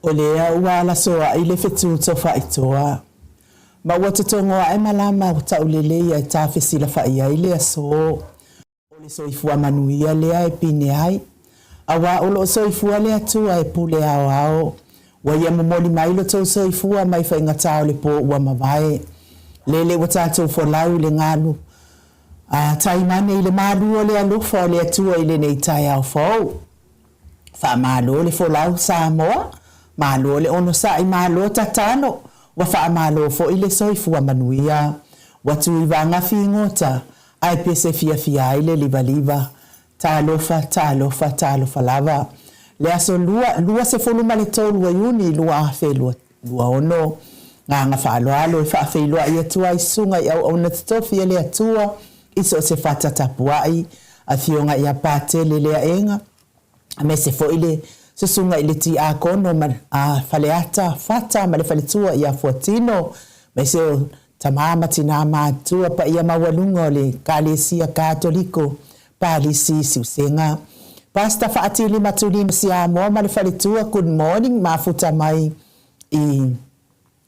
O lea ua alasoaʻi le fetu tofaʻitoa, ma ua totogo aʻe malama tauleleia e tafesilafaʻi ai le aso. O le soifua manuia lea e pine ai, auā o loo soifua le Atua e pule aoao. Ua ia momoli mai lo tou soifua mai faigata o le pō ua mavae. Lele ua tatou folau i le galu a taimane i le malu o le alofa o le Atua i lenei taeao fou. Faamalo le folau Samoa, malo le onosai malo tatalo, ua faamalo foi le soifua manuia. Ua tuivaga figota, ae pese fiafia ai le livaliva. Talofa, talofa, talofa lava. Le aso lua, 23 o Iuni 2026, Agaga faaaloalo e faafeiloai atu ai Susuga i auauna totofi a le Atua i so o se fata tapuai, Afioga ia Patele Leaega, aemaise foi le Susuga i le Tiakono ma Faleata Fata ma le faletua ia Fuatino, aemaise o tama ma tinā matutua paia maualuga o le Ekalesia Katoliko Palisi i Siusega. Pastor Faatili Matulima Siamoa ma le faletua, good morning, mafuta mai i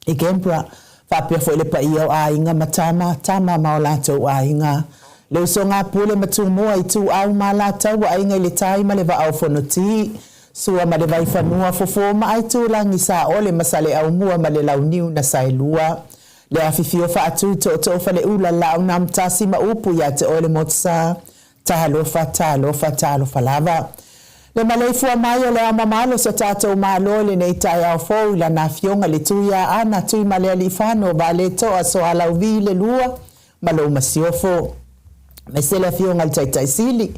i Canberra, faapea foi le paia o aiga ma tama, tama ma o latou aiga. Le usoga a Pule ma Tumua, Ituau ma Alataua, Aiga i le Tai ma le Vaa o Fonoti, Sua ma le Vaifanua, Fofo ma Aitulagi, Saole ma Saleaaumua ma le Launiu na Saelua. Le afifio faatu, Tootoo Faleula, Laaunamtasi ma upu ia te oe le Motusa. Talofa, talofa, talofa lava. Le maleifua mai o le Ao Mamalu o so tatou Malo i lenei taeao fou i Lana Afioga i le Tuiaana Tuimalealiifano Vaaletoa Soalauvi le Lua ma lou Masiofo, aemaise le Afioga i le Taitai Sili,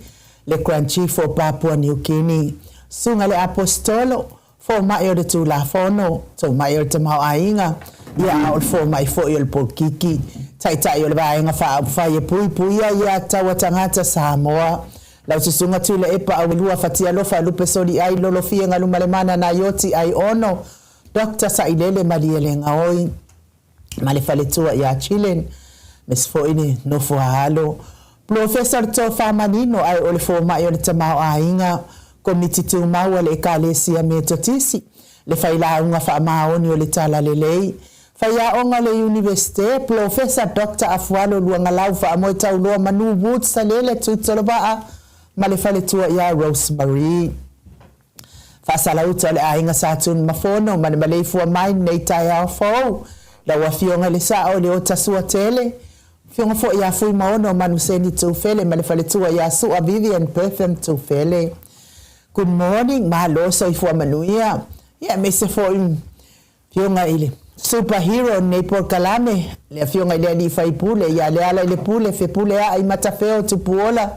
le Grand Chief o Papua New Guinea, Susuga i le Aposetolo, Fomai o le Tulafono, Tomai o le Tamaoaiga, ia a o le Fomai foi o le Polokiki, Taitai o le Vaega Faaupufai e Puipuia ia Taua Tagata Samoa, Lau Susuga Tuilaepa Auelua Fatialofa Lupe Soliai Lolofie Galumalemana Naioti Aiono Doctor Sailele Malielegaoi. ma le faletua ia Chillen, aemaise foi le nofo a alo. Polofesa o le Tofa Manino ae o le Fomai o le Tamaoaiga, Komiti Tumau a le Ekalesia Metotisi, le Failauga Faamaoni o le Talalelei, Faiaoga o le Iunivesite, Polofesa Doctor Afualo Luagalau Faamoetauloa Manu Woods Salele Tutolovaa ma le faletua ia Rose Marie. Faasalauta o le aiga Sa Tunumafono ma le maleifua mai lenei taeao fou. Lau Afioga i le Sao i le Ota Suatele, Afioga foi ia Fuimaono Manuseni Tufele ma le faletua ia Sua Vivian Bertham Tufele. Good morning, malo soifua manuia. Ia aemaise foi Afioga i le Super Hero o lenei polokalame, le Afioga i le Alii Faipule ia Lealailepule Fepuleai Matafeo Tupuola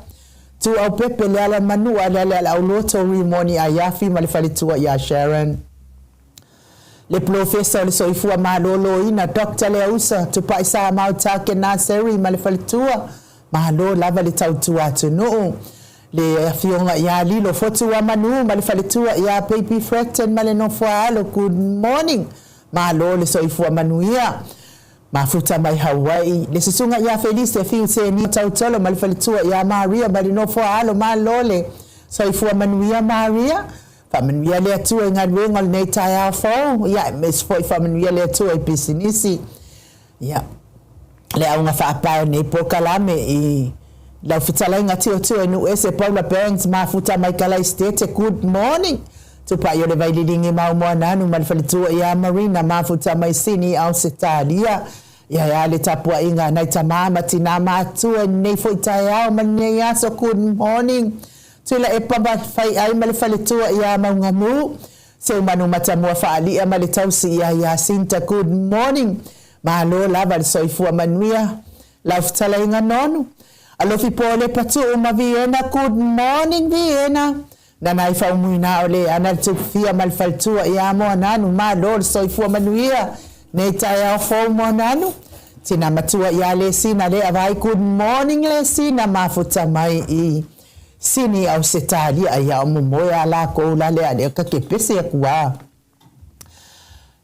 Tuaupepe Lealaimanua Lealealauloto Rimoni Aiafi ma le faletua ia Sharon. Le Polofesa o le Soifua Maloloina Doctor Leausa Tupai Samau Take Naseri ma le faletua, malo lava le tautua atunuu. Le Afioga ia Lilo Fotuamanu ma le faletua ia Baby Fretton ma le nofoaalo, good morning. Malo le soifua manuia. Mafuta mai Hawaii, le susuga ia Felise Fiuseni Tautolo ma le faletua ia Maria ma le nofoaalo, malo le soifua manuia Maria. Faamanuia le Atua i galuega o lenei taeao fou, ia aemaise foi faamanuia le Atua i pisinisi. Ia, le auga faapae o lenei polokalame i lau fetalaiga Tiotio e nuu ese Paula Bangs mafuta mai Kalaisitete good morning Tupai o le Vaililigi mau Moananu ma le faletua ia Marina mafuta mai Sini Ausetalia Ia e a le tapuaiga a nai tamā ma tinā matua i lenei foi taeao ma lenei aso good morning Tuilaepa ma Faiai ma le faletua ia Maugamu Seumanu Matamua Faalia ma le tausi ia Jacinta Good morning Malo lava le soifua manuia lau fetalaiga Nonu Alofi Polepa Tuu ma Viena Good morning Viena Nanai Faumuina o le ana le Tupufia ma le faletua ia Moananu Malo le soifua manuia nei taeao fou Moananu Tina matua ia Lesina le Avai Good morning Lesina mafuta mai i Sini Ausetalia ia o momoe a lakou la lea lea ka ke pese aku a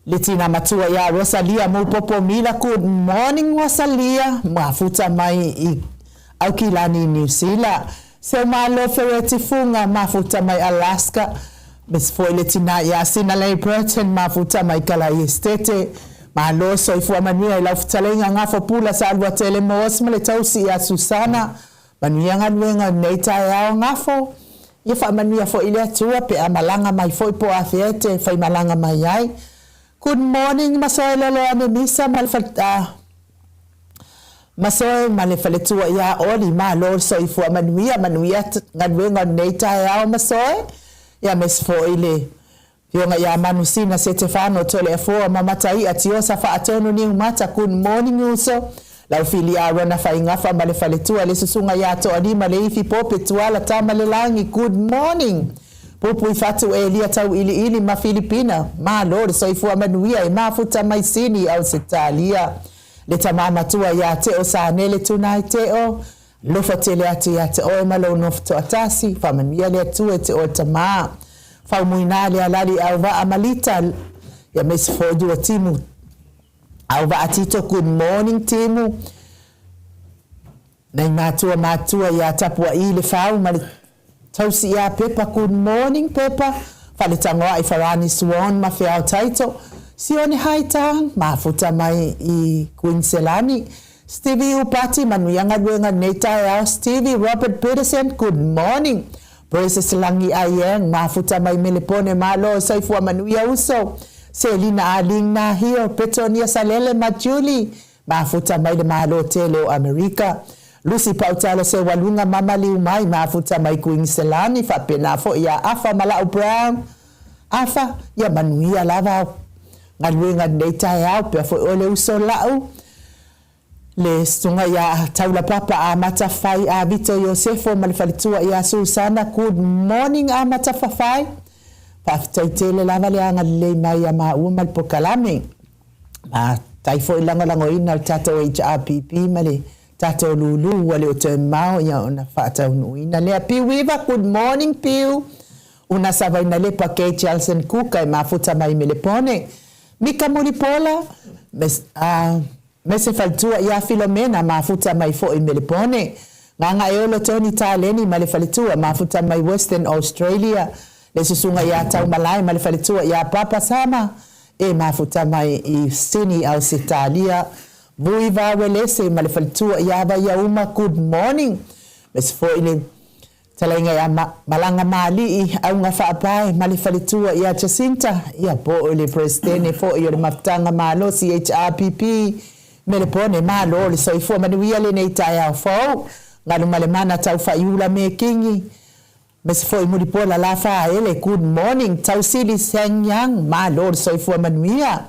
le tina matua ia Rosalia Mupopo Mila good morning Rosalia mafuta mai i Aukilani Niu Sila Seumalo Fereti Funga mafuta mai Alaska. Aemaise foi le tina ia Sinalei Burton Mafuta mai Kalai Esitete. Malo soifua manuia i lau fetalaiga Gafo Pula Saluatele Moos ma le tausi ia Susana. Manuia galuega i lenei taeao Gafo. Ia faamanuia foi le Atua pe a malaga mai foi po o afea e te faimalaga mai ai. Good morning Masoe Loloane Misa ma le Masoe ma le faletua ia Oli, malo le soifua manuia, manuia galuega o lenei taeao Masoe, ia aemaise foi le Afioga ia Manusina Setefano Toleafoa ma Mataia Tiosa Faatonu Niumata, good morning uso, Laufili Arona Faigafa ma le faletua le Susuga ia Toalima Leifi Pope Tuala Tamalelagi, good morning. Pupuifatu Elia Tauiliili ma Filipina, malo le soifua manuia e mafuta mai Sini Ausetalia. Le tama matua ia Teo Sanele Tunai Teo, alofa tele atu ia te oe ma lou nofo toatasi, faamanuia le Atua i te oe tama. Faumuina le alali Auvaa ma Lita, ia aemaise foi lua timu Auvaa Tito, good morning timu. Nai matua matua ia Tapua'i le Fau ma le Tausi ia Pepa, good morning Pepa, Faletagoa'i Farani Swan ma Feao Taito, Sione Haitang, mafuta mai i Kuiniselani, Stevie Upati, manuia galuega i lenei taeao, Stevie Robert Peterson, good morning, Precious Lagi Aieng, mafuta mai Melepone, malo soifua manuia uso, Selina Aling Nahio, Petonia Salele ma Julie, Mafuta mai le Malo tele o Amerika. Lucy Pautalo Seualuga ma maliu mai mafuta mai Kuiniselani faapena foi ia Afa ma Lau Brown. Afa, ia manuia lava au galuega i lenei taeao pea foi oe le uso lau le susuga ia Taulapapa Amata Fai Avito Iosefo ma le faletua ia Susana. Good morning Amata Fafai. Faafetai tele lava le agalelei mai ia maua ma le pokalame. Faafetai foi lagolagoina le tatou HRPP ma le tatou lulu ua le o toe mamao ia ona faataunuuina lea. Piu Iva, good morning Piu. Una Savaina Lepa Kay Jelson Kuka e mafuta mai Melepone. Mika Mulipola, me se faletua ia Filomena mafuta mai foi Melepone. Gagaeolo Tony Taleni ma le faletua mafuta mai Western Australia. Le susuga ia Taumalae ma le faletua ia Papa Sama E mafuta mai i Sini Ausetalia, Vui Vawelese ma le faletua ia Vaiauma, good morning. Aemaise foi le talaiga ia Malaga Maalii, Auga Faapae ma le faletua ia Jacinta, ia po o le Peresetene foi o le Mafutaga Malosi HRPP, Melepone, malo le soifua manuia lenei taeao fou. Galumalemana Taufaaiula Mekingi, Aemaise foi Mulipola la Faaele, good morning Tausili Sang Yang, malo le soifua manuia.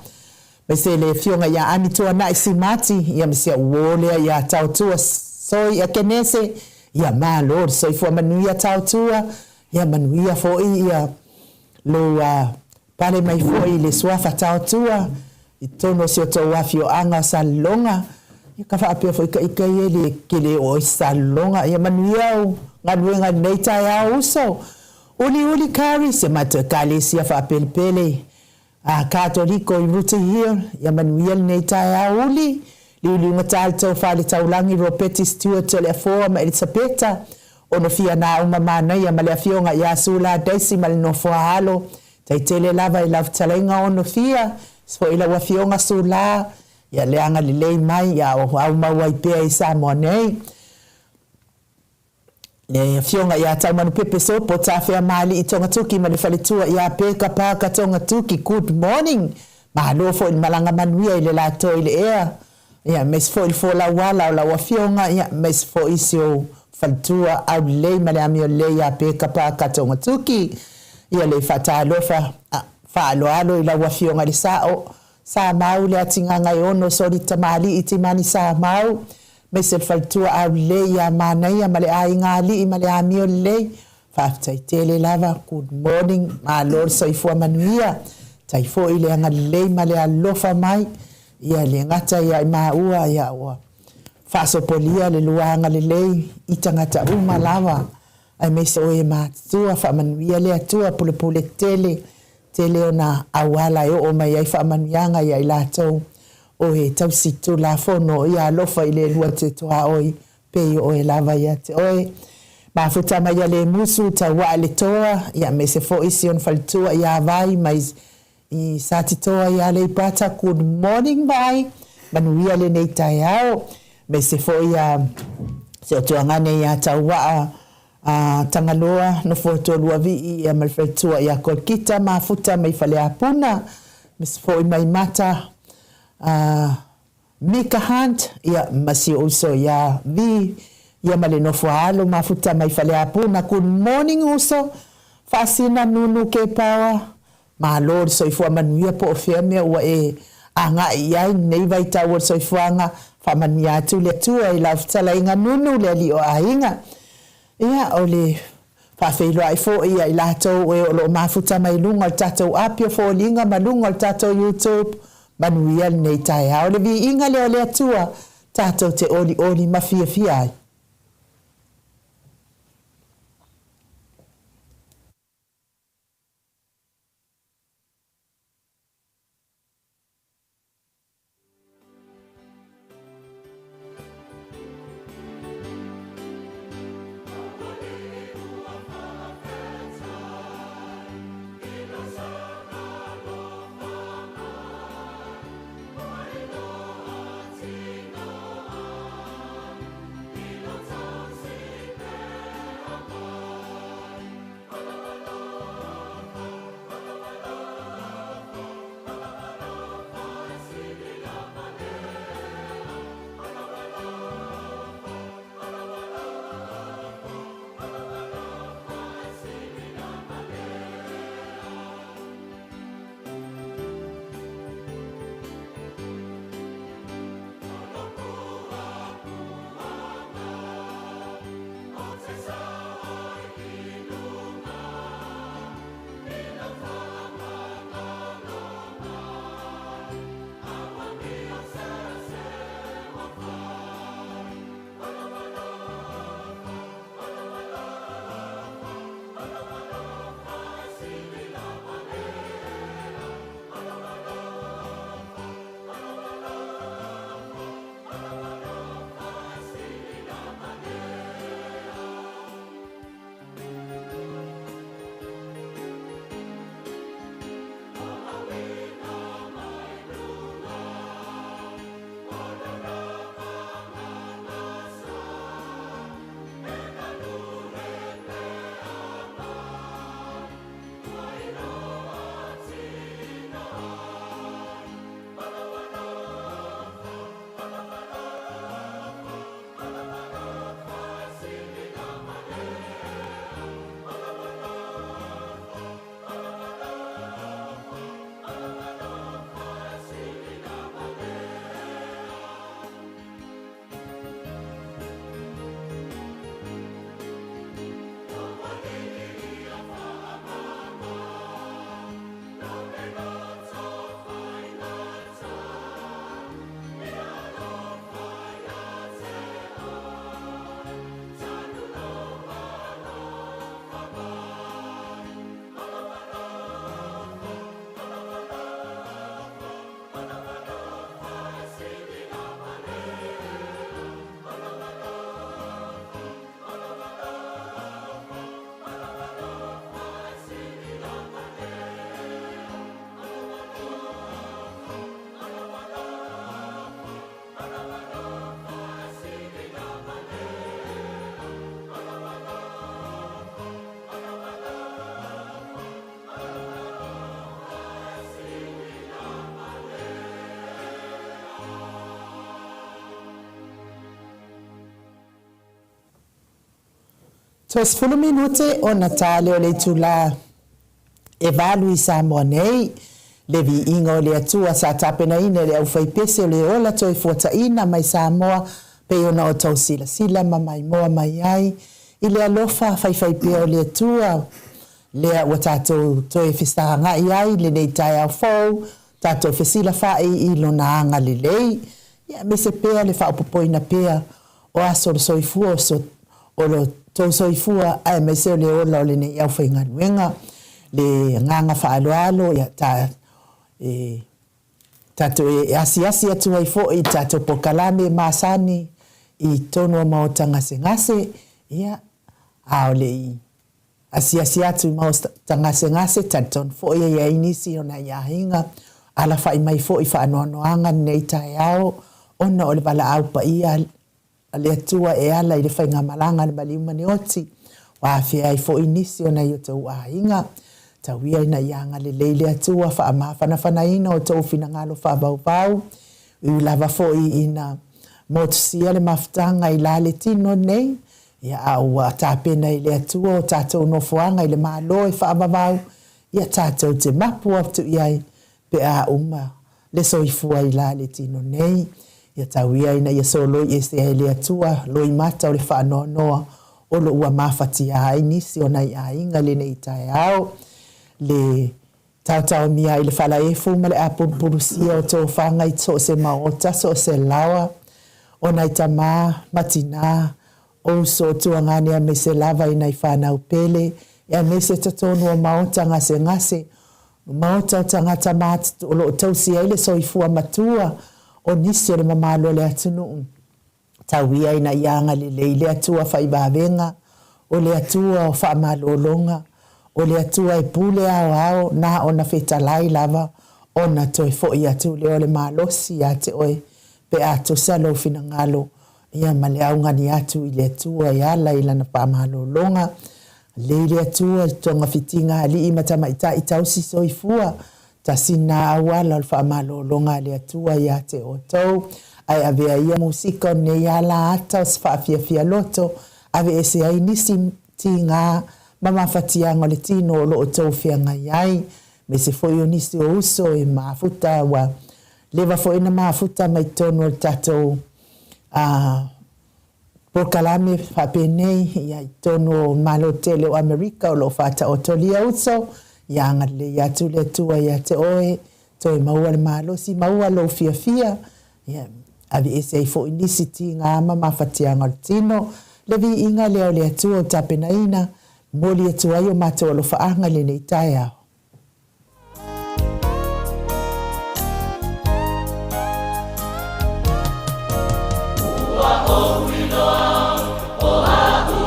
Aemaise le afioga ia Ani Tuanai Simati, ia ma si au uo lea ia Taotua Soi Akenese, ia malo le soifua manuia Taotua, ia manuia foi ia lou pale mai foi i le suafa Taotua i totonu o si o tou afioaga o Salelologa, ia ka faapea foi ka ika ia le kele oo i Salelologa. Ia manuia au galuega i lenei taeao uso. Uliuli Kari, si a matou Ekalesia faapelepele a Katoliko i Rooty Hill, ia manuia lenei taeao uli. Liuliugata le tofa i le taulagi Ropeti Stewart Toleafoa ma Elisapeta Onofia Nauma Manaia ma le afioga ia Sula Daisy ma le nofoa alo Tai tele lava i lau fetalaiga ono fia, se foi lau afioga Sula, ia le agalelei mai ia o aumau ai pea i Samoa nei. Le afioga ia Taumanupepe Sopo Tafeamaalii Togatoki ma le faletua ia Peka Parker Togatoki, good morning. Malo foi le malaga manuia i le lato i le ea. Ia, aemaise foi le folau ala o lau afioga, ia, aemaise foi si ou faletua aulelei ma le amio lelei ia Peka Parker Togatuki. Ia, le faatalofa faaaloalo i lau afioga i le Sao, Samau Leatigagaeono Soli Tamalii Timani Samau, aemaise le faletua aulelei ia Manaia ma le aiga alii ma le amio lelei. Faafetai tele lava, good morning, malo le soifua manuia, tai foi le agalelei ma le alofa mai. Ia le gata ia i maua ia ua faasopolia le lua agalelei i tagata uma lava aemaise o e matutua faamanuia le Atua pulepule tele tele ona auala e oo mai ai faamanuiaga ia i latou o e tausi tulafono ia alofa i le lua te tuaoi pei o oe lava ia te oe. Mafuta mai ia Lemusu, Tauaa le Toa, ia aemaise foi si ona faletua ia Vai mai i Satitoa i Aleipata. Good morning Vai, manuia lenei taeao. Aemaise foi ia si ou tuagane ia Tauaa a Tagaloa, nofo atu o Luavii ia ma le faletua ia Kolkita, Mafuta mai Faleapuna, aemaise foi Maimata a Mika Hunt, ia ma si ou uso ia Vi, ia ma le nofo a alo mafuta mai Faleapuna. Good morning uso, Faasina Nunu Kepaoa, malo le soifua manuia po o fea mea ua e agai i ai lenei vaitau o le soifuaga, faamanuia atu le Atua i lau fetalaiga Nunu le alii o aiga. Ia, o le faafeiloai foi ia i latou e o lo o mafuta mai luga o le tatou api o foliga ma luga o le tatou YouTube, manuia lenei taeao. Le viiga lea o le Atua tatou te olioli ma fiafia ai. Toe 10 minute ona ta lea o le itula e 8 i Samoa nei, le viiga o le Atua sa tapenaina e le aufaipese o le ola toe fuataina mai Samoa pei ona outou silasila ma maimoa mai ai i le alofa faifaipea o le Atua lea ua tatou toe fesagai ai i lenei taeao fou, tatou fesilafai i Lona agalelei, ia aemaise pea le faaopoopoina pea o aso o le soifua o so, o lo tou soifua aemaise o le ola o lenei aufaigaluega, le agaga faaaloalo, ia ta, e, tatou e asiasi atu ai foi i tatou polokalame masani i totonu o maota gasegase, ia, A o le i asiasi atu i maota gasegase, talitonu foi e i ai nisi o nai aiga alafa'i mai foi i faanoanoaga lenei taeao ona o le valaau paia a le Atua e ala i le faigamalaga a le maliu ma le oti, ua afea ai foi nisi o nai o outou aiga. Tau ia ina ia agalelei le Atua, faamafanafanaina outou finagalo faavauvau, ui lava foi ina motusia le mafutaga i la le tino nei, ia a ua tapena e le Atua o tatou nofoaga i le Malo e faavavau, ia tatou te mapu atu i ai pe a uma le soifua i la le tino nei. Ia tau ia ina ia soloi ese ai e le Atua loimata o le faanoanoa o lo ua mafatia ai nisi o nai aiga i lenei taeao. Le taotaomia i le falaefu ma le apulupulusia o tofaga i so o se maota, so o se laoa, o nai tama ma tinā, o uso o tuagane aemaise lava i nai fanau pele, aemaise totonu o maota gasegase, maota o tagata matutua o lo o tausi ai le soifua matua o nisi o le mamalu o le atunuu. Tau ia ina ia agalelei le Atua fai vavega, o le Atua o faamalologa, o le Atua e pule aoao, na ona fetalai lava ona toe foi atu lea o le malosi ia te oe pe a tusa lou finagalo ia ma le augani atu i le Atua e ala i lana faamalologa. Lei le Atua i togafitiga alii ma tamaitai tausi soifua, tasi na auala o le faamalologa a le Atua ia te outou. Ae avea ia musika o lenei ala ata o se faafiafia loto, aveese ai nisi tiga ma mafatiaga o le tino o lo o outou feagai ai, aemaise foi o nisi o uso e mafuta ua leva foi ona mafuta mai totonu o le tatou polokalame faapenei ia i totonu o Malo tele o Amerika o lo o faataotolia uso, ia agalelei atu le Atua ia te oe, toe maua le malosi, maua lou fiafia, ia aveese ai foi nisi tiga ma mafatiaga o le tino. Le viiga lea o le Atua o tapenaina, momoli atu ai o matou alofaaga i lenei taeao. Ua ou iloa o aʻu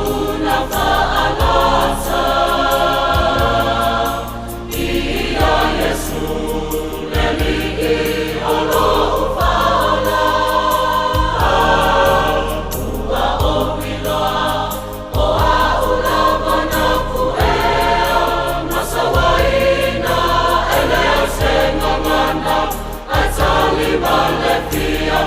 na faalasa Ia Iesu le Alii o loʻu faaola. Ua ou iloa o aʻu lava na kuʻea ma sauaina e le au se gagana ae tali ma le fiafia.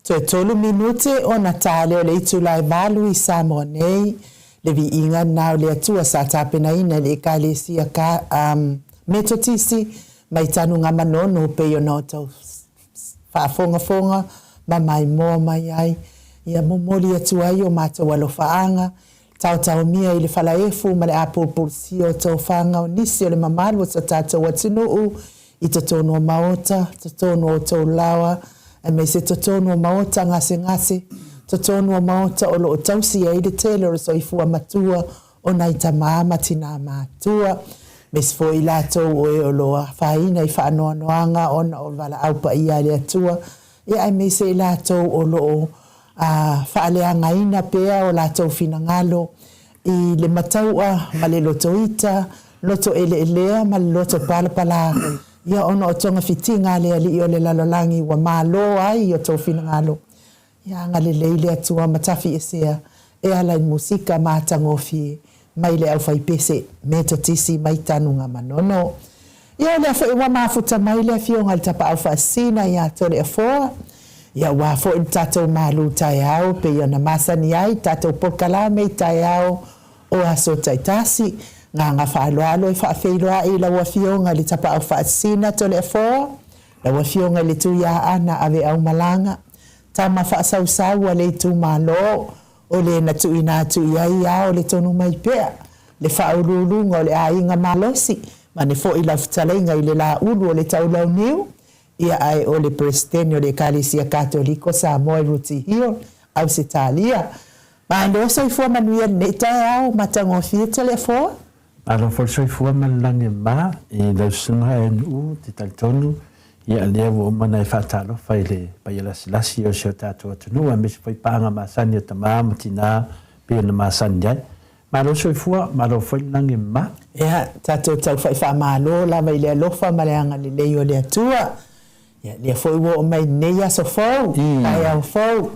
Toe tolu minute ona ta lea o le itula e valu i Samoa nei, le viiga lena o le Atua sa tapenaina e le Ekalesia ka, um, Metotisi mai Tanugamanono pei ona outou faafogafoga ma maimoa mai ai, ia momoli atu ai o matou alofaaga, taotaomia i le falaefu ma le apulupulusia o tofaga o nisi o le mamalu o so tatou atunuu i totonu o maota, totonu o outou laoa, aemaise totonu o maota gasegase, totonu o maota o lo o tausi ai le tele o le soifua matua o nai tamā ma tinā matua, aemaise foi i latou o e o lo o afaina i faanoanoaga ona o le valaau paia a le Atua, ia aemaise i latou o lo o faaleagaina pea o latou finagalo i le matau'a ma le loto ita, loto eleelea ma le loto palapalā, ia ona o togafitiga a le Alii o le lalolagi ua malo ai i o tou finagalo. Ia agalelei le Atua ma tafiesea e ala i musika matagofie mai le aufaipese Metotisi mai Tanugamanono. Ia o lea foi ua mafuta mai le Afioga i le Tapaau Faasisina ia Toleafoa, ia aua foi le tatou malu taeao pei ona masani ai tatou polokalame i taeao o aso taitasi. Gagga faaaloalo e faafeiloai i lau Afioga i le Tapaau Faasisina Toleafoa, lau Afioga i le Tuiaana Aveaumalaga, tama faasausau a le itumalo o le na tuuina atu i ai a o le tonu mai pea le faauluuluga o le aiga malosi mane foi lau fetalaiga i le Laulu o le Taulauniu, ia ae o le Peresetene o le Ekalesia Katoliko Samoa i Rooty Hill, Ausetalia. Malo soifua manuia lenei taeao matagofie Toleafoa. Malo foi le soifua ma le lagi e mama i lau susuga NU te talitonu ia lea ua uma ona e faatalofa i le paia lasilasi o si o tatou atunuu aemaise foi paaga masani a tama ma tina pei ona masani ai. Malo soifua, malo foi le lagi e mama. Ia, tatou tau faamalo lava i le alofa ma le agalelei o le Atua. Ia, lea foi ua oo mai lenei aso fou, taeao fou.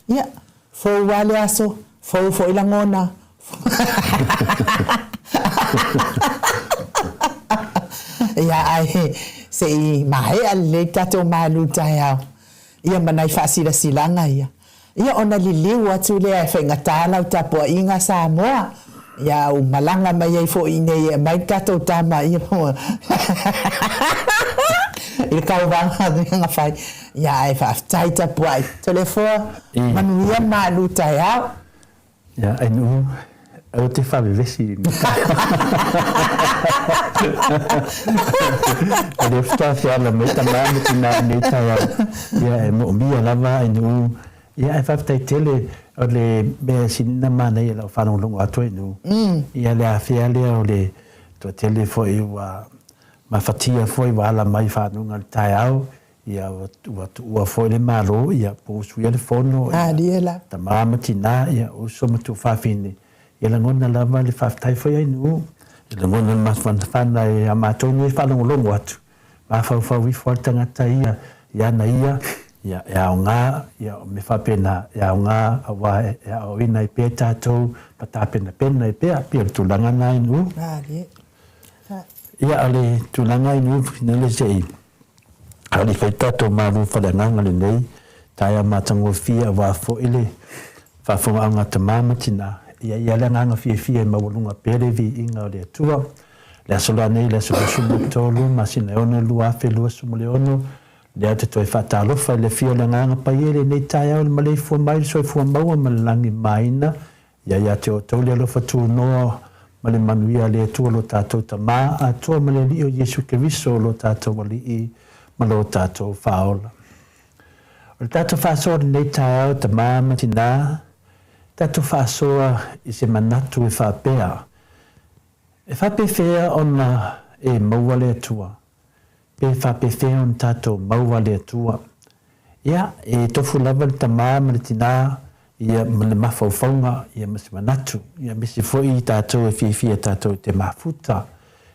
Ia, Fou lava le aso, fou foi lagona. Ia ae se i maea lelei le tatou malu taeao ia ma nai faasilasilaga ia. Ia ona liliu atu lea e faigata lau tapuaiga Samoa. Ia ua malaga mai ai foi i inei e aumai le tatou tama ia i le tauvaga na fai. Ia ae faafetai tapuai. Toleafoa, manuia malu taeao. Ia, ai nuu, aua te faavevesi i mea. O lea faatoa feala mai tama ma tina i lenei taeao. Ia, e moomia lava ai nuu. Ia, ae faafetai tele o le mea sili ona manaia i lau faalogologo atu ai nuu. Ia, le afea lea o le toatele foi ua mafatia foi ua ala mai i faguga o le taeao, Ia, ua tuua foi le Malo, ia, po ua suia le fono, ia, tama ma tina, ia, uso ma tuafafine, ia lagona lava le faafetai foi ai nuu, ia lagona le mafanafana e a matou nei e faalogologo atu, mafaufau ifo lava le tagata ia i ana ia, ia, e aoga, ia, o mea faapena, e aoga aua e aoaoina ai pea tatou ma tapenapena ai pea, pei o le tulaga lena ai nuu. Ia, o le tulaga ai nuu, se i A o le i fai tatou malu faleagaga lenei taeao matagofie aua foi le faafofogaaga a tama ma tina, ia i ai le agaga fiafia e maualuga pea le viiga o le Atua. Le aso la nei, le aso 23 masina e 6 2026, lea ou te toe faatalofa i le afio o le Agaga Paia i lenei taeao i le maleifua mai i le soifua maua ma le lagi maina Ia ia te outou le alofa tunoa ma le manuia a le Atua lo tatou Tama atoa ma le Alii o Iesu Keriso lo tatou Alii ma lo tatou Faaola. O le tatou faasoa i lenei taeao tama ma tina, tatou faasoa i se manatu e faapea, E faapefea ona e maua le Atua? Pe faapefea ona tatou maua le Atua? Ia, e tofu lava le tama ma le tina, ia, ma le mafaufauga, ia, ma se manatu, ia, aemaise foi tatou e fiafia tatou i te mafuta.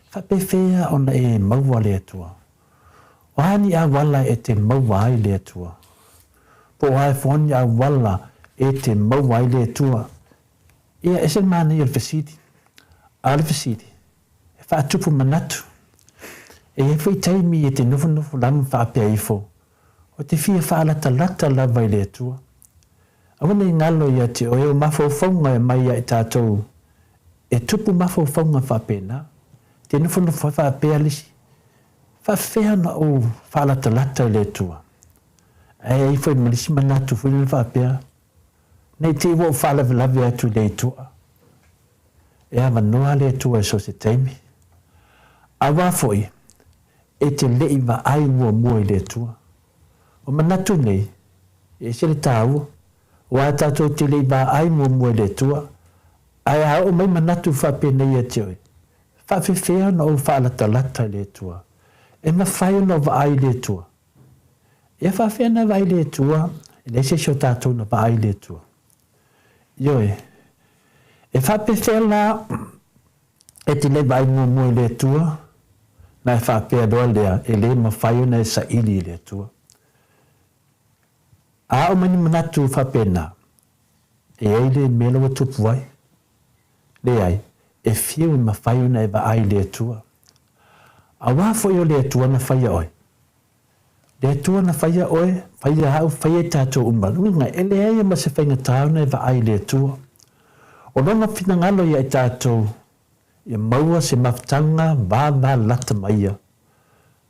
E faapefea ona e maua le Atua? O a ni auala e te maua ai le Atua? Po o a foi ni auala e te maua ai le Atua? Ia, ese le manaia o le fesili. A o le fesili, e faatupu manatu. E i ai foi taimi e te nofonofo lava ma faapea ifo, Ou te fia faalatalata lava i le Atua. Aua ne i galo ia te oe o mafaufauga e mai ia i tatou e tupu mafaufauga faapena. Te nofonofo ai faapea le isi, Faafefea ona ou faalatalata i le Atua? Ae i ai foi ma le isi manatu foi lele faapea, Ne i te i ua ou faalavelave atu i le Atua. E avanoa le Atua i so o se taimi. Aua foi, e te le i vaai muamua i le Atua. O manatu nei, e ese le taua, aua tatou te le i vaai muamua i le Atua, ae a oo mai manatu faapenei ia te oe, faafefea ona ou faalatalata i le Atua? E mafai ona ou vaai i le Atua? Ia faafefea ona vaai i le Atua? E leai se isi o tatou na vaai i le Atua. Ioe. E faapefea la e te le vaai muamua i le Atua, na e faapea loa lea, e le mafai ona e saili i le Atua. A oo mai ni manatu faapena, e i ai le mea la ua tupu ai. Leai, e fiu e mafai ona e vaai i le Atua. Auā foi o le Atua na faia oe. Le Atua na faia oe, faia au, faia i tatou uma. Uiga, e leai ma se faigata ona e vaai i le Atua. O Lona finagalo ia i tatou, ia maua se mafutaga vavalata ma Ia,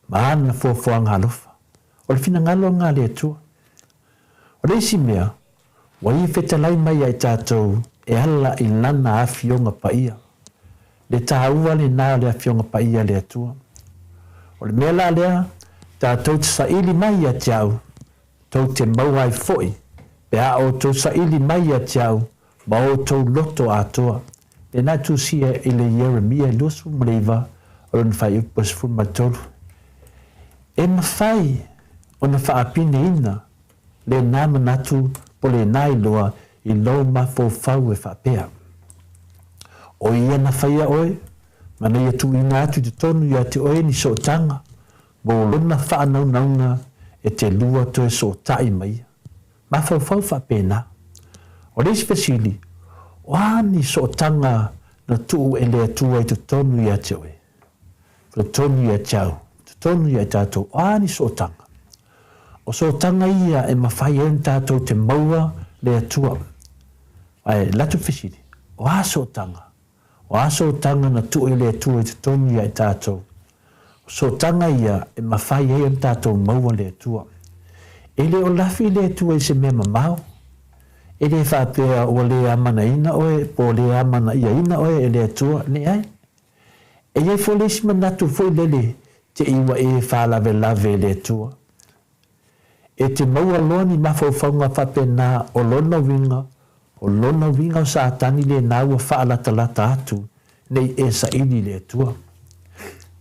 ma Ana foafoaga alofa. O le finagalo lena a le Atua. O le isi mea, ua Ia fetalai mai ia i tatou e ala i Lana Afioga Paia. Le taua lena o le Afioga Paia a le Atua. O le mea la lea, tatou te saili mai ia te au, tou te maua ai foi, pe a outou saili mai ia te au ma outou loto atoa. Lena e tusia i le Ieremia 29 o lona faaiupu 13. E mafai ona faapineina lena manatu po lena iloa i lou mafaufau e faapea, O ia na faia oe, ma na ia tuuina atu i totonu ia te oe ni sootaga mo lona faanaunauga e te lua toe sootai ma ia. Mafaufau faapena. O le isi fesili, o a ni sootaga na tuu e le Atua i totonu ia te oe? Totonu ia te au, totonu ia i tatou, o a ni sootaga? O sootaga ia e mafai ai ona tatou te maua le Atua. Ae latu fesili, o a sootaga? O a sootaga na tuu e le Atua i totonu ia i tatou? O sootaga ia e mafai ai ona tatou maua le Atua. E le o lafi le Atua i se mea mamao. E le faapea ua le amanaina oe po o le amanaiaina oe e le Atua, leai. E i ai foi le isi manatu foi lele te i ua e faalavelave i le Atua. E te maua loa ni mafaufauga faapena o lona uiga, o lona uiga o Satani lena ua faalatalata atu nei e saili i le Atua.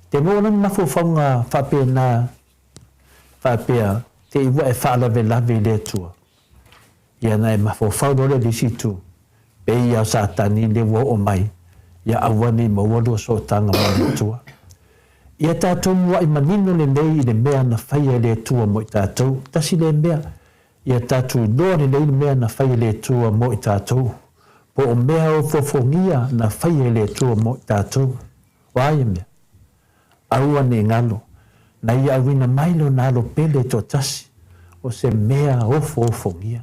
Te maua loa ni mafaufauga faapena faapea te i ua e faalavelave i le Atua. Ia na e mafaufau loa lea i le isi itu, pei ia o Satani lea ua oo mai, ia aua ne i maua lua sootaga ma le Atua. Ia tatou muaʻi manino lelei i le mea na faia e le Atua mo i tatou. Tasi lea mea, ia tatou iloa lelei le mea na faia e le Atua mo i tatou. Po o mea ofofogia na faia e le Atua mo i tatou. O a ia mea? Aua ne i galo, na ia auina mai lona alo pele toatasi, o se mea ofoofogia.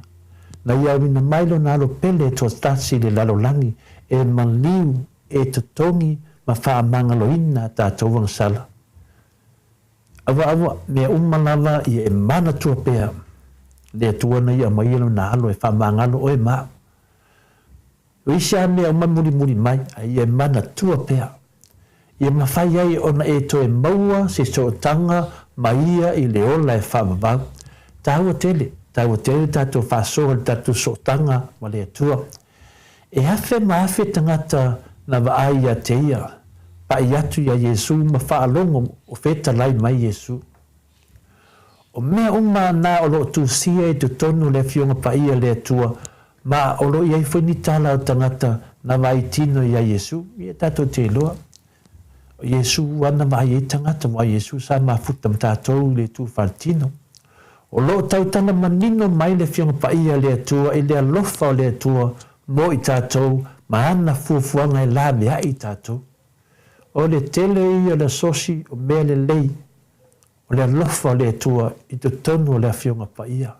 Na ia auina mai lona alo pele toatasi i le lalolagi e maliu, e totogi ma faamagaloina a tatou agasala. Aua, aua, mea uma lava ia e manatua pea le Atua na ia aumaia lona alo e faamagalo oe ma au. O isi lava mea uma e mulimuli mai, a ia e manatua pea. Ia mafai ai ona e toe maua se sootaga ma ia i le ola e faavavau. Taua tele, taua tele le tatou faasoa i le tatou sootaga ma le Atua. E afe ma afe tagata na vaai ia te ia, paʻi atu iā Iesū ma faalogo o fetalai mai Iesū. O mea uma na o lo o tusia i totonu o le Afioga Paia le Atua, ma o lo o i ai foi ni tala o tagata na vaai tino iā Iesū, ia tatou te iloa. O Iesū a na vaai ai tagata, aua o Iesū sa mafuta ma tatou i le itu faletino. O lo o tautala manino mai le Afioga Paia a le Atua i le alofa o le Atua mo i tatou ma ana fuafuaga e laveai i tatou. O le tele ia o le asosi o mea lelei o le alofa o le Atua i totonu o le Afioga Paia.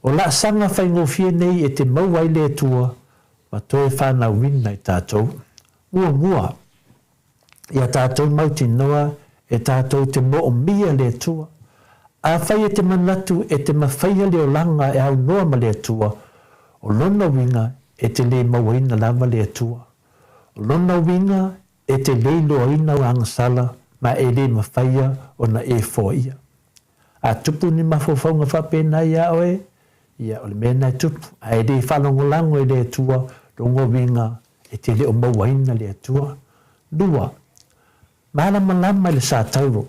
O laasaga faigofie nei e te maua ai le Atua ma toe fanauina i tatou. Muamua, ia tatou mautinoa e tatou te moomia le Atua. Afai e te manatu e te mafaia le olaga e aunoa ma le Atua, o lona uiga e te le mauaina lava le Atua. O lona uiga e te le iloaina o agasala ma e le mafaia ona e foaia. A tupu ni mafaufauga faapena iā oe, ia o le mea lena e tupu, ae le faalagolago i le Atua lona uiga e te le o mauaina le Atua. Lua, malamalama i le satauro.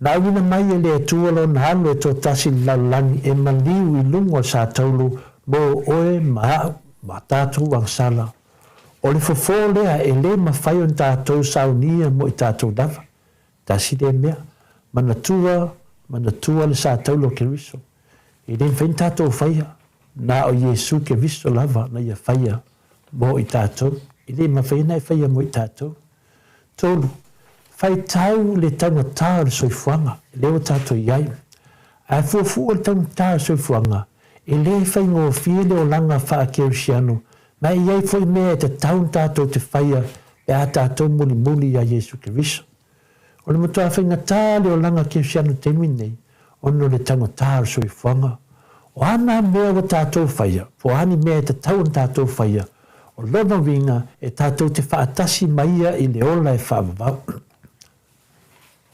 Na auina mai e le Atua Lona Alo e toatasi i le lalolagi e maliu i luga o le satauro mo oe ma a'u ma tatou agasala. O le fofo lea e le mafai ona tatou saunia mo i tatou lava. Tasi lea mea. Manatua, manatua le satauro o Keriso. E le mafai ona tatou faia, na o Iesu Keriso lava na Ia faia mo i tatou. E le mafai ona e faia mo i tatou. 3, Faitau le taugata o le soifuaga, lea ua tatou i ai. Ae fuafua le taugata o le soifuaga, e le faigofie le olaga faa-kerisiano, ma e i ai foi mea e tatau ona tatou te faia pe a tatou mulimuli iā Iesu Keriso. O le matua faigata le olaga kerisiano i le taimi lenei, ona o le taugata o le soifuaga. O a nā mea ua tātou whaia, po o a ni mea e tatau ona tātou whaia, o lona uiga e tātou te whaatasi ma ia i le ola e whaavavau.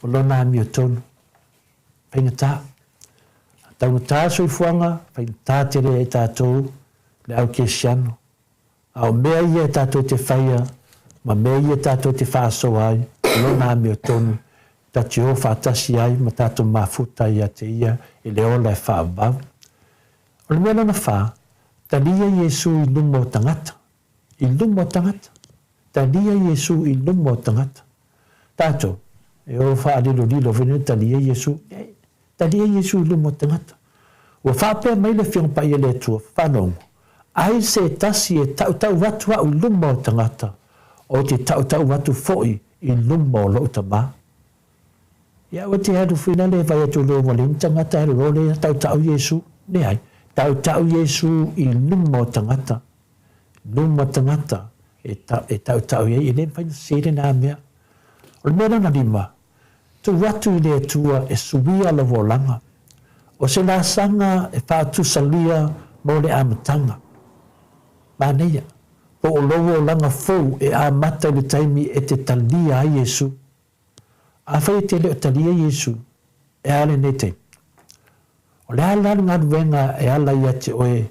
O lona amio tonu. Faigata. A taugata le soifuaga, faigata tele ai tātou le au kerisiano. A o mea ia e tātou te whaia, ma mea ia tātou te whaasoa ai, o lona amiotonu, ta te o whaatasi ai ma tātou mafuta ia te ia i le ola e whaavau. O le mea lona wha, talia Iesu i luma o tangata. I luma o tangata. Talia Iesu i luma o tangata. Tātou, e o whaalilolilo whenua talia Iesu. E, Talia Iesu i luma o tagata. Ua faapea mai le Afioga Paia le Atua, Faalogo, ai se tasi e tautau atu a'u i luma o tagata, o te tautau atu fo'i i luma o lo'u Tamā. Ia aua te alu fui na le vai atu loa ua leai ni tagata alu loa lea tautau Iesu. Leai, tautau Iesu i luma o tagata. Luma tagata e, ta, e tautau i ai, e le mafai na sere nā mea. O le mea lona lima, Tuu atu i le Atua e suia lou olaga. O se laasaga e faatusalia mo le amataga. Manaia, po o lou olaga fou e amata i le taimi e te talia ai Iesu. Afai e te le o talia Iesu, e a lenei taimi? O le a la le galuega e ala ia te oe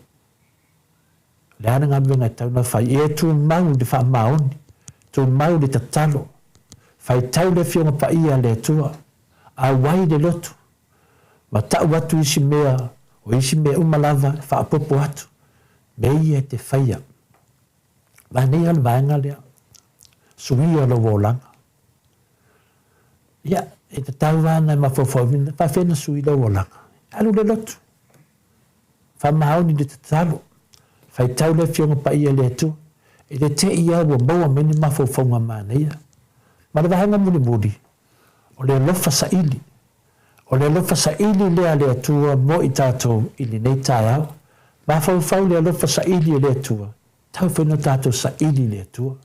O le a le galuega e tau na fai? E tumau i le faamaoni, tumau i le tatalo, faitau le Afioga Paia a le Atua, auai le lotu, ma tau atu isi mea, o isi mea uma lava e faaopoopo atu, me ia e te faia. Manaia le vaega lea, suia lou olaga. Ia, e tatau lava ona e mafaufauina, faafefea ona sui lou olaga? Alu le lotu. Faamaoni le tatalo, faitau le Afioga Paia i le Atua, e le te i a ua maua mai ni mafaufauga manaia. Ma le vaega mulimuli, o le alofa saili. O le alofa saili lea a le Atua mo i tatou i lenei taeao. Mafaufau le alofa saili o le Atua, Tau whai no tatou saili i le Atua.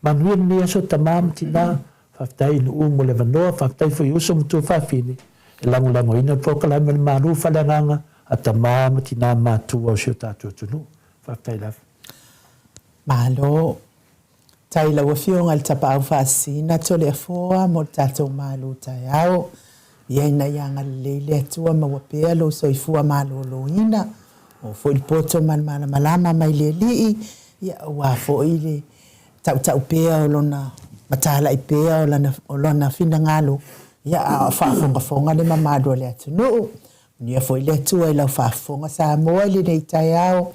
Manuia lenei aso tama ma tina, faafetai i Nuu mo le avanoa, faafetai foi i uso ma tuafafine e lagolagoina le polokalame o le Malu Faaleagaga a tama ma tina matutua o si o tatou atunuu. Faafetai lava. Malo. Tai lau Afioga i le Tapaau Faasisina Toleafoa mo le tatou malu taeao. Ia ina ia agalelei le Atua maua pea lou soifua maloloina, maua foi le poto ma le malamalama mai le Alii, ia aua foi le tautau pea o Lona matalai pea o Lana, o Lona finagalo, ia a o faafogafoga le mamalu o le atunuu. Manuia foi le Atua i lau faafofoga Samoa i lenei taeao,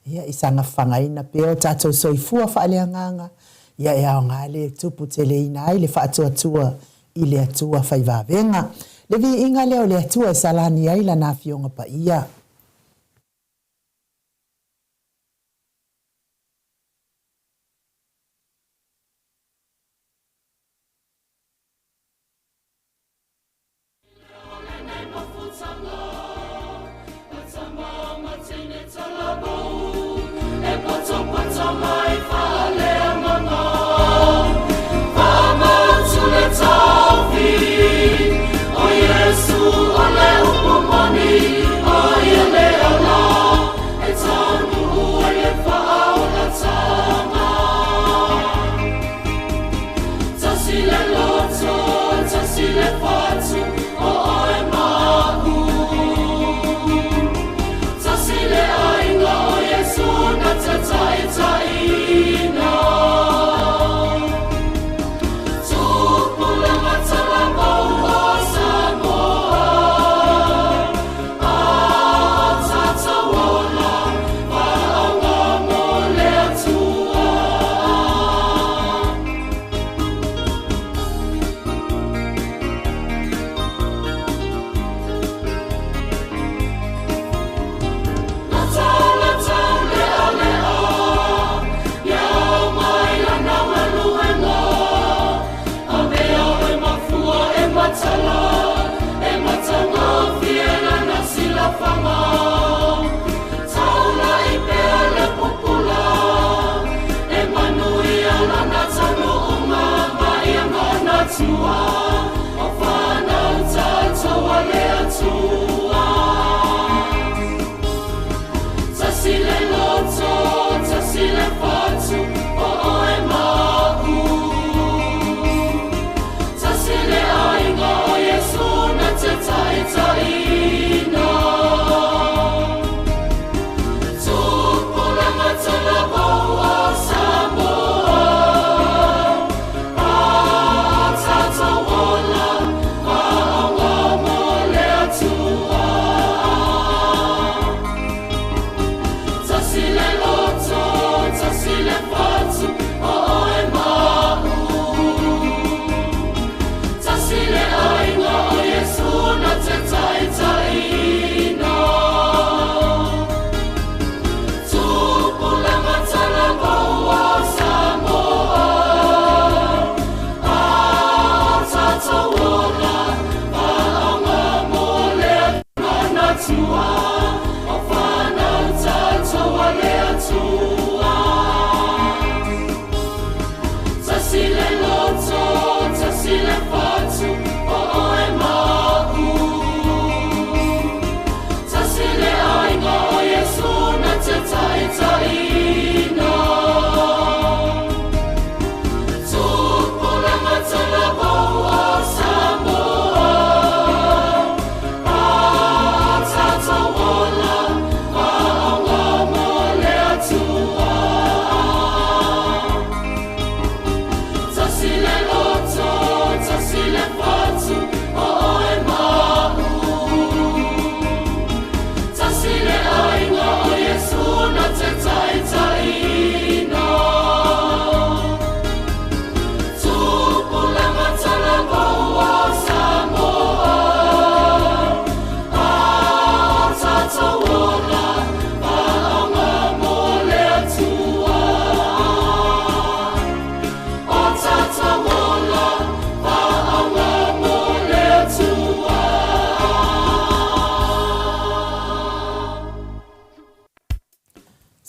Ia, i saga fagaina pea o tatou soifua faaleagaga, ia e aoga le tupu teleina ai le faatuatua i le Atua fai vavega. Le viiga lea o le Atua e salani ai Lana Afioga Paia.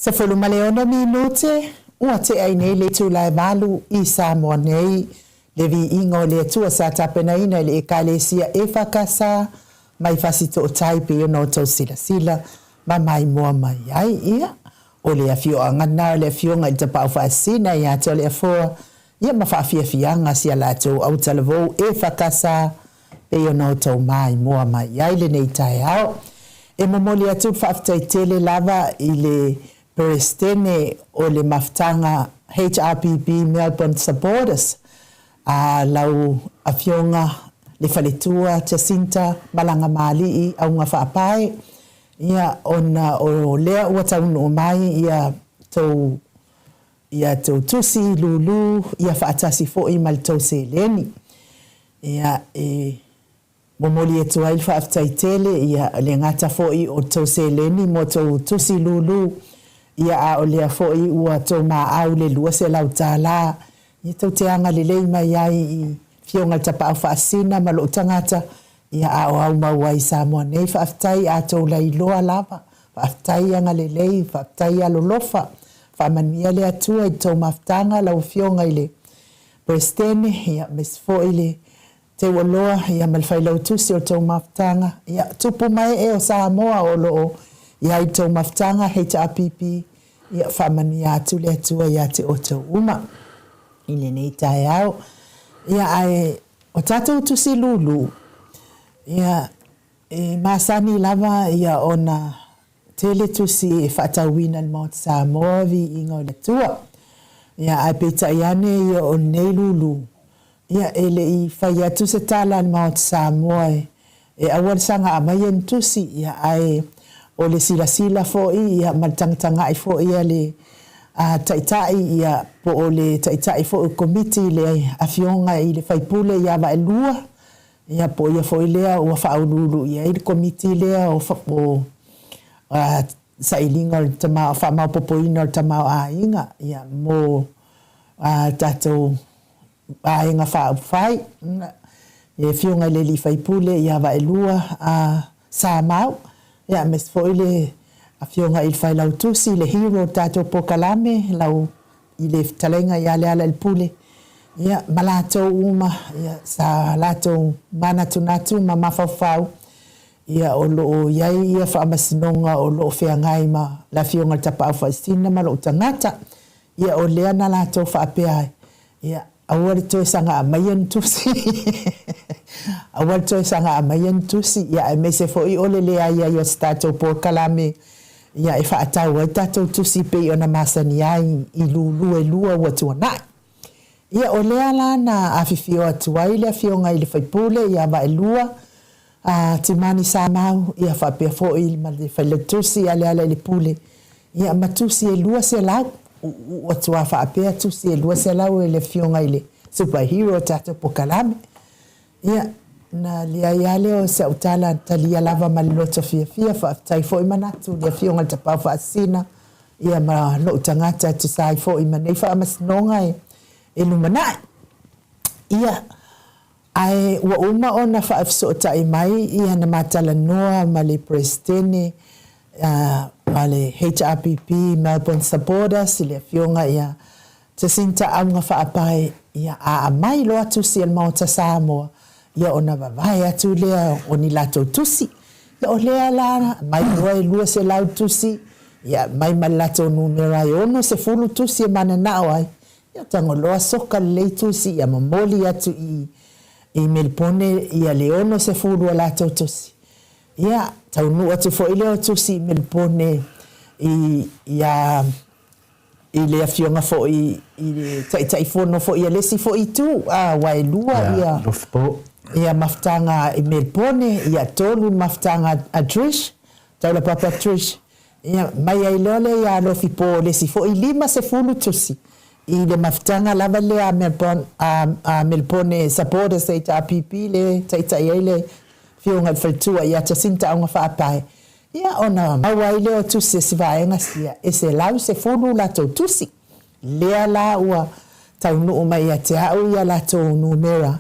16 minute, ua tea ai nei le itula e valu i Samoa nei, le viiga o le Atua sa tapenaina e le Ekalesia EFKS mai Fasitootai pei ona outou silasila ma maimoa mai ai. Ia, O le afioaga lena o le Afioga i le Tapaau Faasisina ia Toleafoa, ia ma faafiafiaga si a latou autalavou EFKS pei ona outou maimoa mai ai lenei taeao. E momoli atu le faafetai tele lava i le Peresetene o le Mafutaga HRPP Melbourne Supporters, a lau Afioga le Faletua Jacinta Malagamalii Augafaapae, ia ona o lea ua taunuu mai ia tou ia tou tusi lulu ia faatasi foi ma le tou seleni. Ia e momoli atu ai le faafetai tele ia le gata foi o tou seleni mo tou tusi lulu ia a o lea foi ua tou maau le $200 ia tou te agalelei mai ai i Afioga i le Tapaau Faasisina ma lou tagata Ia a o aumau ai i Samoa nei, faafetai a tou lailoa lava, faafetai agalelei, faafetai alolofa, faamanuia le Atua i le tou mafutaga lau Afioga i le Peresetene, ia aemaise foi le Teualoa, ia ma le Failautusi o le tou mafutaga, ia tupu ma ee o Samoa o lo o i ai i le tou mafutaga HRPP, ia faamanuia atu le Atua ia te outou uma i lenei taeao. Ia ae O tatou tusi lulu, ia, e masani lava ia ona tele tusi e faatauina i le Maota Samoa, viiga o le Atua. Ia, ae peitai ane ia o lenei lulu, ia, e le i fai atu se tala a le Maota Samoa e E aua le saga aumaia ni tusi, ia, ae o le silasila foi ia ma le tagatagai foi a le Taitai ia, po o le Taitai foi o le Komiti i le Afioga i le Faipule ia Vaelua, ia, po o ia foi lea ua faauluulu i ai le Komiti lea o Sailiga o le Faamaopoopoina o le Tamaoaiga, ia, mo tatou Vaega Faaupufai, le Afioga i le Alii Faipule ia Vaelua Samau, aemaise foi le Afioga i le Failautusi, le hero o le tatou polokalame, lau i le fetalaiga ia Lealailepule, ia, ma latou uma sa latou manatunatu ma mafaufau, ia, o lo o i ai ia faamasinoga o lo o feagai ma le Afioga i le Tapaau Faasisina ma lou tagata. Ia o lea na latou faapea ai, ia, aua le toe saga aumaia ni tusi, aua le toe saga aumaia ni tusi, ia aemaise foi o le leai ai o se tatou polokalame ia e faatau ai tatou tusi pei ona masani ai i lulu e lua ua tuanai. Ia o lea la na afifio atu ai le Afioga i le Faipule ia Vaelua, a Timani Samau, ia faapea foi ma le Failautusi ia Lealailepule, ia ma tusi e 200, uu atu lava faapea tusi e 200 e le Afioga i le Super Hero o tatou polokalame. Ia, na leai lava lea o si au tala, talia lava ma le loto fiafia, faafetai foi manatu i le Afioga i le Tapaau Faasisina, ia ma lou tagata e tusa ai foi ma nei faamasinoga e lumanai. Ia, Ae ua uma ona faafesootai mai ia na ma talanoa ma le Peresetene a le HRPP Melbourne Supporters i le Afioga ia Jacinta Auga Faapae, ia a aumai loa tusi a le Maota Samoa, ia ona vavae atu lea o ni latou tusi. Ia o lea la, aumai loa e 200 tusi, ia aumai ma le latou numera e 60 tusi e mananao ai, Ia tagoloa soka lelei tusi ia momoli atu i i Melipone ia le 60 o latou tusi. Ia taunuu atu foi lea o tusi i Melipone i ia i le afioga foi i le Taitaifono foi a le isi foi itu a aua e lua ia ia mafutaga i Melipone, ia tolu mafutaga a Trish, Taulapapa Trish, Ia, mai ai loa lea ia Alofipo le isi foi 50 tusi i le mafutaga lava lea a Melbourne, a, a Melbourne Supporters HRPP le taitai ai le Afioga i le Faletua ia Jacinta Augafaapae, ia ona maua ai lea o tusi a si vaega sia e 110 latou tusi. Lea la ua taunuu mai ia te au ia latou numera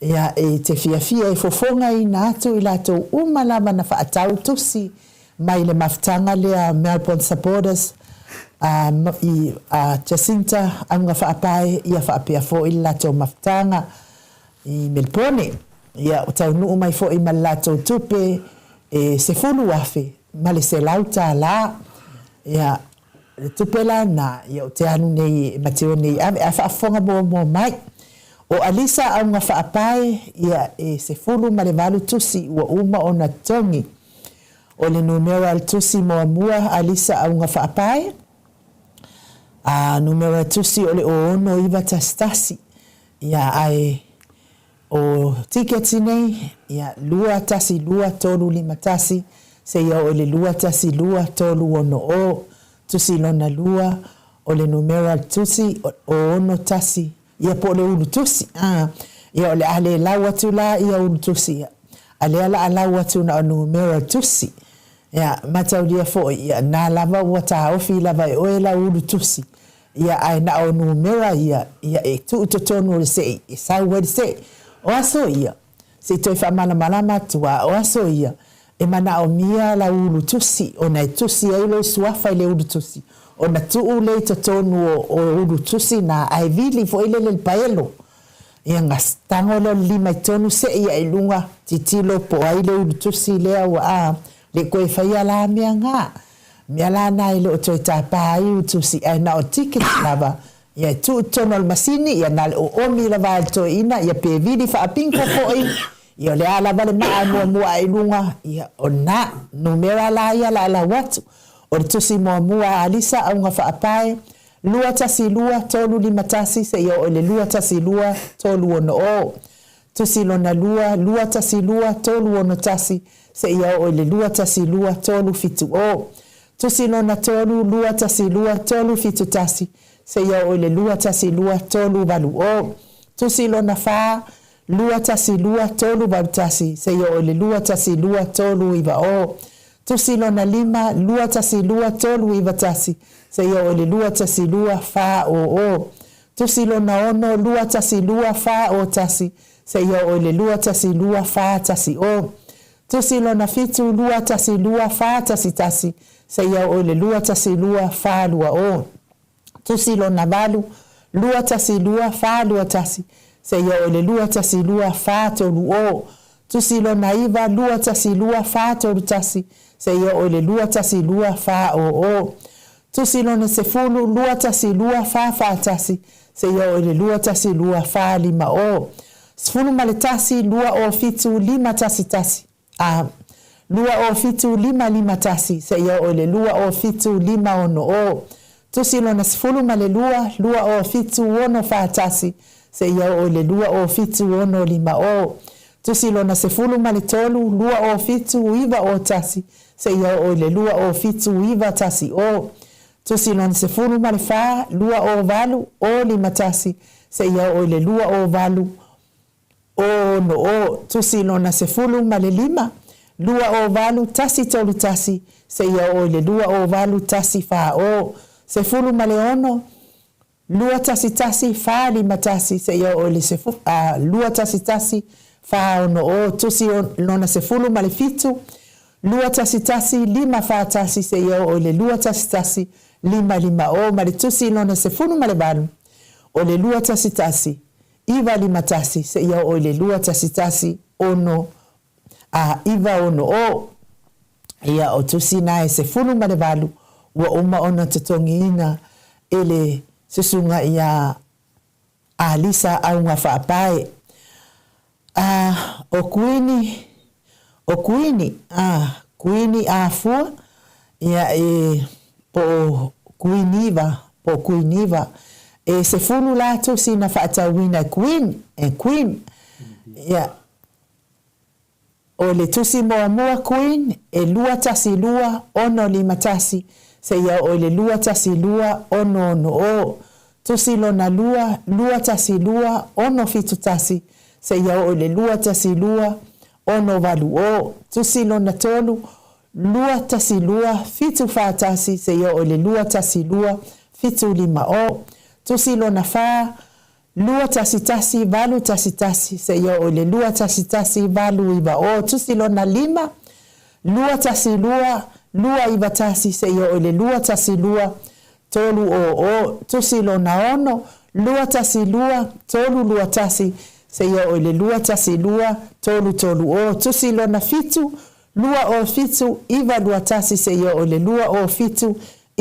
Ia, e te fiafia e fofogaina atu i latou uma lava na faatau tusi mai le mafutaga lea Melbourne Supporters a i a Jacinta Auga Faapae ia faapea foi le latou mafutaga i Melipone. Ia, ua taunuu mai foi ma le latou tupe e $10,100. Ia, le tupe la lena, ia, ou te alu nei e matiu nei e ave, ae faafofoga muamua mai. O Alisa Auga Faapae, ia, e 18 tusi ua uma ona totogi. O le numera o le tusi muamua Alisa Auga Faapae, a numera tusi o le 6911. Ia, ae o tiketi nei, ia, 212351 seia oo i le 212360. Tusi lona lua, o le numera o le tusi, o 61, ia po o le ulu tusi, a. Ia o le a le lau atu la ia ulu tusi, ia, a lea la a lau atu na o numera tusi. Ia, mataulia foi, ia, na lava ua taofi lava e oe lau ulu tusi, ia, ae na o numera ia, ia, e tuu i totonu o le sei, e sau ai le sei. O aso ia, se i toe faamalamalama atu a, o aso ia, e manaomia lau ulu tusi, ona e tusi ai lou suafa i le ulu tusi, ona tuu lea i totonu o, o ulu tusi na, ae vili foi lele le paelo. Ia, na tago lea o le lima i totonu, sei ae i luga, tilotilo po o ai le ulu tusi lea ua, a, le i toe faia la mea na. Mea la na e le o toe tapa ai ulu tusi, ae na o ticket lava, ia e tuu i totonu o le masini, ia na o le oomi lava e le toeaina, ia pe vili faapingo foi, ia o le a lava le maa e muamua ae i luga, ia o lena. Numera la ia la lau atu. O le tusi muamua a Alisa Auga Faapae, 2 1 2 3 5 1 seia oo i le 2 1 2 3 6 0. Tusi lona lua, 2 1 2 3 6 1 seia oo i le 2 1 2 3 7 0. Tusi lona tolu, 2 1 2 3 7 1 seia oo i le 2 1 2 3 8 0. Tusi lona fa, 2 1 2 3 8 1 seia oo i le 2 1 2 3 9 0. Tusi lona lima, 2 1 2 3 9 1 seia oo i le 2 1 2 4 0 0. Tusi lona ono, 2 1 2 4 0 1 seia oo i le 2 1 2 4 1 0. Tusi lona fitu, 2 1 2 4 1 1 seia oo i le 2 1 2 4 2 0. Tusi lona valu, 2 1 2 4 2 1 seia oo i le 2 1 2 4 3 0. Tusi lona iva, 2 1 2 4 3 1 seia oo i le 2 1 2 4 0 0. Tusi lona sefulu, 2 1 2 4 4 1 seia oo i le 2 1 2 4 5 0. 11, 2 0 7 5 1 1, a, 2 0 7 5 5 1 seia oo i le 2 0 7 5 6 0. Tusi lona 12, 2 0 7 6 4 1 seia oo i le 2 0 7 6 5 0. Tusi lona 13, 2 0 7 9 0 1 seia oo i le 2 0 7 9 1 0. Tusi lona 14, 2 0 8 0 5 1 seia oo i le 2 0 8 0 6 0. Tusi lona 15, 2 0 8 1 3 1 seia oo i le 2 0 8 1 4 0. 16, 2 1 1 4 5 1 seia oo i le 2 1 1 4 6 0. Tusi lona 17, 2 1 1 5 4 1 seia oo i le 2 1 1 5 5 0. Ma le tusi lona 18, o le 2 1 1 9 5 1 seia oo i le 2 1 1 6 a 9 6 0. Ia, o tusi na e 18 ua uma ona totogiina e le susuga ia Alisa Auga Faapae. A, o Kuini, o Kuini, a, Kuini Afua, ia e, po o Kuiniva, po o Kuiniva, e 10 la tusi na faatauina e Queen, e Queen, ia, O le tusi muamua Queen e 2 1 2 6 5 1 seia oo i le 2 1 2 6 6 0. Tusi lona lua, 2 1 2 6 7 1 seia oo i le 2 1 2 6 8 0. Tusi lona tolu, 2 1 2 7 4 1 seia oo i le 2 1 2 7 5 0. Tusi lona fa, 2 1 1 8 1 1 seia oo i le 2 1 1 8 9 0. Tusi lona lima, 2 1 2 2 9 1 seia oo i le 2 1 2 3 0 0. Tusi lona ono, 2 1 2 3 2 1 seia oo i le 2 1 2 3 3 0. Tusi lona fitu, 2 0 7 9 2 1 seia oo i le 2 0 7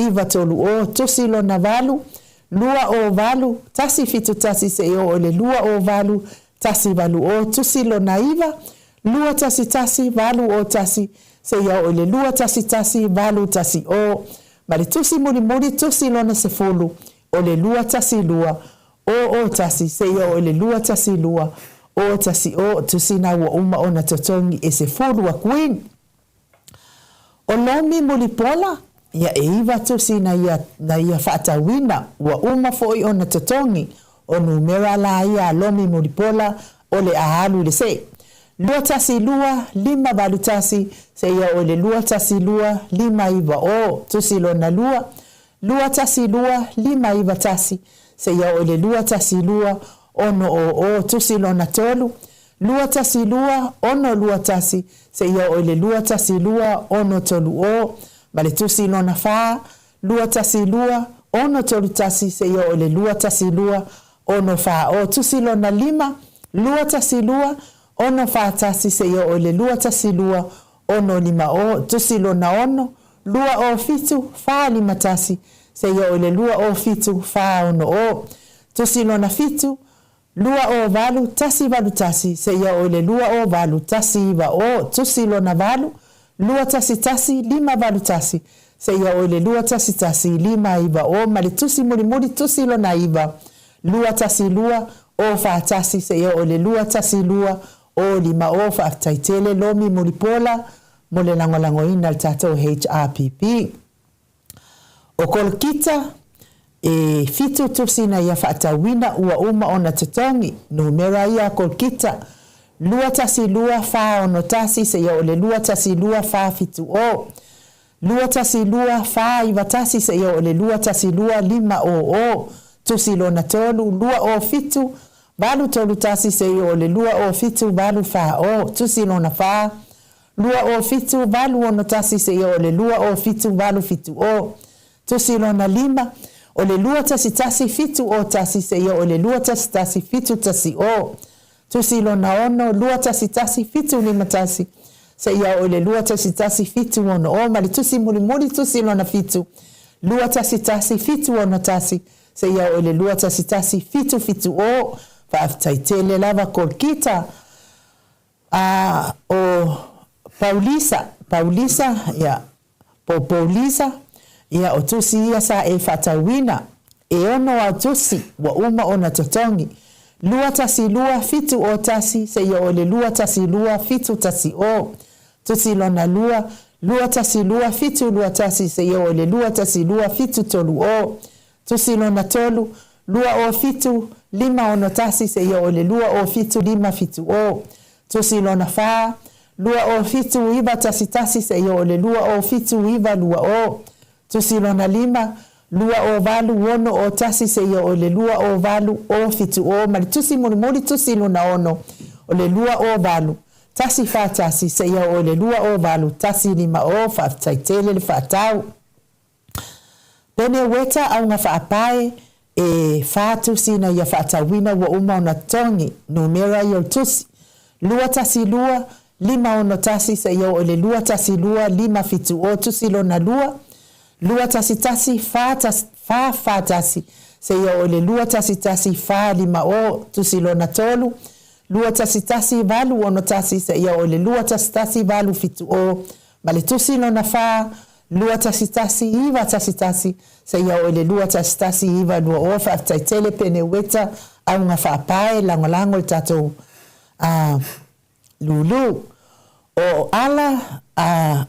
9 3 0, tusi lona 8, 2 0 8, 1 7 1 seia oo i le 2 0 8, 1 8 0, tusi lona 9, 2 1 1 8 0 1 seia oo i le 2 1 1 8 1 0, ma le tusi mulimuli, tusi lona 10, o le 2 1 2 0 0 1 seia oo i le 2 1 2 0 1 0, tusi na ua uma ona totogi e 10 a Queen. O Lomi Mulipola, ia e iva tusi na ia na ia faatauina, ua uma foi ona totogi, o numera la ia a Lomi Mulipola o le a alu i le se. 2 1 2 5 8 1, seia oo i le 2 1 2 5 9 0, tusi lona lua, 2 1 2 5 9 1, seia oo i le 2 1 2 6 0 0, tusi lona tolu, 2 1 2 6 2 1, seia oo i le 2 1 2 6 3 0, ma le tusi lona fa, 2 1 2 6 3 1, seia oo i le 2 1 2 6 4 0, tusi lona lima, 2 1 2 6 4 1, seia oo i le 2 1 2 6 5 0, tusi lona ono, 2 0 7 4 5 1, seia oo i le 2 0 7 4 6 0, tusi lona fitu, 2 0 8 1 8 1, seia oo i le 2 0 8 1 9 0, tusi lona valu, 2 1 1 5 8 1, seia oo i le 2 1 1 5 9 0, ma le tusi mulimuli, tusi lona iva, 2 1 2 0 4 1, seia oo i le 2 1 2 0 5 0. Faafetai tele Lomi Mulipola mo le lagolagoina o le tatou HRPP. O Kolokita, e fitu tusi na ia faatauina ua uma ona totogi, numera ia a Kolokita, 2 1 2 4 6 1, seia oo i le 2 1 2 4 7 0. 2 1 2 4 9 1, seia oo i le 2 1 2 5 0 0, tusi lona tolu, 2 0 7 8 3 1, seia oo i le 2 0 7 8 4 0, tusi lona fa, 2 0 7 8 6 1, seia oo i le 2 0 7 8 7 0, tusi lona lima, o le 2 1 1 7 0 1, seia oo i le 2 1 1 7 1 0, tusi lona ono, 2 1 1 7 5 1, seia oo i le 2 1 1 7 6 0, ma le tusi mulimuli, tusi lona fitu, 2 1 1 7 6 1, seia oo i le 2 1 1 7 7 0. Faafetai tele lava Kolkita. A o Paulisa, Paulisa, ia, po o Poulisa, ia, o tusi ia sa e faatauina, e ono au tusi ua uma ona totogi, 2 1 2 7 0 1, seia oo i le 2 1 2 7 1 0, tusi lona lua, 2 1 2 7 2 1, seia oo i le 2 1 2 7 3 0, tusi lona tolu, 2 0 7 5 6 1, seia oo i le 2 0 7 5 7 0, tusi lona fa, 2 0 7 9 1 1, seia oo i le 2 0 7 9 2 0, tusi lona lima, 2 0 8 6 0 1, seia oo i le 2 0 8 0 7 0, ma le tusi mulimuli, tusi lona ono, o le 2 0 8 1 4 1, seia oo i le 2 0 8 1 5 0. Faafetai tele le faatau. Pene Weta auga faapae, e fa tusi ina ia faatauina ua uma ona totogi, numera ia o le tusi, 2 1 2 5 6 1, seia oo i le 2 1 2 5 7 0, tusi lona lua, 2 1 1 4 4 4 1, seia oo i le 2 1 1 4 5 0, tusi lona tolu, 2 1 1 8 6 1, seia oo i le 2 1 1 8 7 0, ma le tusi lona fa, 2 1 1 9 1 1, seia oo i le 2 1 1 9 2 0. Faafetai tele Pene Weta auga faapae, lagolago le tatou lulu. O ala a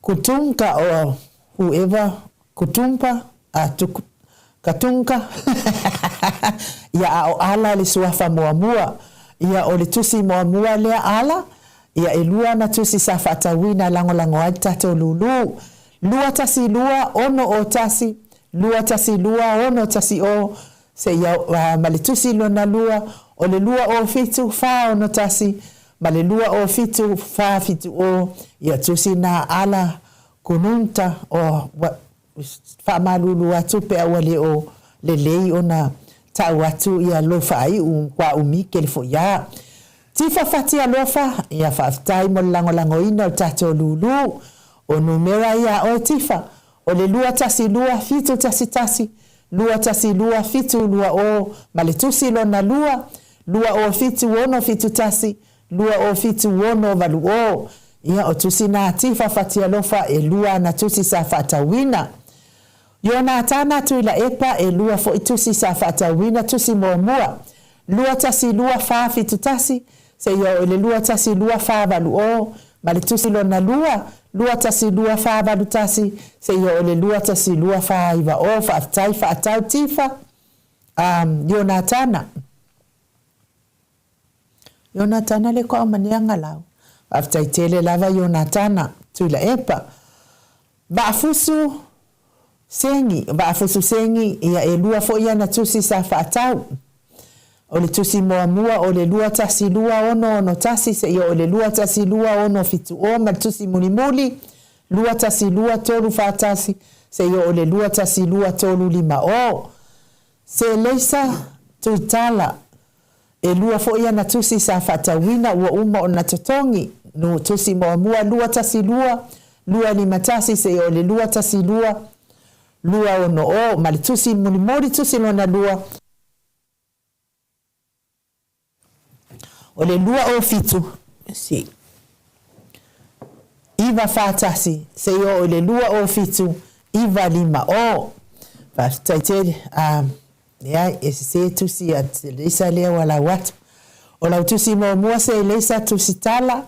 Kutunga or whoever, Kutumpa, a Katunga, ia a o Ala le suafa muamua. Ia o le tusi muamua lea Ala, ia e lua ana tusi sa faatauina e lagolago ai le tatou lulu. 2 1 2 6 0 1, 2 1 2 6 1 0, seia ma le tusi lona lua, o le 2 0 7 4 6 1, ma le 2 0 7 4 7 0, ia tusi na Ala Kununta o faamalulu atu pe a ua le o lelei ona tau atu ia lou faaiu kua umi kele foi a. Tifa fati alofa, ia faafetai mo le lagolagoina o le tatou lulu. O numera ia a oe Tifa, o le 212 711 212 720 ma le tusi lona lua, 207 671 207 680. Ia, o tusi na a Tifa Fatialofa, e lua ana tusi sa faatauina. Ionatana Tuilaepa, e lua foi tusi sa faatauina, tusi muamua, 212471, seia oo i le 212480, ma le tusi lona lua, 212481, seia oo i le 212490. Faafetai faatau Tifa, um, Ionatana. Ionatana le koa maneanga lau. Faafetai tele lava Ionatana Tuilaepa. Vaafusu Sengi, Vaafusu Sengi, ia e lua foi ana tusi sa faatau. O le tusi muamua o le 212661 seia oo i le 212670 ma le tusi mulimuli 212341 seia oo i le 212350. Seleisa Tuitala, E lua foi ana tusi sa faatauina ua uma ona totogi, no tusi muamua 212 251 seia oo i le 212 260 ma le tusi mulimuli tusi lona lua o le 207 si 941 seia oo i le 207 950. Faafetai tele. A, leai, e sese tusi a Leisa lea ua lau atu. O lau tusi muamua se Leisa Tusitala,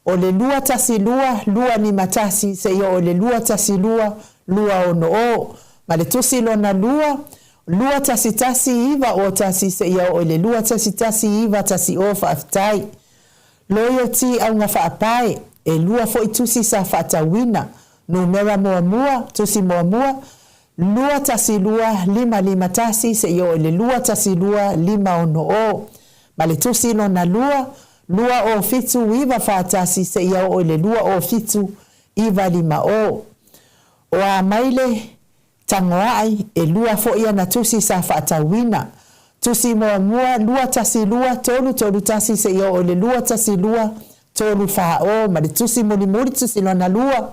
o le 212 251 seia oo i le 212 260. Ma le tusi lona lua, 211 901 seia oo i le 211 910. Faafetai. Loyalty Auga Faapae, e lua foi tusi sa faatauina, numera muamua, tusi muamua, 212551 seia oo i le 212560, ma le tusi lona lua, 20794 seia oo i le 20795. O a mai le Tagoai, e lua foi ana tusi sa faatauina. Tusi muamua, 212 331 seia oo i le 212 340 ma le tusi mulimuli tusi lona lua,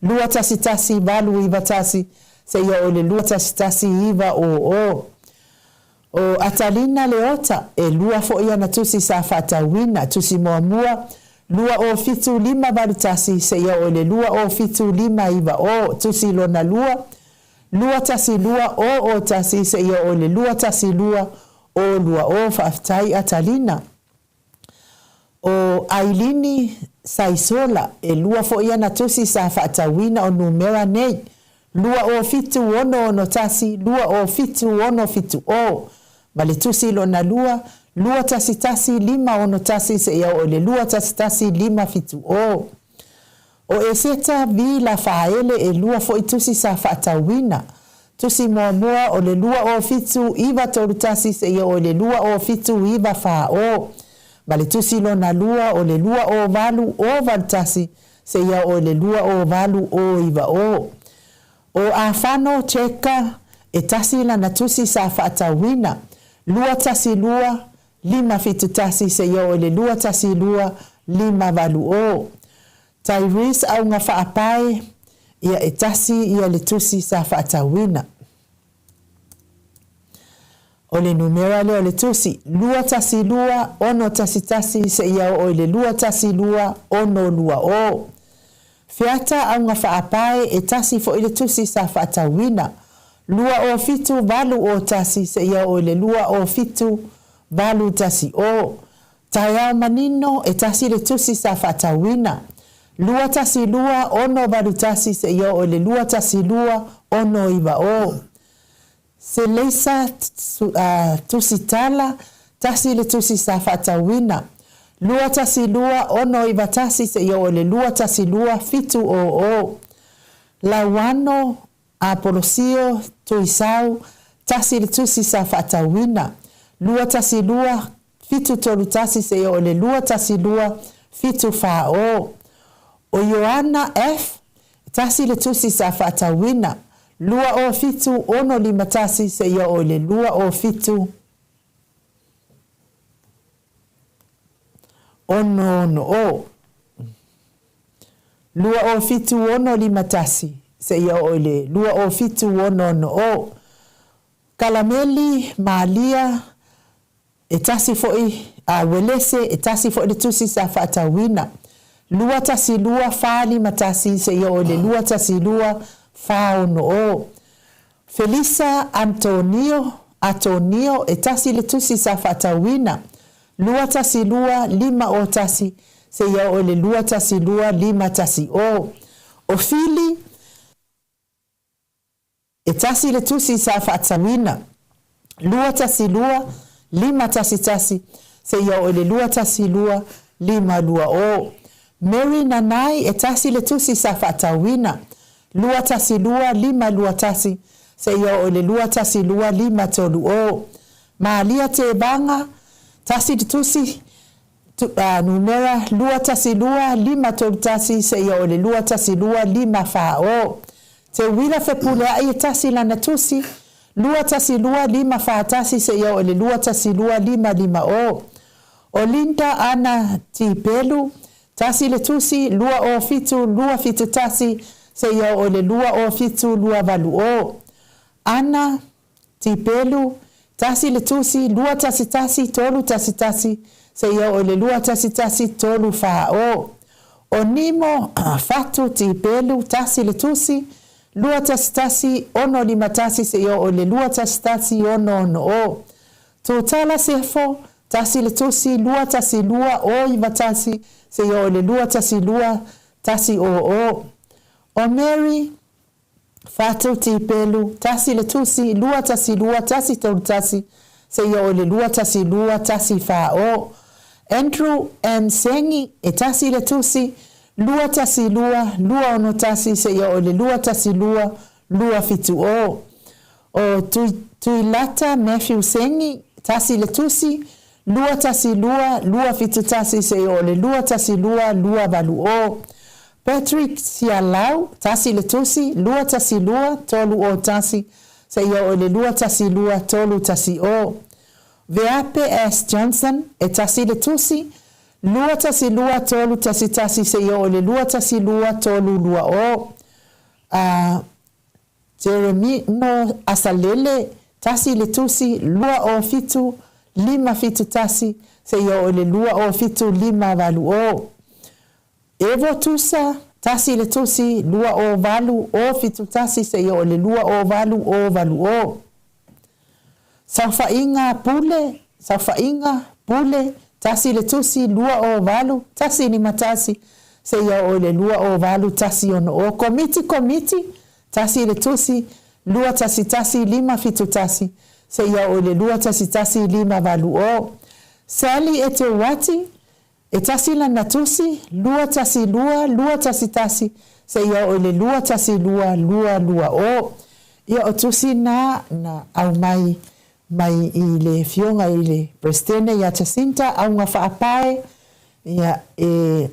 211 891 seia oo i le 211 900. O Atalina Leota, e lua foi ana tusi sa faatauina, tusi muamua, 207 581 seia oo i le 207 590, tusi lona lua, 212 001 seia oo i le 212 020. Faafetai Atalina. O Ailini Saisola, e lua foi ana tusi sa faatauina o numera nei, 207 661 207 670, ma le tusi lona lua, 211 561 seia oo i le 211 570. O Eseta vi Lafaele e lua foi tusi sa faatauina. Tusi muamua o le 207 931 seia oo i le 207 940, ma le tusi lona lua o le 208 081 seia oo i le 208 090. O Afano Cheka e tasi lana tusi sa faatauina, 212 571 seia oo i le 212 580. Tyrese Auga Faapae, ia e tasi ia le tusi sa faatauina. O le numera lea o le tusi, 212 611 seia oo i le 212 620. Feata Auga Faapae, e tasi foi le tusi sa faatauina, 207 801 seia oo i le 207 810. Taeao manino, e tasi le tusi sa faatauina, 212 681 seia oo i le 212 690. Seleisa Tusitala, tasi le tusi sa faatauina, 212 691 seia oo i le 212 700. Lauano Apolosio Tuisau, tasi le tusi sa faatauina, 212 731 seia oo i le 212 740. O Ioana F, tasi le tusi sa faatauina, 207 651 seia oo i le 207 660. 207 651 seia oo i le 207 660. Kalameli Malia, e tasi foi a Uelese, e tasi foi le tusi sa faatauina, 212 451 seia oo i le 212 460. Felisa Antonio Atonio, e tasi le tusi sa faatauina, 212 501 seia oo i le 212 510. O Fili, e tasi le tusi sa faatauina, 212 511 seia oo i le 212 520. Mary Nanai, e tasi le tusi sa faatauina, 212 521 seia oo i le 212 530. Malia Tevaga, tasi le tusi, numera 212 531 seia oo i le 212 540. Teuila Fepuleai, e tasi lana tusi, 212 541 seia oo i le 212 550. O Linda Ana Tipelu, tasi le tusi, 207 271 seia oo i le 207 280. Ana Tipelu, tasi le tusi, 211 311 seia oo i le 211 340. O Nimo Fatu Tipelu, tasi le tusi, 211 651 seia oo i le 211 660. Tutala Sefo, tasi le tusi, 212 091 seia oo i le 212 100. O Mary Fatu Tipelu, tasi le tusi, 212 131 seia oo i le 212 140. Andrew M Sengi, e tasi le tusi, 212 261 seia oo i le 212 270. O Tuilata Matthew Sengi, tasi le tusi, 212 271 seia oo i le 212 280. Patrick Sialau, tasi le tusi, 212 301 seia oo i le 212 310. Veape S Johnson, e tasi le tusi, 212 311 seia oo i le 212 320. Jeremino Asalele, tasi le tusi, 207 571 seia oo i le 207 580. Evo Tusa, tasi le tusi, 208 071 seia oo i le 208 080. Saofaiga Pule, Saofaiga Pule, tasi le tusi, 208 151 seia oo i le 208 160. Komiti Komiti, tasi le tusi, 211 571 seia oo i le 211 580. Sally Eteuati, e tasi lana tusi, 212 211 seia oo i le 212 220. Ia, o tusi na na aumai mai i le Afioga i le Peresetene ia Jacinta Auga Faapae, ia, e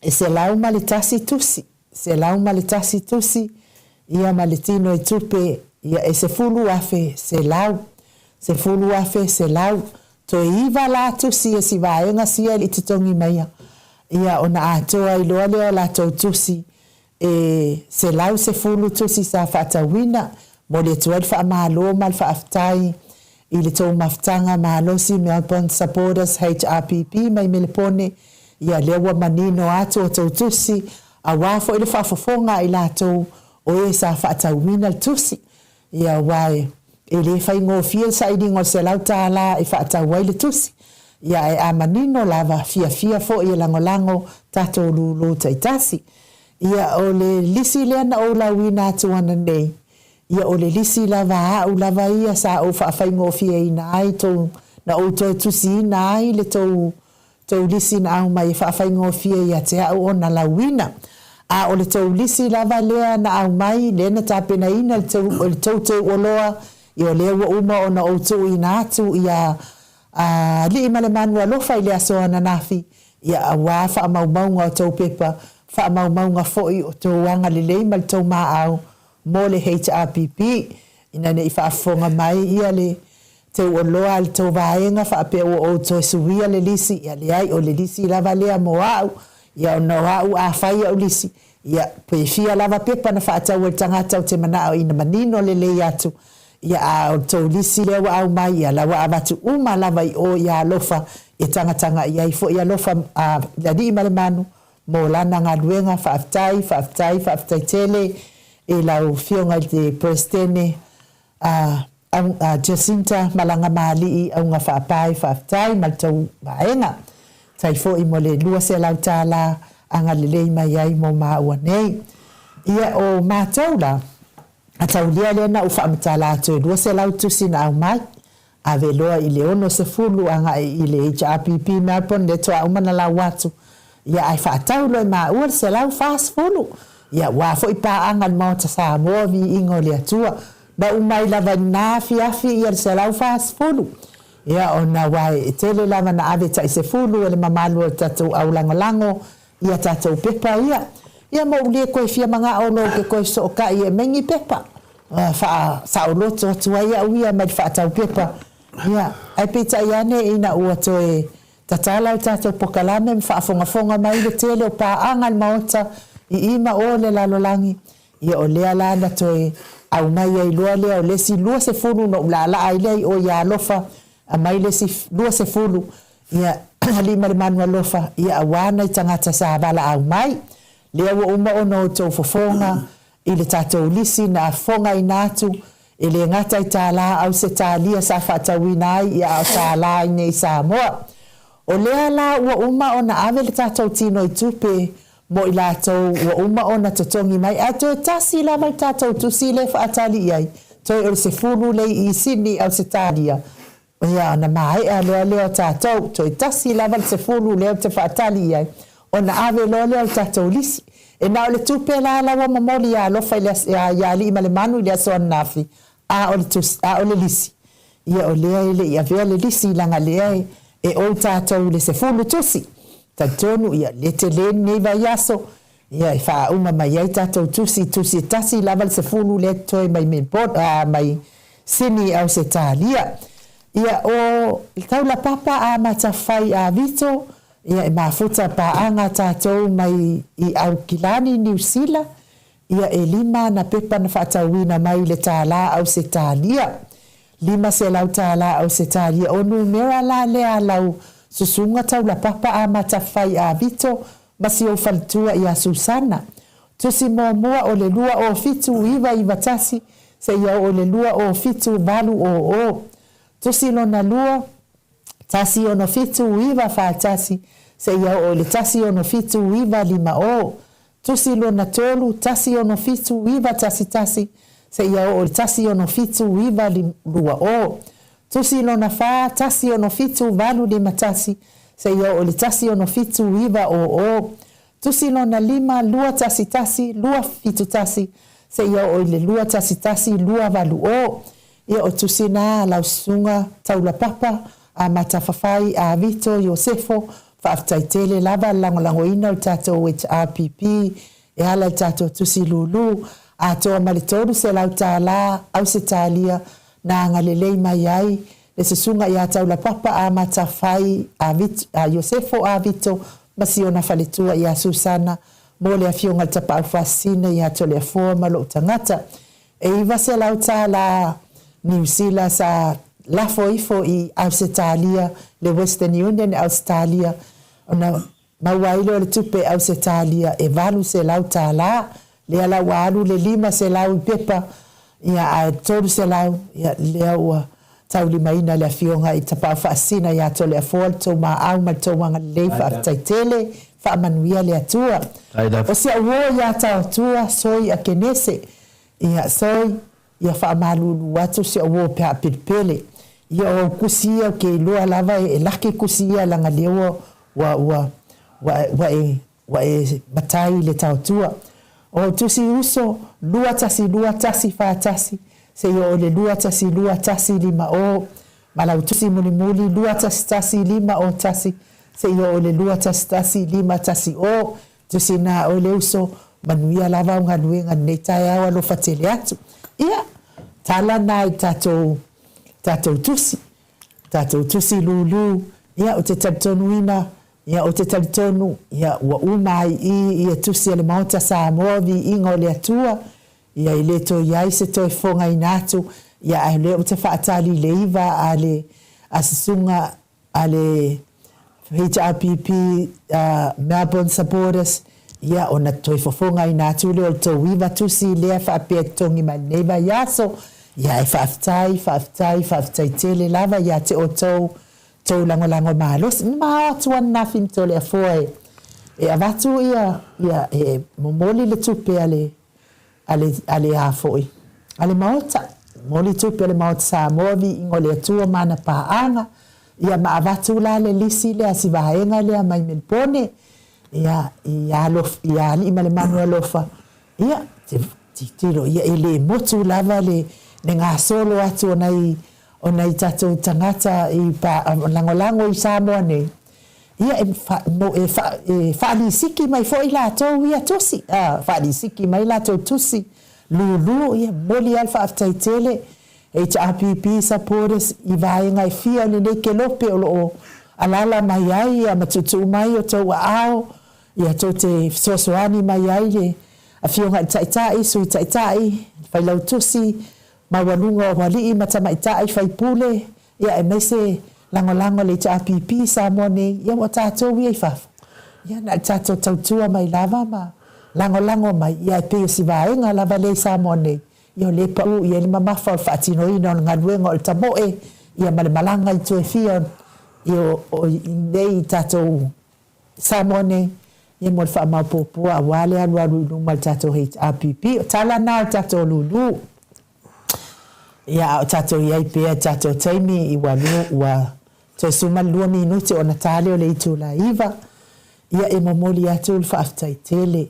e 101 tusi, 101 tusi, ia, ma le tino i tupe, ia, e 10,100, 10,100. Toe iva la tusi e si vaega sia e le i totogi maia, ia, ona atoa ai loa lea o latou tusi e 110 tusi sa faatauina. Momoli atu ai le faamalo ma le faafetai i le tou mafutaga malosi, Melbourne Supporters HRPP mai Melepone, ia, lea ua manino atu o tou tusi aua foi le faafofoga a i latou o e sa faatauina le tusi, ia, aua e le faigofie le sailiga o le $100 e faatau ai le tusi, ia, ae a manino lava, fiafia foi e lagolago tatou lulu taitasi. Ia, o le lisi lea na ou lauina atu ananei, ia, o le lisi lava a au lava ia sa ou faafaigofieina ai tou, na ou toe tusiina ai le tou tou lisi na aumai e faafaigofie ia te au ona lauina. A o le tou lisi lava lea na aumai, lea na tapenaina e le tou teuoloa, ia, o lea ua uma ona ou tuuina atu ia Alii ma le Manu Alofa i le aso ananafi, ia, aua faamaumauga o tou pepa, faamaumauga foi o tou agalelei ma le tou maau mo le HRPP, ina ne i faafofoga mai ia le teuoloa a le tou vaega faapea ua ou toe suia le lisi, ia, leai, o le lisi lava lea mo au. Ia ona o a'u a fai a'u lisi, ia, pe fia lava pepa na faatau e le tagata ou te mana'o ina manino lelei atu, ia a o le tou lisi lea ua aumai, ia la ua avatu uma lava i o ia alofa e tagataga'i ai foi alofa a le Alii ma le Manu mo lana galuega. Faafetai, faafetai, faafetai tele i lau Afioga i le Peresetene a a Jacinta Malagamaali'i Auga Faapae faafetai ma le tou vaega. Tai foi mo le $200 agalelei mai ai mo maua nei. Ia o matou la, a taulia lea na ou faamatala atu e 200 tusi na aumai, ave loa i le 60 agai i le HRPP Melbourne lea toa uma na lau atu, ia ae faatau loa e maua le 140. Ia ua foi paaga a le Maota Samoa viiga o le Atua. Na uma ai lava i lena afiafi ia le 140. Ia ona aua e tele lava na ave tai 10 e le mamalu o le tatou au lagolago ia tatou pepa ia. Ia ma ou le koe fia manao loa ou te koe fesootai e aumai ni pepa. Faasaoloto atu ai au ia mai le faatau pepa. Ia, ae peitai ane ina ua toe tatala le tatou pokalame ma faafogafoga mai le tele o paaga a le Maota i i ma o le lalolagi, Ia o lea la na toe aumai ai loa lea o le isi 20 na ou laalaa ai lea i o ia Alofa, aumai le isi 20, ia Alii ma le Manu Alofa, ia aua nai tagata sa valaau mai. Lea ua uma ona outou fofoga i le tatou lisi na fofogaina atu, e le gata i tālā Ausetalia sa faatauina ai, ia a o tālā i nei i Samoa. O lea la ua uma ona ave le tatou tino i tupe mo i latou ua uma ona totogi mai, ae toe tasi lava le tatou tusi lea e faatali i ai, toe o le 10 lei i Sydney, Ausetalia, ia ona maea loa lea o tatou, toe tasi lava le 10 lea ou te faatali i ai, ona ave loa lea o le tatou lisi. E na o le tupe la la ua momoli ia Alofa i le ia Alii ma le Manu i le aso ananafi, a o le tusi, a o le lisi, ia o lea e le i avea le lisi leaga lea e e ou tatou i le 10 tusi. Talitonu ia le tele lenei vaiaso ia e faauma mai ai tatou tusi, tusi e tasi lava le 10 lea e totoe mai Melbourne, a mai Sydney i Ausetalia. Ia o le taulapapa a Matafai a Vito, ia e mafuta paaga tatou mai i Aukilani, Niu Sila, Ia e lima ana pepa na faatauina mai i le tālā Ausetalia. 500 tālā Ausetalia. O numera la lea a lau susuga taulapapa a Matafai a Vito ma si ou faletua ia Susana. Tusi muamua o le 207 991 seia oo i le 207 800. Tusi lona lua, 167 941 seia oo i le 167 950. Tusi lona tolu, 167 911 seia oo i le 167 920. Tusi lona fa, 167 851 seia oo i le 167 900. Tusi lona lima, 211 271 seia oo i le 211 280. Ia o tusi na a lau susuga Taulapapa, a Matafafai, a Vito, Iosefo, faafetai tele lava le lagolagoina o le tatou HRPP e ala i le tatou tusi lulu atoa ma le $300 Ausetalia na agalelei mai ai le susuga ia Taulapapa a Matafai, a Vito, a Iosefo a Vito ma si ona faletua ia Susana mo le afioga i le Tapaau Faasisina ia Toleafoa ma lou tagata. E 900 tālā Niu Sila sa lafo ifo i Ausetalia, le Western Union i Ausetalia, ona maua ai lea o le tupe i Ausetalia e 800 tālā, lea la ua alu le 500 i pepa, ia ae 300, ia lea ua taulimaina le Afioga i Tapaau Faasisina ia Toleafoa le tou maau ma le tou agalelei faafetai tele, faamanuia le Atua. O si au uo ia Taotua, Soi a Kenese, Ia, soi, ia faamalulu atu si au uo pe a pelepele. Ia o au kusi ia ou te iloa lava e laki kusi ia leaga lea ua, ua, ua, ua, ua e, ua e matai i le taotua. O au tusi uso, 212 1 41, seia oo i le 212 1 5 o, ma lau tusi mulimuli, 211 5 o 1, seia oo i le 211 5 1 o. Tusi na oe le uso, manuia lava au galuega i lenei taeao alofa tele atu. Ia, tala na i tatou, tatou tusi, tatou tusi lulu, ia, ou te talitonuina, Ia, ou te talitonu, ia, ua uma ai i i ia tusi a le Maota Samoa, Viiga o le Atua, ia, e le toe i ai se toe fofogaina atu, ia, ae o lea ou te faatali i le iva a le, a Susuga a le HRPP Melbourne Supporters, ia, ona toe fofogaina atu lea o le tou iva tusi lea faapea e totogi mai lenei vaiaso, ia, ae faafetai, faafetai, faafetai tele lava ia te outou tou lagolago malosi. Na ma o atu ananafi ma Toleafoa e, e avatu ia, ia, e momoli le tupe a le, a le, a le a foi, a le Maota, momoli tupe a le Maota Samoa, viiga o le Atua ma ana paaga, ia ma avatu la le lisi lea, si vaega lea mai Melipone, ia, i alof, i Alii ma le Manu Alofa, ia, te tilotilo, ia e le motu lava le, le gasolo atu o nai, o nai tatou tagata i pa, lagolago i Samoa nei, ia e, fa, mo, e, fa, e faalisiki mai foi latou ia tusi, a, faalisiki mai latou tusi lūlū, ia momoli lava le faafetai tele HRPP supporters i vaega e fia o lenei kelope o lo o alaala mai ai ia ma tuutuu mai o tou aao, ia tou te fesoasoani mai ai le Afioga i le Taitai, Sui Taitai, Failautusi, maualuga o alii ma tamaitai faipule, ia aemaise lagolago a le HRPP i Samoa nei, ia ua tatou ia i fafo, ia na o le tatou tautua mai lava ma lagolago mai, ia e pei o si vaega lava lea i Samoa nei, ia o lea e pau i ai le mamafa o le faatinoina o le galuega o le tamoe, ia ma le malaga i tua e fia o, o i nei tatou Samoa nei, ia mo le faamaopoopoa aua le alualu i luma o le tatou HRPP. O tala na o le tatou lulu. Ia, a o tatou i ai pea i tatou taimi i ua lu, ua toe 12 minute ona ta lea o le itula 9, ia e momoli atu le faafetai tele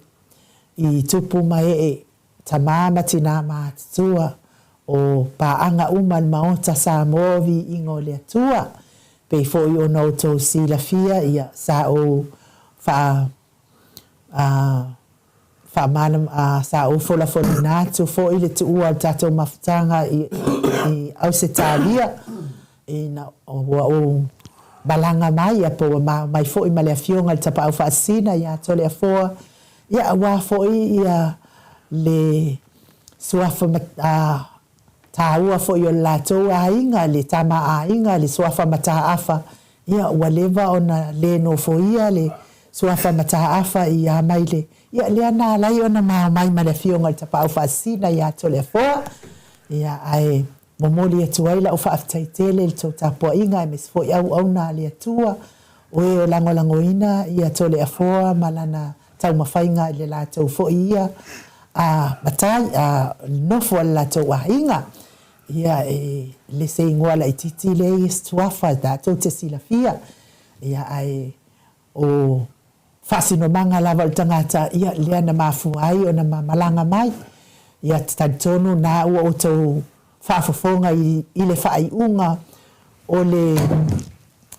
i tupu ma ee Tama ma tinā matutua o paaga uma le Maota Samoa Viiga o le Atua, pei foi ona outou silafia ia sa ou faa a faamalam a sa ou folafolaina atu foi le tuua o le tatou mafutaga i i Ausetalia ina ua ou malaga mai ia po ua ma mai foi ma le Afioga i le Tapaau Faasisina ia Toleafoa Ia, aua foi ia le suafa taua foi o le latou aiga, le tama aiga, le suafa mataafa, ia ua leva ona le nofoia le suafa mataafa i Amaile, ia lea na ala ai ona mao mai ma le Afioga i le Tapaau Faasisina ia Toleafoa, ia ae Momoli atu ai lau faafetai tele i le tou tapuaiga aemaise foi auauna a le Atua, o e o lagolagoina ia Toleafoa ma lana taumafaiga i le latou foi ia a matai, a nofo a le latou aiga. Ia e le se igoa laititi lea ia Suafa tatou te silafia, ia ae O faasinomaga lava o le tagata, ia, lea na mafua ai ona ma malaga mai. Ia, te talitonu na ua outou faafofoga i, i le faaiuga o le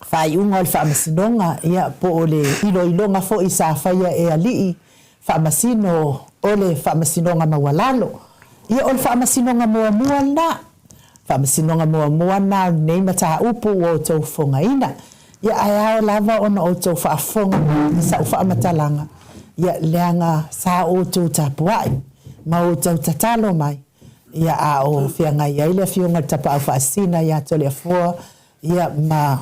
faaiuga o le faamasinoga, ia, po o le iloiloga foi sa faia e alii faamasino o le Faamasinoga Maualalo. Ia, o le faamasinoga muamua lena. Faamasinoga muamua lena o lenei mataupu ua outou fofogaina. Ia, ae ao lava ona outou faafofoga mai i sau faamatalaga, ia, leaga sa outou tapuai ma outou tatalo mai, ia, a o feagai ai le Afioga i le Tapaau Faasisina ia Toleafoa, ia, ma,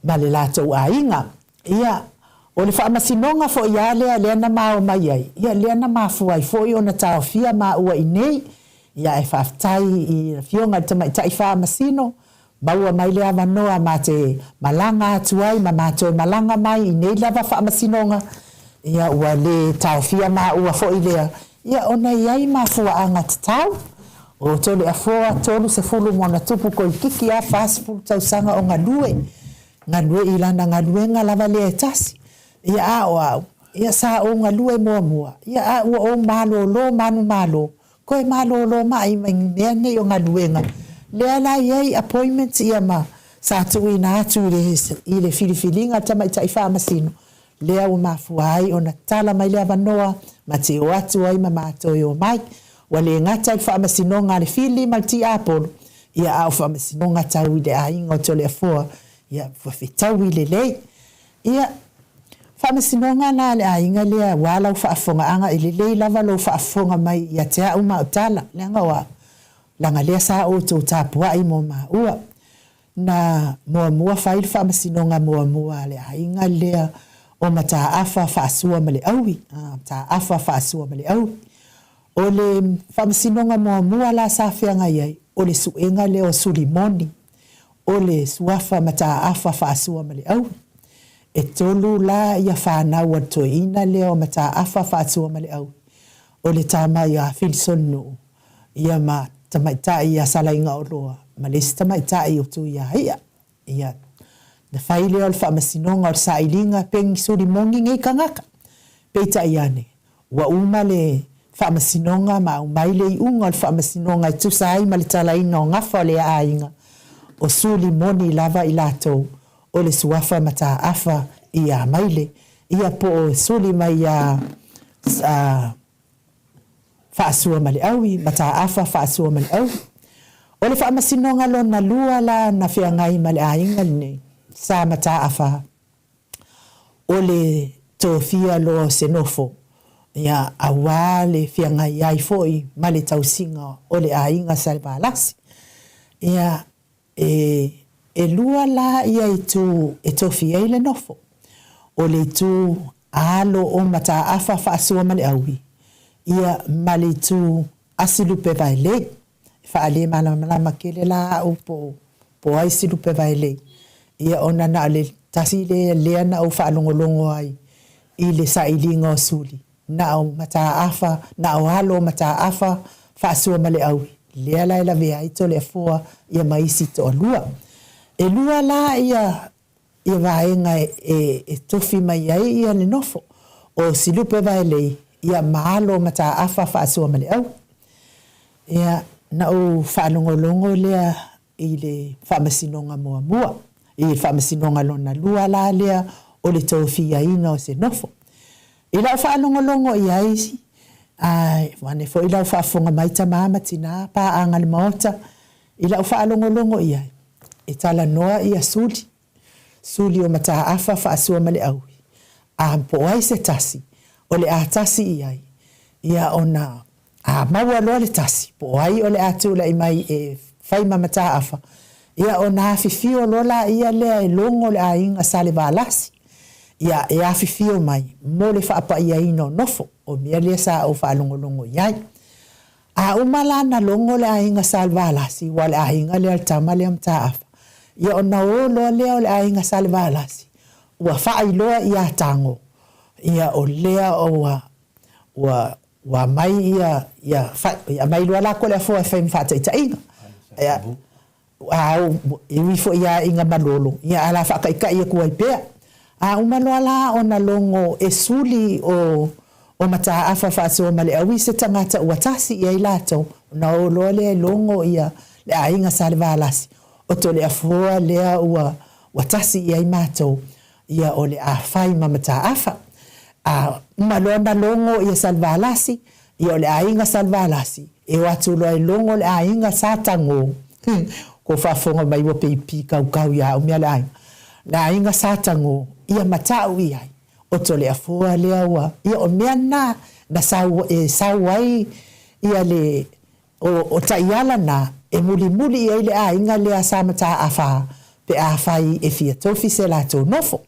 ma le latou aiga. Ia, o le faamasinoga foi a lea, lea na ma omai ai, ia, lea na mafua ai foi ona taofia maua i nei, ia, ae faafetai i Afioga i le Tamaitai Faamasino, maua mai le avanoa ma te malaga atu ai ma ma toe malaga mai i nei lava faamasinoga, ia, ua le taofia maua foi lea, ia, ona e i ai mafuaaga tatau. O Toleafoa, 30 ma ona tupu koikiki a 40 tausaga o galue, Galue i lana galuega lava lea e tasi. Ia a o au, ia sa ou galue muamua, ia a ua ou malōlō manumalo, koe malōlō mai mai mea nei o galuega, lea la i ai appointment ia ma sa tuuina atu i le i le filifiliga a le tamaitai faamasino, lea ua mafua ai ona tala mai le avanoa ma te o atu ai ma matou e omai. Ua le gata i le faamasinoga a le Fili ma le Tiapolo, ia a o faamasinoga tau i le aiga o Toleafoa, ia ua fetaui lelei. Ia, faamasinoga la a le aiga lea aua lau faafofogaaga, e lelei lava lou faafofoga mai ia te au ma au tala, leaga o au, leaga lea sa outou tapuai mo maua. Na muamua fai le faamasinoga muamua a le aiga lea o Mataafa Faasua ma le Aui, Mataafa Faasua ma le Aui. O le faamasinoga muamua la sa feagai ai, o le suega lea o Sulimoni, o le suafa Mataafa Faasua ma le Aui. E tolu la ia fanau a le toeaina lea o Mataafa Faasua ma le Aui, o le tama ia Filisonunuu, ia ma tamaitai ia Salaigaoloa ma le isi tamaitai o Tuiaia. Ia, na fai lea o le faamasinoga o le sailiga pegi suli moni nei tagata. Peitai ane, ua uma le faamasinoga ma aumai le iuga o le faamasinoga e tusa ai ma le talaina o gafa o lea aiga, o suli moni lava i latou o le suafa mataafa ia Maile, ia po o suli mai ia Faasua ma le Aui, Mataafa Faasua ma le Aui. O le faamasinoga lona lua la na feagai ma le aiga lenei, sa Mataafa o le tofia loa o se nofo, ia, aua le feagai ai foi ma le tausiga o le aiga Salevalasi. Ia, E elua la ia itu e tofi ai le nofo, o le itu alo o Mataafa Faasua ma le Aui, ia ma le itu Asilupe Vaelei. E faalemalamalama tele la au po o ai Silupe Vaelei, ia ona na o le tasi lea lea na ou faalogologo ai i le sailiga o Suli. Na o Mataafa, na o alo o Mataafa, Faasua ma le Aui, lea la e lavea ai Toleafoa ia ma isi toalua. E lua la ia ia vaega e e tofi mai ai ia le nofo, o Silupe Vaelei ia ma alo o Mataafa, Faasua ma le Aui. Ia, na ou faalogologo lea i le Faamasinoga muamua, i le Faamasinoga lona lua la lea o le tofiaina o se nofo. I lau faalogologo i ai, a ane foi lau faafofoga mai tama ma tina, paaga le Maota, i lau faalogologo i ai, e talanoa ia Suli, Suli o Mataafa faasua ma le Aui, a po o ai se tasi o le a tasi i ai, ia ona A maua loa le tasi, po o ai o le a tulai mai e fai ma Mataafa, ia ona afifio loa laia lea e logo le aiga Salevalasi, ia e afifio mai mo le faapaiaina o nofo, o mea lea sa ou faalogologo i ai. A uma la na logo le aiga Salevalasi, ua o le aiga lea o le tama lea o Mataafa, ia ona o loa lea o le aiga Salevalasi, ua faailoa ia Tago, ia o lea ua ua ua aumai ia ia fa, ia aumai loa la Toleafoa e fai ma faataitaiga. Ia, a e ui foi lava ina malolo, ia ae o le a faataitai atu ai pea. A uma loa la ona logo e suli o o Mataafa faasoa ma le aui se tagata ua tasi i ai latou, ona o loa lea e logo ia le aiga Salevalasi, o Toleafoa lea ua ua tasi i ai matou, ia o le a fai ma Mataafa. A uma loa ona logo ia Salevalasi, ia o le aiga Salevalasi, e o atu loa e logo le aiga Sa Tago. Kou faafofoga mai ua pei pikaukau ia au mea le aiga. Le aiga Sa Tago, ia matau i ai, o Toleafoa lea ua, ia o mea na na sau e sau ai ia le O taiala na e mulimuli i ai le aiga lea sa Mataafa pe afai e fia tofi se latou nofo.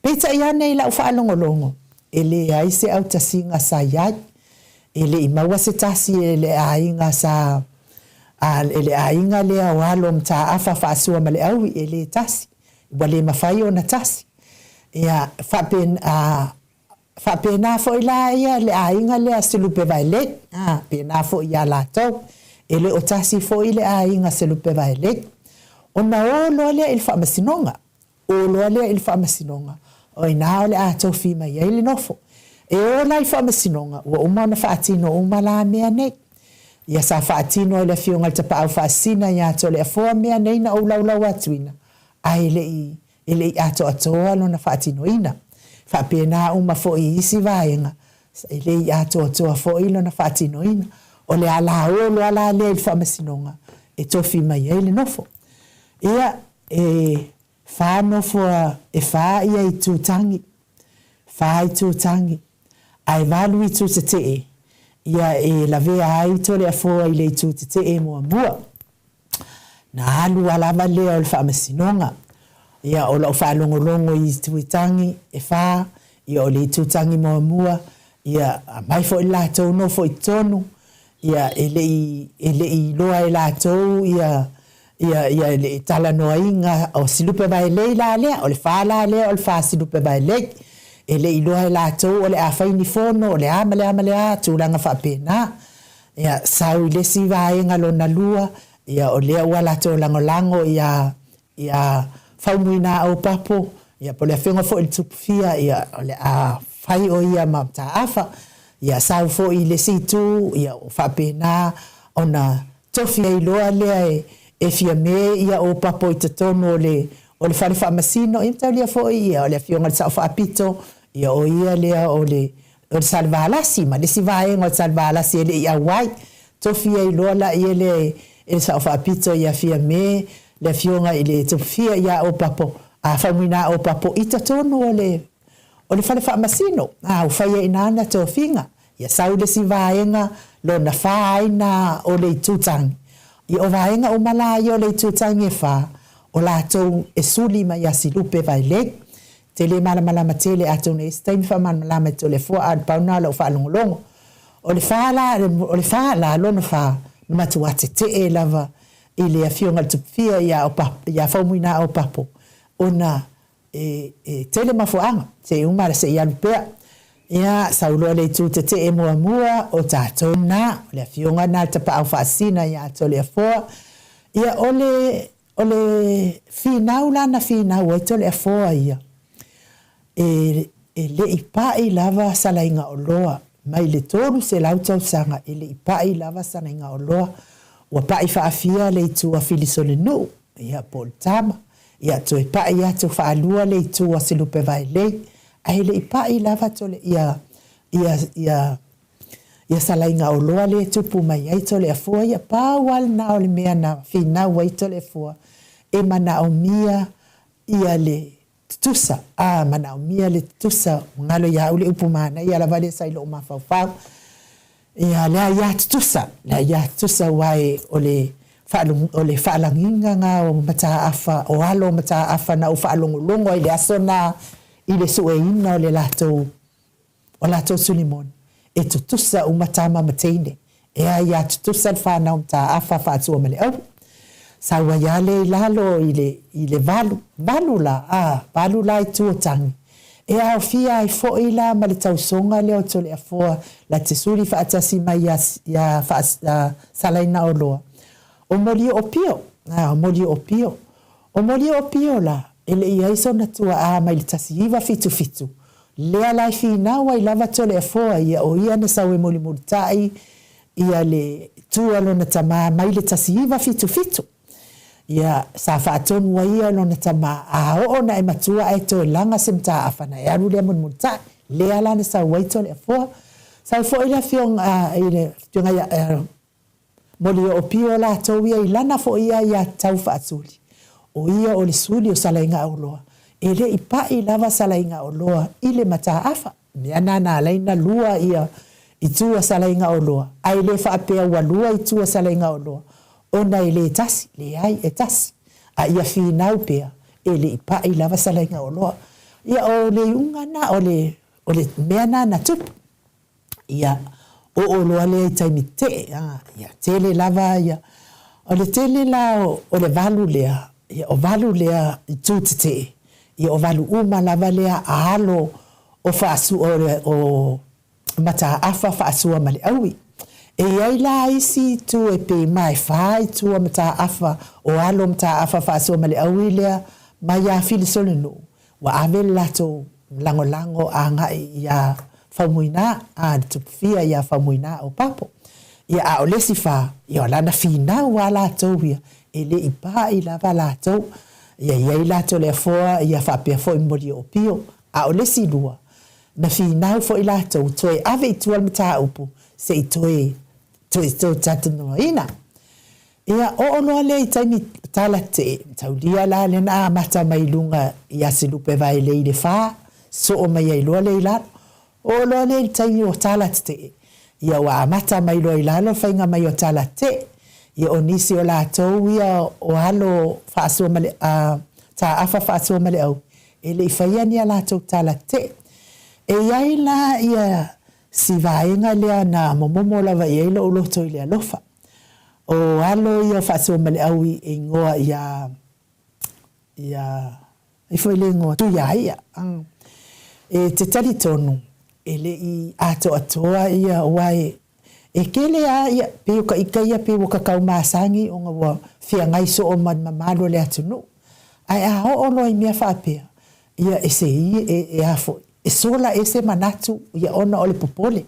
Peitai ane i lau faalogologo, e leai se autasiga sa i ai. E le i maua se tasi e le aiga sa a e le aiga lea o alo o Mataafa faasua ma le aui, e le tasi. Ua le mafai ona tasi. Ia, faapena, a Faapena foi la ia le aiga lea Selupe Vaelei, a, pena foi ia latou. E le o tasi foi le aiga Selupe Vaelei. Ona o loa lea i le faamasinoga, o loa lea i le faamasinoga, o ina o le a tofi mai ai le nofo. E o la i faamasinoga, ua uma ona faatino uma la mea nei. Ia sa faatino e le Afioga i le Tapaau Faasisina ia Toleafoa mea nei na ou laulau atuina, ae le i e le i atoatoa lona faatinoina. Faapena uma foi i isi vaega, e le i atoatoa foi lona faatinoina. O le ala o loa la lea i le faamasinoga e tofi mai ai le nofo. Ia, e. Whā nofoa e whā ia itu tangi, whā itu tangi, ae walu itu teteʻe, ia e lavea ai Toleafoa i le itu teteʻe muamua. Na alu a lava lea o le faamasinoga, ia o lau faalogologo i itu tangi e whā, ia o le itu tangi muamua, ia aumai foi le latou nofo i totonu, ia e le i e le i iloa e latou ia ia ia le talanoaina o Silupe Vaelei la lea, o le fa la lea o le fa Silupe Vaelei. E le i iloa e latou o le a fai ni fono, o le a ma le a ma le a, tulaga faapena. Ia, sau i le isi vaega lona lua, ia o lea ua latou lagolago ia ia Faumuina Aupapo, ia po o le afioga foi i le Tupufia, ia o le a fai o ia ma Mataafa. Ia sau foi i le isi itu, ia ua faapena ona tofi ai loa lea e e Fiame ia Aupapo i totonu o le o le fale faamasino, ia mataulia foi ia o le afioga i le Sao Faapito, ia o ia lea o le o le Salevalasi ma le isi vaega o le Salevalasi e le i auai. Tofi ai loa laia lea e le Sao Faapito ia Fiame, le afioga i le Tupufia ia Aupapo, a Faumuina Aupapo i totonu o le o le fale faamasino, a ua fai ai i ina ana tofiga. Ia sau le isi vaega lona fa ai na o le itutagi. Ia o vaega uma la ia o le itutagi e fa, o latou e suli mai ia Silupe Vailei. Te le malamalama tele atonu e i ai se taimi faamalamalama e Toleafoa a o le pau lena o lau faalogologo. O le fa la, o le fa la, lona fa, na matua tetee lava i le afioga i le Tupufia ia ia Faumuina Aupapo ona e, e tele mafuaaga, se i uma se i alu pea. Ia, sau loa le itu tetee muamua, o tatou na, o le afioga na le Tapaau Faasisina ia Toleafoa. Ia, o le, O le finau la na finau ai Toleafoa ia, e, e le i paʻi lava Salaigaoloa mai le 300 tausaga e le i paʻi lava Salaigaoloa. Ua paʻi faafia le itu a Filisolenuu, ia, po o le tama, ia, toe paʻi atu faalua le itu a Silupevaelei, ae le i paʻi lava Tole, ia, ia, ia, Ia Salaigaoloa lea e tupu mai ai Toleafoa ia, pau lava lena o le mea na finau ai Toleafoa e manaomia ia le tutusa, a manaomia le tutusa, ua galo ia au le upu manaia lava lea sa i lou mafaufau, ia le aia tutusa, le aia tutusa aua e o le o le faalagiga na o Mataafa, o alo o Mataafa na ou faalogologo ai i le aso na i le sueina o le latou O latou sulimoni, e tutusa uma tama ma teine, e ai a tutusa le fanau mataafa faatua ma le aui. Sau ai a lea i lalo i le, i le valu, valu la, a, valu la i tu o Tangi. E aofia ai foi la ma le tausoga lea o Toleafoa la te suli faatasi mai ia, ia faa, Salainaoloa. O Moliopio, a, o Moliopio. O Moliopio la, e le i ai sona tuaa mai le 1977, Lea la e finau ai lava Toleafoa ia o ia na sau e mulimulitai ia le tu a lona tama mai le 1977. Ia sa faatonu ai ia lona tama a oo na e matua ae toe laga se mataafa na e alu lea mulimulitai. Lea la na sau ai Toleafoa. Sau foi le afioga i le afioga ia Moliopio latou ia i lana foi ia aiatatau faasuli. O ia o le suli o Salaigaoloa. E le i paʻi lava Salaigaoloa i le mataafa. Mea na na alai na lua ia itu a Salaigaoloa, a e le faapea ua lua itu a Salaigaoloa, ona e le tasi, leai, e tasi. A ia finau pea, e le i paʻi lava Salaigaoloa. Ia o le iuga na, o le, o le mea na na tupu. Ia, oo loa lea i taimi tetee, a, ia, tele lava ia, o le tele la o, o le valu lea, ia, o valu lea i tū tetee, ia, o valu uma lava lea a alo o faasu, o le, o Mataafa faasua ma le aui. E i ai la isi itu e pei ma e fa itu a Mataafa, o alo o Mataafa faasua ma le aui lea mai ia Filisolenuu, Ua ave le latou lagolago agai iā Faumuina, a le Tupufia iā Faumuina o Papo. Ia, a o le isi fa, ia o lana finau a latou ia, e le i paʻi lava latou. Ia i ai latou Toleafoa, ia faapea foi Moliopio. A o le isi lua, na finau foi latou, toe ave i tua le mataupu, se i toe, toe, toe talitonuaina. Ia, oo loa lea i taimi tala tetee, mataulia la lea na amata mai i luga ia Silupe Vaelei i le fa, soo mai ai loa lea i lalo. Oo loa lea i le taimi o tala tetee, ia ua amata mai loa i lalo le faiga mai o tala tetee. Ia o nisi o latou ia o alo faasoa ma le, a, taafa faasoa ma le au, e le i faia ni a latou tala tetee. E i ai la ia si vaega lea na momomo lava i ai lou loto i le alofa. O alo ia o Faasoa ma le Aui e igoa ia, ia, ai foi le igoa, Tuiaia. E te talitonu, e le i atoatoa ia, aua e, e kele a ia, pei o ka ika ia pei ua kakau masani ona ua feagai soo ma le mamalu o le atunuu. Ae a oo loa i mea faapea, ia e se i, e, e a foi, e sola ese manatu ia ona o le popole.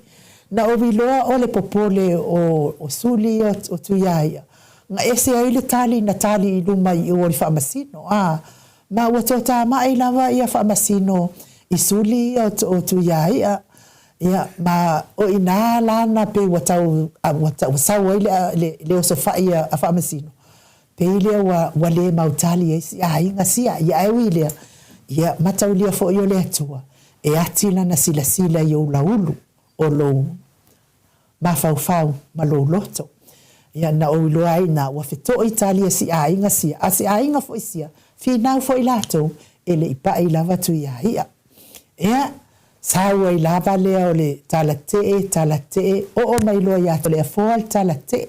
Na ou iloa o le popole o, o Suli ia o Tuiaia, na ese ai le tali na tali i luma i o i le Faamasino, a, ma ua toatamai lava ia Faamasino i Suli ia o Tuiaia, ia, ma o i na la na pei ua tau, ua, ua sau ai le, le, le osofai a, a Faamasino, Pei lea ua, ua le mautali ai si aiga sia, ia ae ui lea, ia mataulia foi o le Atua e ati lana silasila i ou laulu o lou mafaufau ma lou loto. Ia na ou iloa ai na ua feto'i tali a si aiga sia, a si aiga foi sia, finau foi latou e le i pa'i lava Tuiaia. Ia, sau ai lava lea o le tala te'e, tala te'e, oo mai loa ia Toleafoa le tala te'e.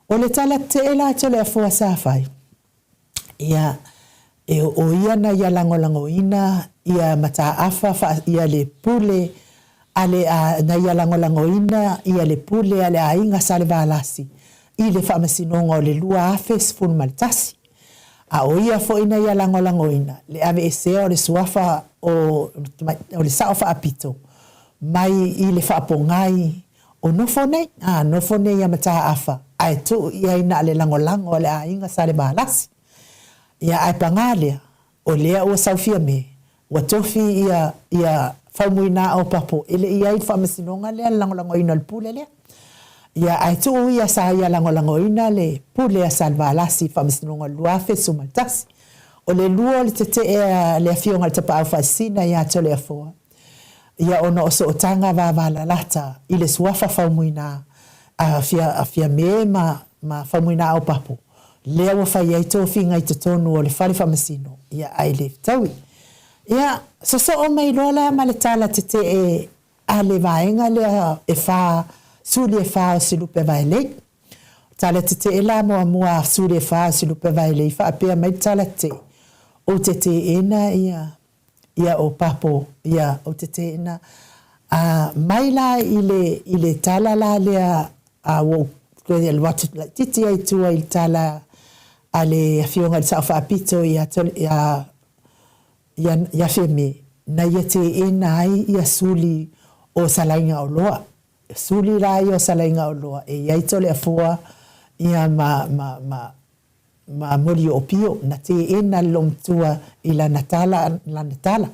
O le tala tetee la a Toleafoa sa fai, ia, e o ia na ia lagolagoina ia mataafa faa, ia le pule a le, a, na ia lagolagoina ia le pule a le aiga Salevalasi i le faamasinoga o le 2011. A o ia foi na ia lagolagoina le aveesea o le suafa o, o le Sao Faapito mai i le faapogai O nofo nei, ā, nofo nei ia Mataafa, ae tuu i ai na le lagolago a le aiga Salevalasi. Ia, ae pagā lea, o lea ua sau Fiame, ua tofi ia, ia Faumuina o Papo e le i ai le faamasinoga lea le lagolagoina o le pule lea. Ia, ae tuu ia sa ia lagolagoina le pule a Salevalasi i le faamasinoga o le 2011. O le lua o le tetee a le Afioga i le Tapaau Faasisina ia Toleafoa, ia ona o sootaga vavalalata i le suafa Faumuina a a Fiame ma ma Faumuina Aopapo, lea ua fai ai tofiga i totonu o le fale faamasino, ia ae le fetaui. Ia, sosoo mai loa la ma le tala tetee a le vaega lea e fa, suli e fa o Silupe Vaelei. Tala tetee la muamua a suli e fa o Silupe Vaelei faapea mai le tala tetee, Ou te teena ia ia o Papo, ia, ou te teena, a, mai la i le, i le tala la lea a ua ou toe alu atu laitiiti ai i tua i le tala a le Afioga i le Sao Faapito ia, ia, ia, ia Fiame, na ia teena ai ia suli o Salaigaoloa. Suli la ia o Salaigaoloa e i ai Toleafoa ia ma, ma, ma, ma Moliopio, na teena le loomatua i lana tala, lana tala.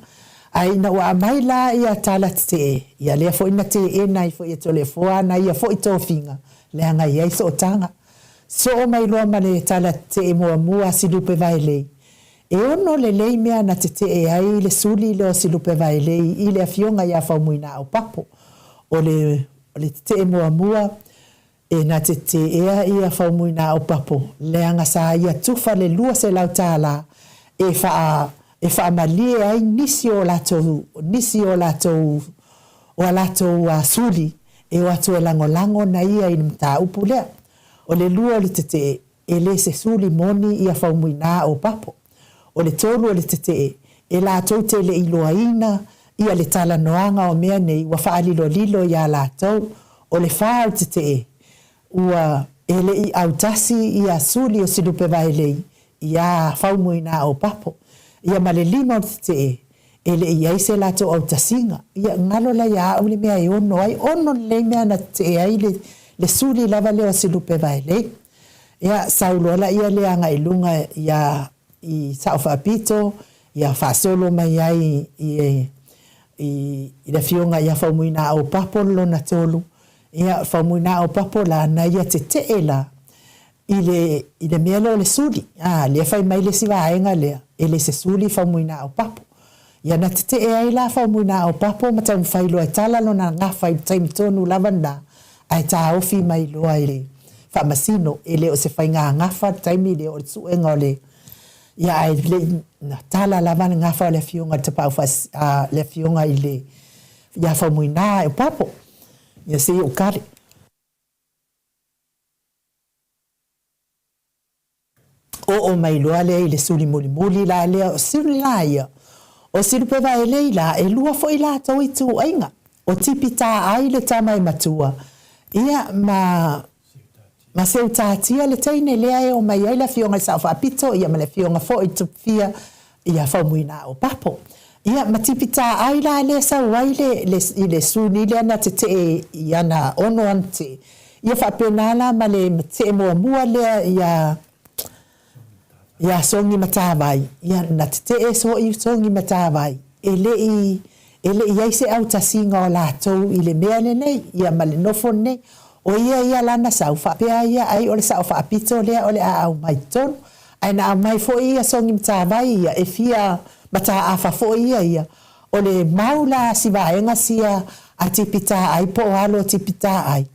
Ae ina ua aumai la ia tala tetee, ia lea foi na teena ai foi e Toleafoa ana ia foi tofiga, leaga e i ai sootaga. Soo mai loa ma le tala tetee muamua a Silupe Vaelei. E ono lelei mea na tetee ai le suli lea o Silupe Vaelei i le afioga ia Faumuina-au-papo. O le, o le tetee muamua, E na te teea ia Faumuina-au-papo, leaga sa ia tufa le 200 tālā e wha, e whaamalie ai nisi o latou, nisi o latou, o a latou suli e o atu e lagolago na ia i le mataupu lea. O le lua o le tetee, e le se suli moni ia Faumuina-au-papo. O le tolu o le tetee, e latou te le iloaina ia le talanoaga o mea nei ua faalilolilo iā latou, o le fa o le tetee, ua e le i autasi ia suli o Silupe Vaelei iā Faumuina o Papo, ia ma le lima o le tetee, e le i ai se latou autasiga. Ia galo la iā au le mea e ono ai, ono lelei mea na tetee ai le le suli lava lea o Silupe Vaelei. Ia sau loa laia lea agai i luga iā i Sao Faapito, ia faasolo mai ai i i le Afioga ia Faumuina-o-Papo lona tolu, ia Faumuina-o-Papo la na ia tetee la. I le, i le mea lea o le suli, a, lea fai mai le isi vaega lea, e le se suli Faumuina-o-Papo. Ia na tetee ai la Faumuina-o-Papo ma taumafai loa e tala lona gafa i le taimi tonu lava lena, ae taofi mai loa e le Faamasino, e le o se faiga gafa le taimi lea o le suega o le, ia ae le i, na tala lava le gafa o le afioga i le Tapaau Faas, a, le afioga i le, ia Faumuina-o-Papo. Ia se i ou kale. Oo mai loa lea i le suli mulimuli la lea, o suli la ia, o Silupevaelei la, e lua foi latou ituaiga, o Tipitaai le tama e matua, ia ma, ma Seutatia le teine lea e omai ai le afioga i le Sao Faapito, ia ma le afioga foi i le Tupufia ia Faumuina-o-Papo. Ia, ma Tipitaai la lea e sau ai le, le, i le suni lea na tetee i ana ono ana tetee, Ia faapena la ma le tee muamua lea ia ia Sogi Matavai, ia na tetee soʻi Sogi Matavai, e le i e le i i ai se autasiga o latou i le mea lenei, ia ma le nofo lenei. O ia ia lana sau, faapea ia ai o le sao faapito lea o le a aumai i totonu. Ae na aumai foi ia Sogi Matavai ia, e fia mataafa foi ia ia, O le mau la a si vaega sia a Tipitaai po o alo o Tipitaai,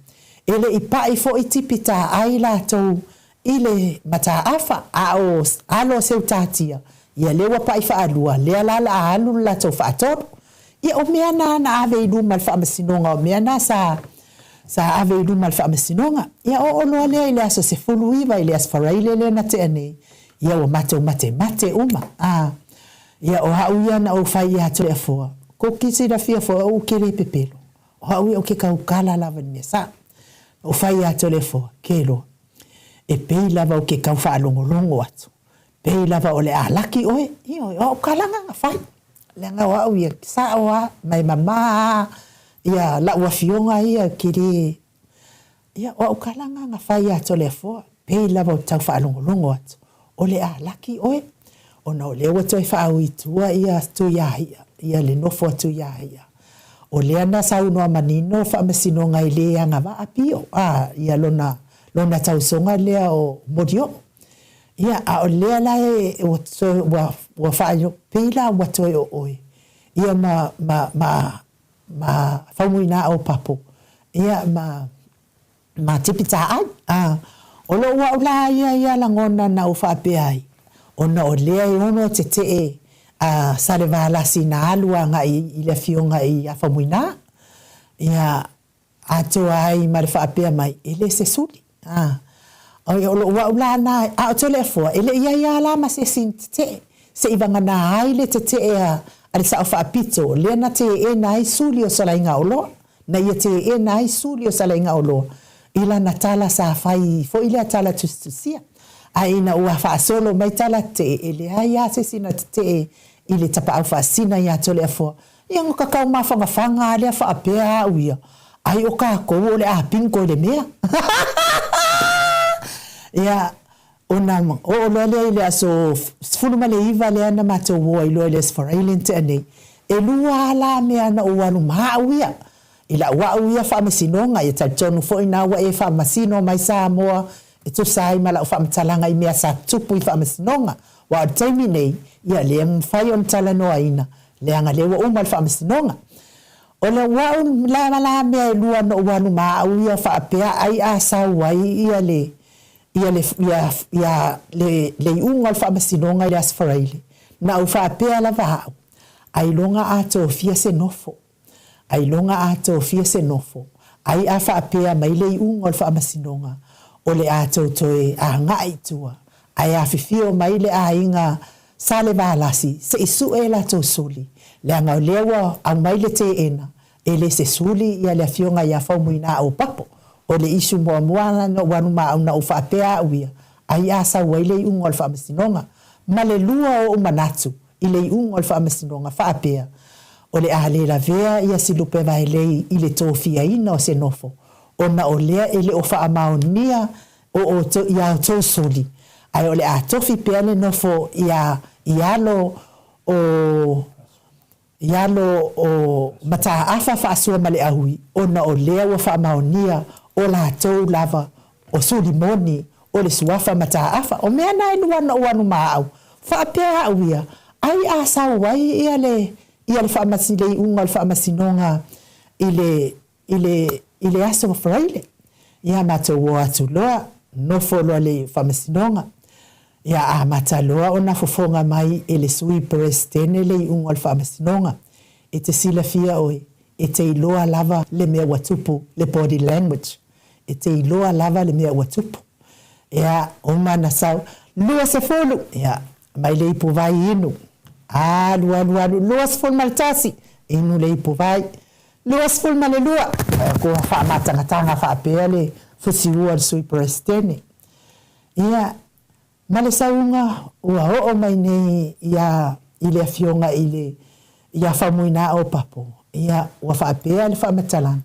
e le i paʻi foʻi Tipitaai latou i le mataafa, a o alo o Seutatia, ia lea ua paʻi faalua, lea la la a alu le latou faatolu. Ia o mea na na ave i luma le Faamasinoga, o mea na sa sa ave i luma le Faamasinoga. Ia oo loa lea i le aso 19 i le Aso Faraile lea na tea nei, ia ua matou matemate uma, a. Ia, o a'u ia na ou fai ia Toleafoa, kou ke silafia foi oʻu ke le pepelo, o a'u ia o ke kaukala lava i le mea saʻo. Na ou fai ia Toleafoa, Ke loa, e pei lava o ke kau faalogologo atu, pei lava o le a laki ʻoe, ioe, o a'u ka laga na fai, leaga o a'u ia saʻo a, ma e mamā a ia la'u afioga ia ke le Ia, o a'u kalaga na fai iā Toleafoa, pei lava o tau faalogologo atu, o le a laki ʻoe, ona o lea ua toe faaui i tua ia Tuiahi'a, ia le nofo a Tuiahi'a. O lea na saunoa manino Faamasinoga e lē agavaa pio, a, ia lona, lona tausoga lea o Molioo. Ia, a o lea la e, ua toe, ua, ua faaio, pei la ua toe o ʻoe, ia ma, ma, ma, ma Faumuina-o-Papo, ia, ma, ma Tipitaai. A, o loʻu au la ia ia lagona na ou faapea ai, ona o lea e ono tetee a Salevalasi na alu agai i le afioga ia Faumuina, ia, atoa ai ma le faapea mai, e le se suli. A, oi, o loʻu au la na, a o Toleafoa, e le i ai a la ma se isi na tetee, seʻivaganā ai le tetee a, a le Sao Faapito, lea na teena ai suli o Salaigaoloa, na ia teena ai suli o Salaigaoloa, i lana tala sa fai foi lea tala tusitusia. A ina ua faasolo mai tala tetee, e leai a se isi na tetee i le tapaau faasina iā Toleafoa, Ia no ka kau mafangafaga a lea faapea au ia, ai o kakou o le a bingo i le mea. Ia, ona oo loa lea i le aso 19 lea na matou o ai loa i le Aso Faraile na tea nei, e lua a la mea na ou alu ma au ia, i lau au ia faamasinoga, ia talitonu foi na ua e faamasino mai Samoa e tusa ai ma lau faamatalaga i mea sa tupu i faamasinoga, aua o le taimi nei, ia lea mafai ona talanoaina Leaga lea ua uma le faamasinoga. O le au la la mea e lua na ou alu ma au ia faapea ai a sau ai ia le ia le ia ia le le iuga o le faamasinoga i le Aso Faraile, na ou faapea lava au, ailoga a tofia se nofo. Ailoga a tofia se nofo, ai a faapea mai le iuga o le faamasinoga, o le a tou toe agai i tua, ae afifio mai le aiga Salevalasi se i suʻe latou suli, leaga o lea ua aumai le teena, e le se suli ia le afioga ia Faumuina-o-Papo. O le issue muamua lena na ou alu ma au na ou faapea au ia, ai a sau ai le iuga o le faamasinoga. Ma le lua o ou manatu i le iuga o le faamasinoga faapea, o le a le lavea ia Silupe Vaelei i le tofiaina o se nofo, ona o lea e le o faamaonia o outou, i a outou suli, ae o le a tofi pea le nofo i a, i alo o, i alo o Mataafa Faasua ma le Aui, ona o lea ua faamaonia o latou lava o suli moni. O le suafa mataafa. O mea na e lua na ou alu ma au, faapea au ia, ai a sau ai ia le, ia le faamasi, le iuga o le faamasinoga i le, i le, i le aso Faraile. Ia matou o atu loa, nofo loa le faamasinoga. Ia amata loa ona fofoga mai e le Sui Peresetene le iuga o le faamasinoga. E te silafia oe, e te iloa lava le mea ua tupu, le body language. E te iloa lava le mea ua tupu. Ia, uma na sau, 20! Ia, mai le ipuvai inu. Alu, alu, alu, 21, inu le ipuvai. 22, ua faamatagataga faapea le fusiua o le Sui Peresetene. Ia, ma le sauga ua oo mai nei ia i le afioga i le ia Faumuina Opapo, ia, ua faapea le faamatalaga,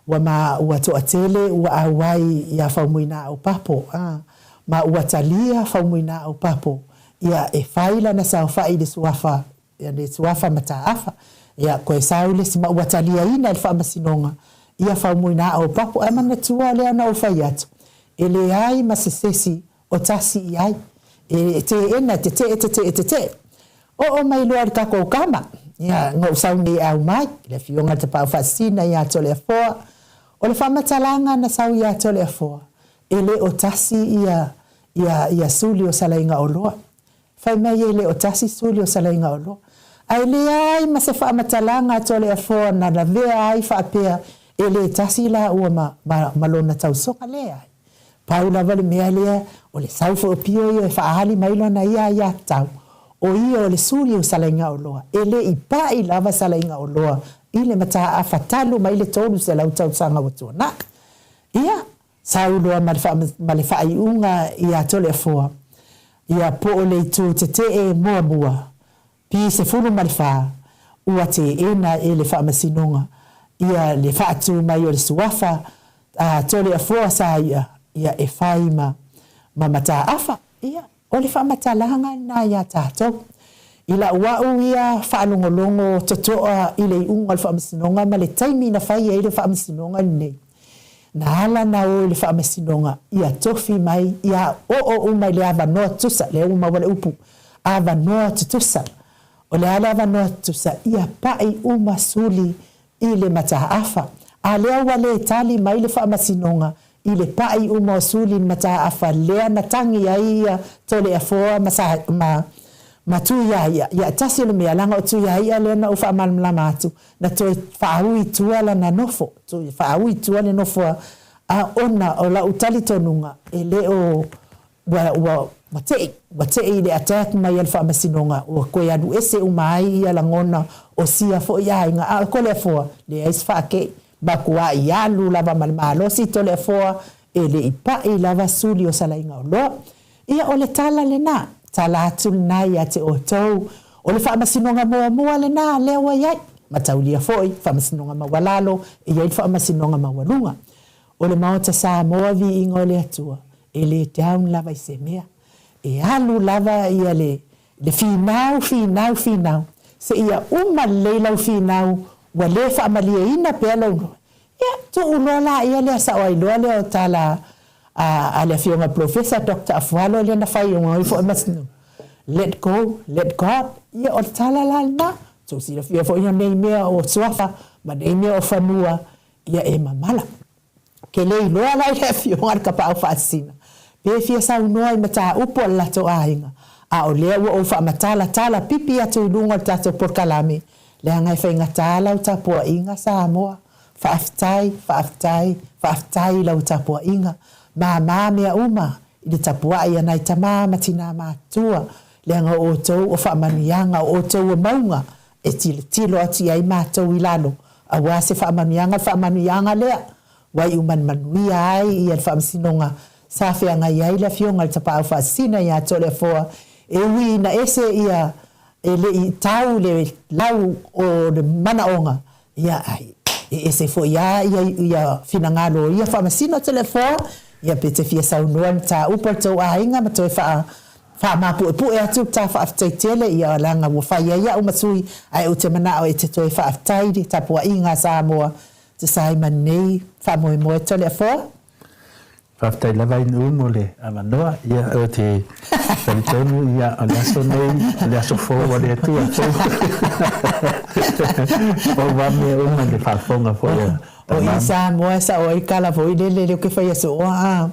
ua ma ua toatele ua auai ia Faumuina Opapo, a, ma ua talia Faumuina Opapo, ia, e fai lana saofai i le suafa Ia le suafa mataafa. Ia koe sau le isi ma ua taliaina e le faamasinoga ia faumuina ao papo. Ae manatua lea na ou fai atu, e leai ma se sesi o tasi i ai. E teena, e tetee, tetee, tetee. Oo mai loa i le takou kama, ia na ou sau nei e au mai, le afioga i le Tapaau Faasisina ia Toleafoa. O le faamatalaga na sau ia Toleafoa, e le o tasi ia, ia, ia suli o Salaigaoloa. Fai mai e le o tasi suli o Salaigaoloa. Ae leai ma se faamatalaga a Toleafoa na lavea ai faapea e le tasi laua ma, ma, ma lona tausoga. Leai. Pau lava le mea lea, o le sau foi o Pio ia e faaali mai lana ia aiatatau, o ia o le suli o Salaigaoloa. E le i pai lava Salaigaoloa i le mataafa talu mai le 300 tausaga ua tuanai. Ia, Sau loa ma le ma le faaiuga ia Toleafoa, ia po o le itu tetee muamua, P14, ua teena e le Faamasinoga ia le faatu mai o le suafa a Toleafoa sa ia ia e fai ma ma mataafa. Ia, O le faamatalaga lena iā tatou. I lau au ia faalogologo totoa i le iuga o le faamasinoga ma le taimi na fai ai le faamasinoga lenei, na ala na o i le faamasinoga ia tofi mai ia oo uma i le avanoa tutusa, lea ua maua le upu, avanoa tutusa. O le a le avanoa tutusa? Ia pai uma suli i le mataafa. A lea ua le tali mai le faamasinoga i le paʻi uma o Suli mataafa lea na tagi ai ia Toleafoa ma sa ma ma Tuiaia ia tasi o le mea leaga o Tuiaia lea na ou faamalamalama atu na toe faaui i tua lana nofo toe faaui i tua le nofo a a ona o lau talitonuga e le o Ua, ua, ua te'i, ua te'i i le attack mai a le Faamasinoga, ua toe alu ese uma ai ia lagona o sia foi aiga, a o Toleafoa, leai se faake'i, matua'i alu lava ma le malosi Toleafoa, e le i pa'i lava suli o Salaigaoloa. Ia, o le tala lena, tala atu lena ia te outou, o le Faamasinoga muamua lena lea ua i ai, mataulia foi, Faamasinoga Maualalo, e i ai le Faamasinoga Maualuga. O le Maota Samoa viiga o le Atua, e le down lava i se mea. E alu lava ia le le finau, finau, finau, seia uma lelei lau finau ua le faamalieina pea lou Ia, tuu loa laia lea sao ai loa lea o tala a a le Afioga Polofesa Doctor Afualo lea na fai ai foi ma Let go, let God. Ia o le tala la lena. Tou silafia foi nei mea o suafa ma nei mea o fanua, ia e mamala. Ke le iloa la i le afioga a le Tapaau Faasisina, pe fia saunoa i mataupu a le latou aiga, a o lea ua ou faamatalatala pipi atu i luga o le tatou polokalame, leaga e faigata lau tapuaiga Samoa. Faafetai, faafetai, faafetai i lau tapuaiga. Mama mea uma i le tapuai a nai tama ma tinā matutua, leaga o outou o faamanuiaga, o outou o mauga e tilotilo atu i ai matou i lalo, aua se faamanuiaga, le faamanuiaga lea ua iu manumanuia ai ia le faamasinoga sa feagai ai le Afioga i le Tapaau Faasisina ia Toleafoa, e ui ina ese ia e le i tau le lau o le manaoga, ia ai e ese foi lava ia ia finagalo o ia faamasino Toleafoa, ia pe te fia saunoa i mataupu a le tou aiga ma toe faa Faamapuepue atu le ta faafetai tele ia leaga ua fai ai au ma sui ae ou te manao e te toe faafetai i le tapuaiga a Samoa tusa ai ma lenei faamoemoe Toleafoa. Faafetai lava i Nuu mo le avanoa. Ia, ou te talitonu, ia, o le aso nei, o le aso fou a le Atua, fou. Fou lava mea uma i le faafofoga foi a O i Samoa e sao ai le tala foi lele, lea ou te fai atu oa a,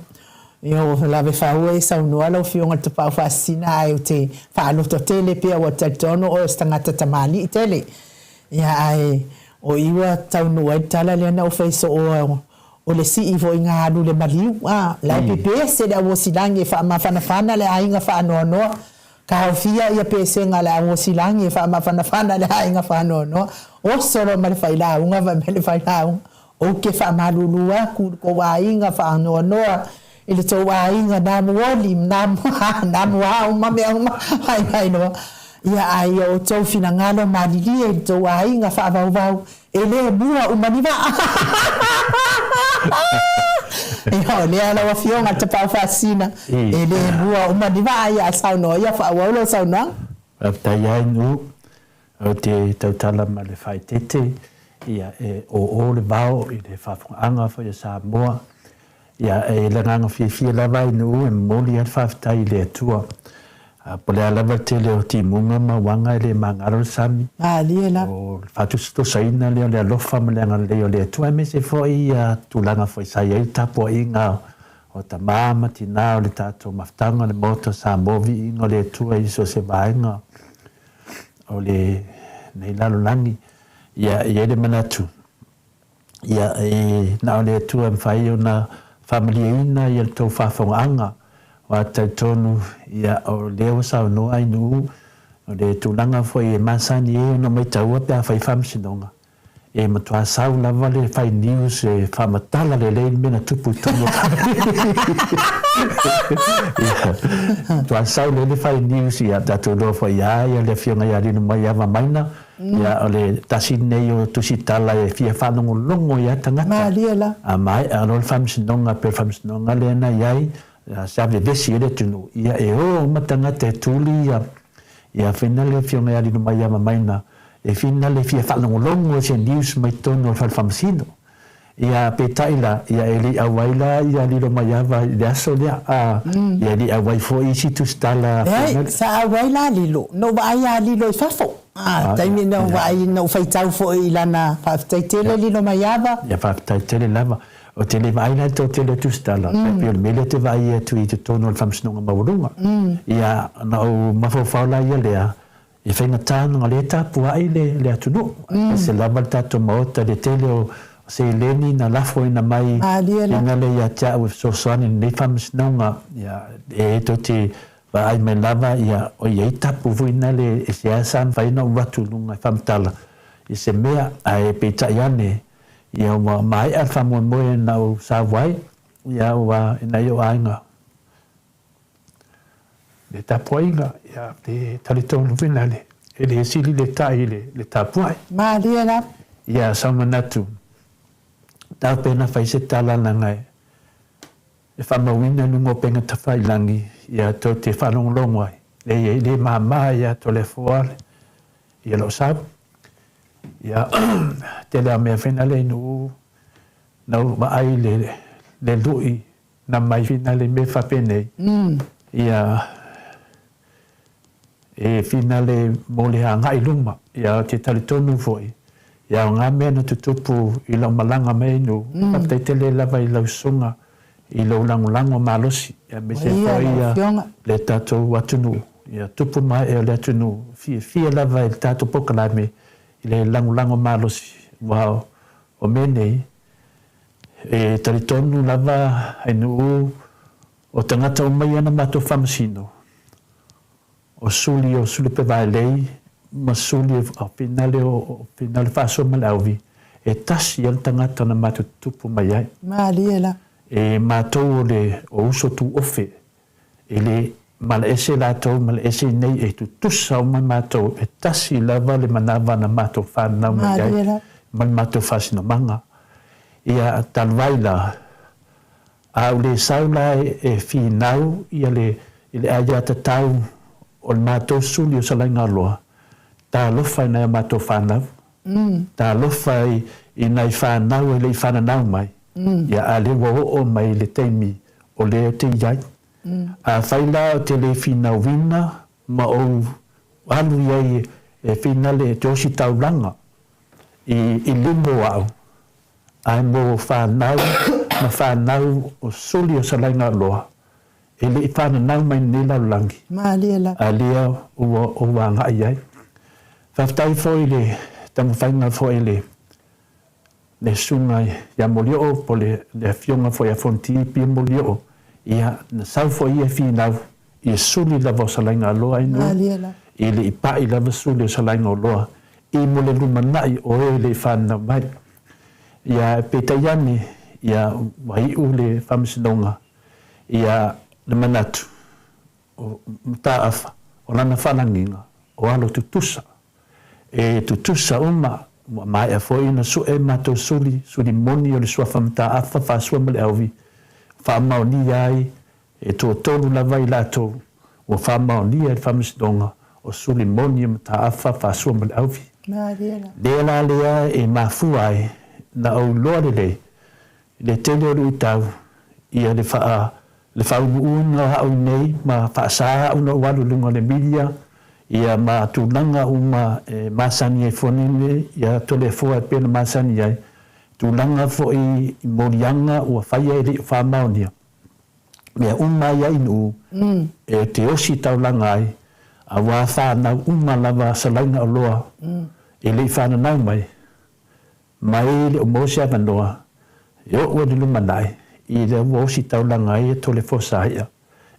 ia ua lave faaua e saunoa lau Afioga i le Tapaau Faasisina ae ou te faaloto tele pea ua talitonu oe o se tagata tamalii tele. Ia ae o i ua taunuu ai le tala lea na ou fai soo o le sii foi na alu i le maliu, a, la e pepese le auosilagi e faamafanafana le aiga faanoanoa, taofia ia pesega a le auosilagi e faamafanafana le aiga faanoanoa, oso loa ma le failauga fai mai le failauga, ou te faamalulu atu i le tou aiga faanoanoa i le tou aiga na muoli, na na muao ma mea uma, fai mai loa, ia ae ia outou finagalo malilie i le tou aiga faavauvau, E le mua uma ni vaa. Ia, o lea lau Afioga le Tapaau Faasisina, e le mua uma ni vaa, ia a saunoa ia, faaauau lau saunoaga. Faafetai ai Nuu, ou te tautala ma le faaeteete, ia e oo le vao i le faafogaaga foi a Samoa, Ia, e le agaga fiafia lava i nuu e momoli ai le faafetai i le Atua. Po o le a lava le tele o timuga ma uaga e le magalo le sami, Malie la. o le faatusatusaina lea o le alofa ma le agalelei o le Atua aemaise foi tulaga foi sa i ai le tapuaiga o tama ma tina o le tatou mafutaga o le Maota o Samoa, viiga o le Atua i so o se vaega o lenei lalolagi. Ia, e i ai le manatu, Ia, e na o le Atua e mafai ona faamalieina ia le tou faafogaaga, aua e talitonu, ia, o lea ua saunoa ai Nuu, o le tulaga foi e masani ai ona maitaua pe a fai faamasinoga, e matua sau lava le fai news e faamatala lelei le mea na tupu i totonu o Ia, matua sau lelei le fai news, ia, tatou iloa foi ia ia le Afioga ia Lilomaiava Maina, Ia, o le tasi lenei o tusitala e fia faalogologo ai tagata. Malie la. A maea loa le faamasinoga, pei o le faamasinoga lea na i ai, sa vevesi ai le atunuu, ia e o uma tagata e tuli ia, ia fina le Afioga ia Lilomaiava e fina le fia faalogologo i se news mai totonu o le fale faamasino. Ia, peitai la, ia e le i auai la ia Lilomaiava i le aso lea, a, ia e le i auai foi isi tusitala a Leai, Fernando. sa auai la Lilo. Na ou vaai ia Lilo i fafo. A, taimi na ou vaai, na ou faitau foi i lana faafetai tele Lilomaiava. Ia, faafetai tele lava. Ou te le vaai la i le toatele o tusitala, e pei o le mea lea ou te vaai atu i totonu o le Faamasinoga Maualuga. Ia, na ou mafaufau la ia lea, E faigata ona le tapuai le atunuu, aemaise lava le tatou Maota i le tele o seleni na lafoina mai ina lea ia te au e fesoasoani i lenei faamasinoga. E tou te vaai mai lava o i ai tapu foi na le e seasea mafai ona ou alu atu i luga e faamatala i se mea, ae peitai ane ua maea le faamoemoe na ou sau ai ua i nai ou aiga. Le tapuaiga, ia, te talitonu foi na le, e le sili le tai i le tapuai. Malie lava. Ia, sa manatu, tau pe na fai se tala leaga e faamauina i luga o upega tafailangi, ia, tou te faalogologo ai, leai e le mama ia Toleafoa ia lou sau. Ia, tele lava o mea foi na le i nuu, na ou vaai i le lui Na mai finale mea faapenei, ia e finale mo le agai i luma. Ia ou te talitonu foi, ia o ngā mea na tutupu i lau malaga mai ai nuu, faafetai tele lava i lau susuga i lou lagolago malosi, aemaise foi ia le tatou atunuu, ia tupu ma ee o le atunuu, fiafia lava i le tatou polokalame i le lagolago malosi, aua o mea nei, E talitonu lava e Nuu o tagata uma ia na matou faamasino, o suli o Sulupevaelei ma suli o Finale o Finale Faasoa ma le Auvi, e tasi ia le tagata na matou tutupu mai ai. Malie la. E matou o le o uso tuofe E le malaese latou malaese nei e tutusa uma matou e tasi lava le manava na matou fanau mai ai ma le matou faasinomaga. Ia talu ai la, a ou le sau la e finau ia le i le aiatatau o le matou suli o Salaigaloa, talofa i nai a matou fanau, talofa i nai fanau e le i fananau mai, ia a lea ua oo mai le taimi. o lea ou te i ai. Afai la ou te le finauina ma ou alu i ai e finale e te ositaulaga i luma o au, ae mo fanau ma fanau o suli o Salaigaaloa e le i fananau mai lenei lalolagi, a lea ua ou agai i ai. Faafetai foi i le taumafaiga foi a le le Susuga ia Molioo po o le Afioga foi ia Fonoti Pia Molioo, ia, na sau foi ia e finau i suli lava o Salaigaaloa inu, e le i pai lava suli o Salaigaoloa i mo le lumanai o e le i fananau mai. Ia, peitai ane, ia, ua iu le Faamasinoga, ia, le manatu o Mataafa, o lana faalagiga, o alo tutusa. E tutusa uma, ua maea foi ona sue matou suli, suli moni o le suafa Mataafa, Fasua ma Leauvii, faamaonia ai e toatolu lava i latou ua faamaonia i le Faamasinoga o suli moni o Mataafa, Fasua ma Leauvii. Lea la lea e mafua ai na ou iloa lelei le tele o luitau ia le faa le faaunuuina o au nei ma faasa au na ou alu i luga o le media ia ma tulaga uma e masani ai fua nei ia Toleafoa e pei ona masani ai tulaga foi i moliaga ua faia e le i faamaonia mea uma ia i Nuu e te osi taulaga ai aua fanau uma lava salaiga oloa e le i fananau mai Mai le o maua se avanoa e oo ai le lumanai i le ua ositaulaga ai e Toleafoa ia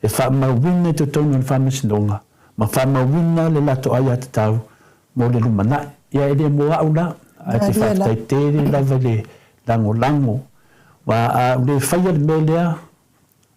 e faamauina i totonu o le Faamasinoga ma faamauina le latou aiatatau mo le lumanai. Ia e le mo au la, ae te faafetai tele lava i le lagolago, aua a ou le faia le mea lea,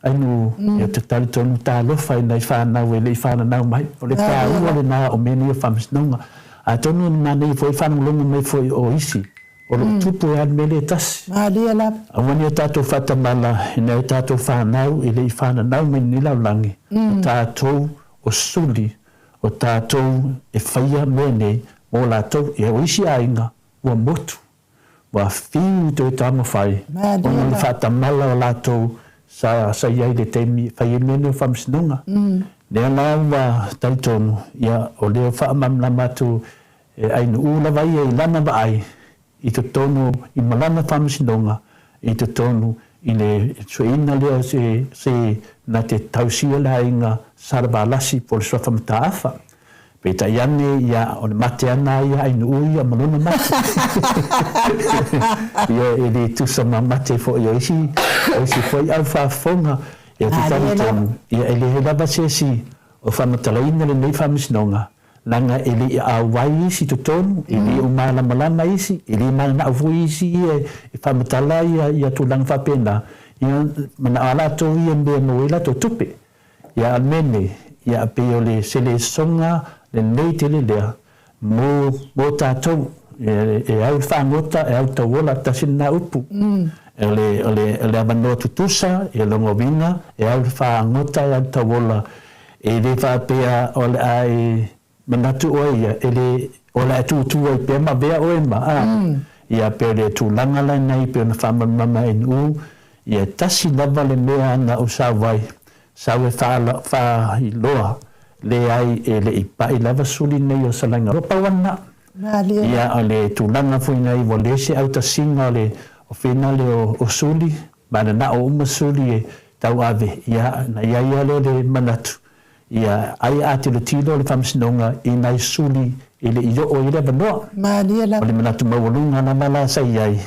Ainu, ia te talitonu talofa i nai fanau e le i fananau mai. O le taua lena o mea nei o faamasinoga. Atonu e manaia foi faalogologo mai foi o isi o lo o tupu ai lava le mea lea e tasi. Malie lava. Aua ne i o tatou faatamala i nai o tatou fanau e le i fananau mai lenei lalolagi, o tatou o suli, o tatou e faia mea nei mo latou. Ia o isi aiga ua motu. Ua fiu toe taumafai ona o le faatamala o latou sa sa i ai i le taimi e fai ai mea nei o faamasinoga. Lea la ua talitonu, ia, o lea ua faamalamalama atu e Ainuu lava ia i lana vaai i totonu i ma lana faamasinoga i totonu i le sueina lea o se se na te tausia le aiga Salavalasi po o le Suafa Mataafa. Peitai ane, ia, o le mate ana ia Ainuu ia ma lona mate. Ia, e le tusa ma mate foi o isi, o isi foi au faafofoga. Ia, te talitonu, ia, e leai lava se isi o faamatalaina lenei faamasinoga, leaga e le i auai isi i totonu, e le o malamalama isi, e le mananao foi isi ia e faamatala ia, ia tulaga faapena. Ia, manao lava latou ia i mea e maua ai latou tupe. Ia a le mea nei, ia pei o le selesoga lenei tele lea mo, mo tatou, e, e au le fagota, e au le tauola, tasi lena upu. O le, o le, o le avanoa tutusa, ia lona uiga, e au le fagota, e au le tauola. E le faapea o le a e Manatu oe ia, e le, o le a e tūtū ai pea ma avea oe ma, a, ia, pei o le tulaga la nei pei ona faamalamalama e Nu'u, ia, e tasi lava le mea na ou sau ai, sau e faa, faailoa, leai, e le i pai lava suli nei o Salaiga. Ua pau ana. Ia, o le tulaga foi nei, ua le se autasiga o le, o finale o, o suli, mananao uma suli e tauave, ia, na i ai lava lea o le manatu, Ia, ai a tilotilo le Faamasinoga i nai suli e le i oo i le avanoa. Malie lava. O le manatu maualuga lava la sa i ai,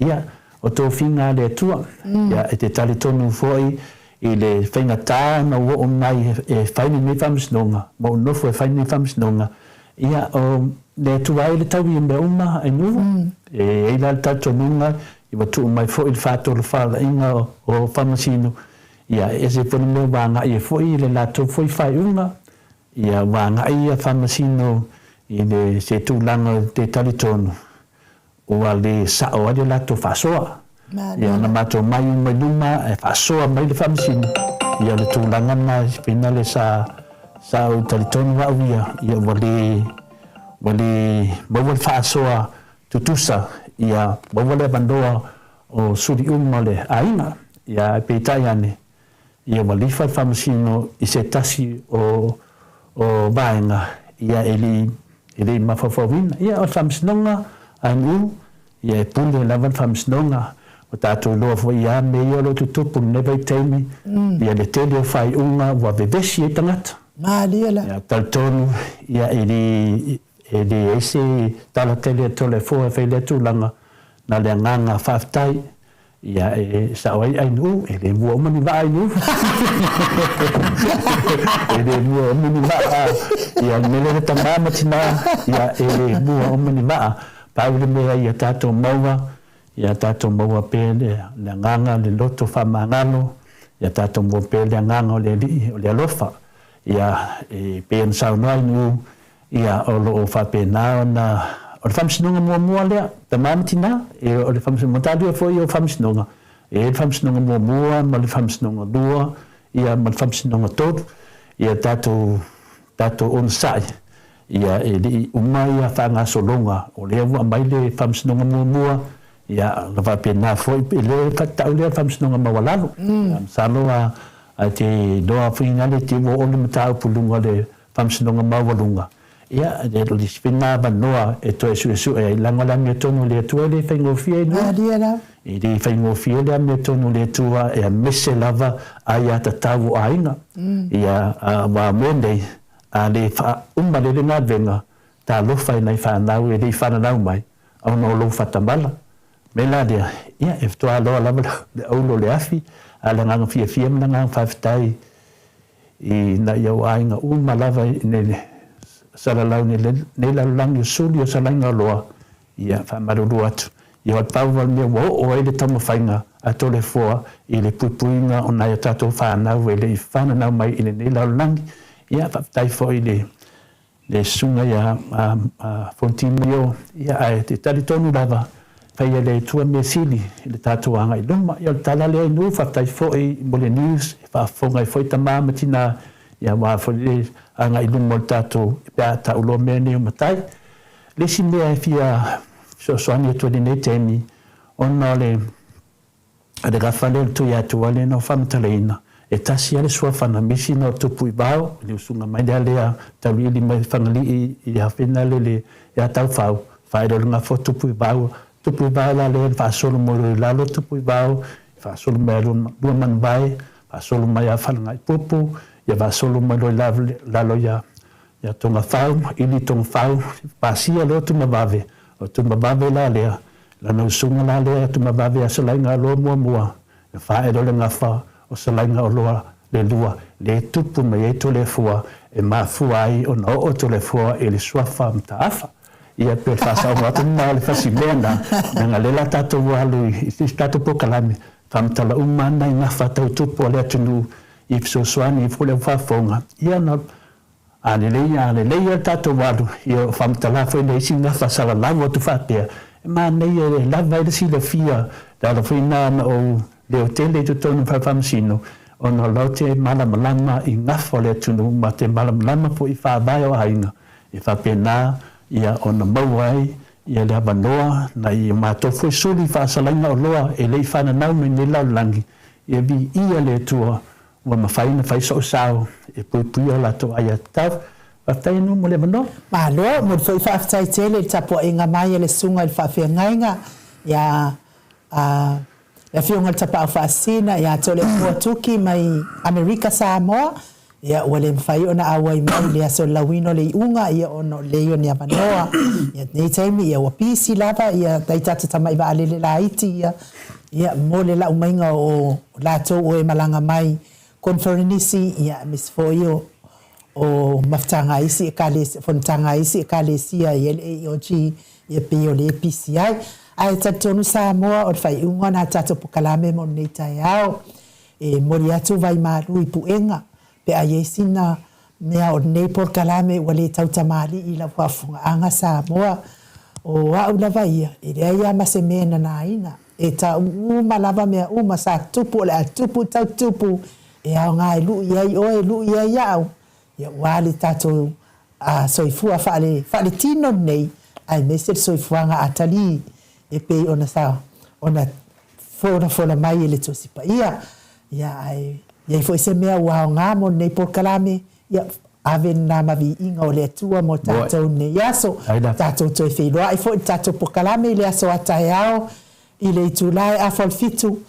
ia, o tofiga a le Atua. Ia, e te talitonu foi i le faigata ona ou oo mai e fai lenei Faamasinoga, ma ou nofo e fai lenei Faamasinoga, ia, o le Atua e le taui i mea uma, e nuu. E i ai la le talitonuga, ua tuu mai foi le faatolofalaiga o Faamasino, Ia, e ese foi le mea ua agai ai foi i le latou foi faaiuga, ia ua agai ia Faamasino i le se tulaga ou te talitonu ua le sao ai le latou faasoa. Ia ona matou mai uma i luma e faasoa mai le Faamasino, ia o le tulaga lena pei le sa sa ou talitonu au ia, ia ua le ua le maua le faasoa tutusa, ia maua le avanoa o suli uma o le aiga. Ia, ae peitai ane, Ia ua lifa le Faamasino i se tasi o o vaega ia e le i e le i mafaufauina. Ia o le Faamasinoga a NU, ia e pule lava le Faamasinoga. Ua tatou iloa foi ia mea ia o lo o tutupu i lenei vaitaimi, ia le tele o faaiuga ua vevesi ai tagata. Malie la. Ia talitonu ia e le e leai se tala tele a Toleafoa e fai i lea tulaga, na o le agaga faafetai. Ia e sao ai Ainuu, e le mua uma ni vaa Ainuu. E le mua uma ni vaa. Ia le mea lea le tama ma tina, ia e le mua uma ni vaa. Pau le mea ia tatou maua, ia tatou maua pea le agaga, le loto faamagalo, ia tatou maua pea le agaga o le Alii, o le alofa. Ia e pei ona saunoa Ainuu, Ia, o lo o faapena ona, o le faamasinoga muamua lea, tama ma tina, e, o le faamasinoga, mataulia foi ia o faamasinoga, e i ai le faamasinoga muamua ma le faamasinoga lua, ia ma le faamasinoga tolu, ia tatou, tatou onosai, ia e le i uma ia faagasologa, o lea ua aumai le faamasinoga muamua, ia ona faapena foi, e le tau lea o le faamasinoga maualalo. Ia, masalo a, a te iloa foi ina le te ua oo le mataupu i luga o le Faamasinoga Maualuga, ia, e le o le isi foi lena avanoa e toe suesue ai, leaga o le amiotonu a le Atua e le faigofie i nuun. E le faigofie le amiotonu a le Atua e amese lava aiatatau o aiga. Ia, aua o mea nei, a le faauma lelei le galuega, talofa i nai fanau e le i fananau mai, ona o lou faatamala. O le mea la lea, ia, e faatoa loa lava le auro o le afi, a o le agaga fiafia ma le agaga faafetai I nai ou aiga uma lava i nei salalau i nei lalolagi o suli o Salaiga Oloa, ia faamalulu atu. Ia o le pau lava o le mea ua oo ai le taumafaiga a Toleafoa i le puipuiga o nai o tatou fanau e le i fananau mai i lenei lalolagi. Ia faafetai foi i le le susuga ia Fonoti Mio, ia ae te talitonu lava, faia e le Atua mea sili i le tatou agai i luma. Ia o le tala lea i nuu, faafetai foi mo le news, e faafofoga ai foi tama ma tina, ia aua foi le agai i luma o le tatou, pe a tau loa mea nei o matai. Le isi mea e fia fesoasoani atu ai i lenei taimi, ona o le A le gafa lea o le Tuiatua lea na ou faamatalaina, e tasi lava le suafa na misi na o Tupuivao, i le usuga mai lea lea tauliili mai Fagalii i Afena lele ia Taufau, faailoa le gafa o Tupuivao, Tupuivao la lea na faasolo mai loa i lalo Tupuivao, faasolo mai ia Luamanuvae, faasolo mai ia Falagaipupu, ia faasolo mai loa i lalo ia Togafau, ili Togafau, pasia loa Tumavave, o Tumavave la lea Lana usuga la lea tumavave a Salaiga-oloa muamua, e faele o le gafa o Salaiga-oloa le lua, le tupu mai ai Toleafoa, e mafua ai ona oo Toleafoa i le suafa Mataafa. Ia, pei o le faasaoga atu lena o le fasi mea lena, leaga lea la tatou alu i se isi tatou polokalame, faamatala uma lava nai gafa tau tupu a le atunuu i fesoasoani ai foi le au faafofoga, ia ona A lelei, a lelei lava le tatou alu, ia o faamatala foi le isi gafa salalau atu faapea, e manaia e lava ai le silafia, le ala foi lena na ou leo tele i totonu o le fale faamasino, ona o la ou te malamalama i gafa o le atunuu ma te malamalama foi i faavae o aiga, e faapena ia ona maua ai ia le avanoa nai o matou foi suli faasalaiga oloa e le i fananau mai nei lalolagi, ia viia le Atua Ua mafai ona fai sou sao e puipuia o latou aiatatau. Faafetai anu mo le avanoa. Malo, momoli foi faafetai tele i le tapuaiga mai a le Susuga i le Faafeagaiga ia le Afioga i le Tapaau Faasisina ia Toleafoa Tuki mai Amerika Samoa, ia ua le mafai ona auai mai i le aso lauina o le iuga ia ona o le leai o ni avanoa. Ia lenei taimi ia ua pisi lava ia nai tatou tamai vaalele laiti ia Ia, mo le lau maiga o latou o e malaga mai koniferenisi, ia, aemaise foi o, o mafutaga a isi ekalesia, fonotaga a isi ekalesia e i ai le AOG, ia pei o lea e pisi ai. Ae talitonu Samoa, o le faaiuga o na tatou pokalame mo lenei taeao, e momoli atu vaimalu i puega, pe a i ai sina mea o lenei polokalame ua le tautamalii i lau faafofogaaga Samoa, o au lava ia, e leai lava ma se mea e nanaina. E tau uma lava mea uma sa tupu, o le a tupu tau tupu, e aoga e lui ai oe, lui ai au, ia ua le tatou soifua faale, faaletino lenei, aemaise le soifuaga atalii e pei ona sa, ona folafola mai e le Tusi Paia. Ia, ae. I ai foi se mea ua aoga mo lenei polokalame, ia, ave lena ma viiga o le Atua mo tatou i lenei aso. Tatou toe feiloai foi i le tatou polokalame i le aso a taeao i le itula e afa o le fitu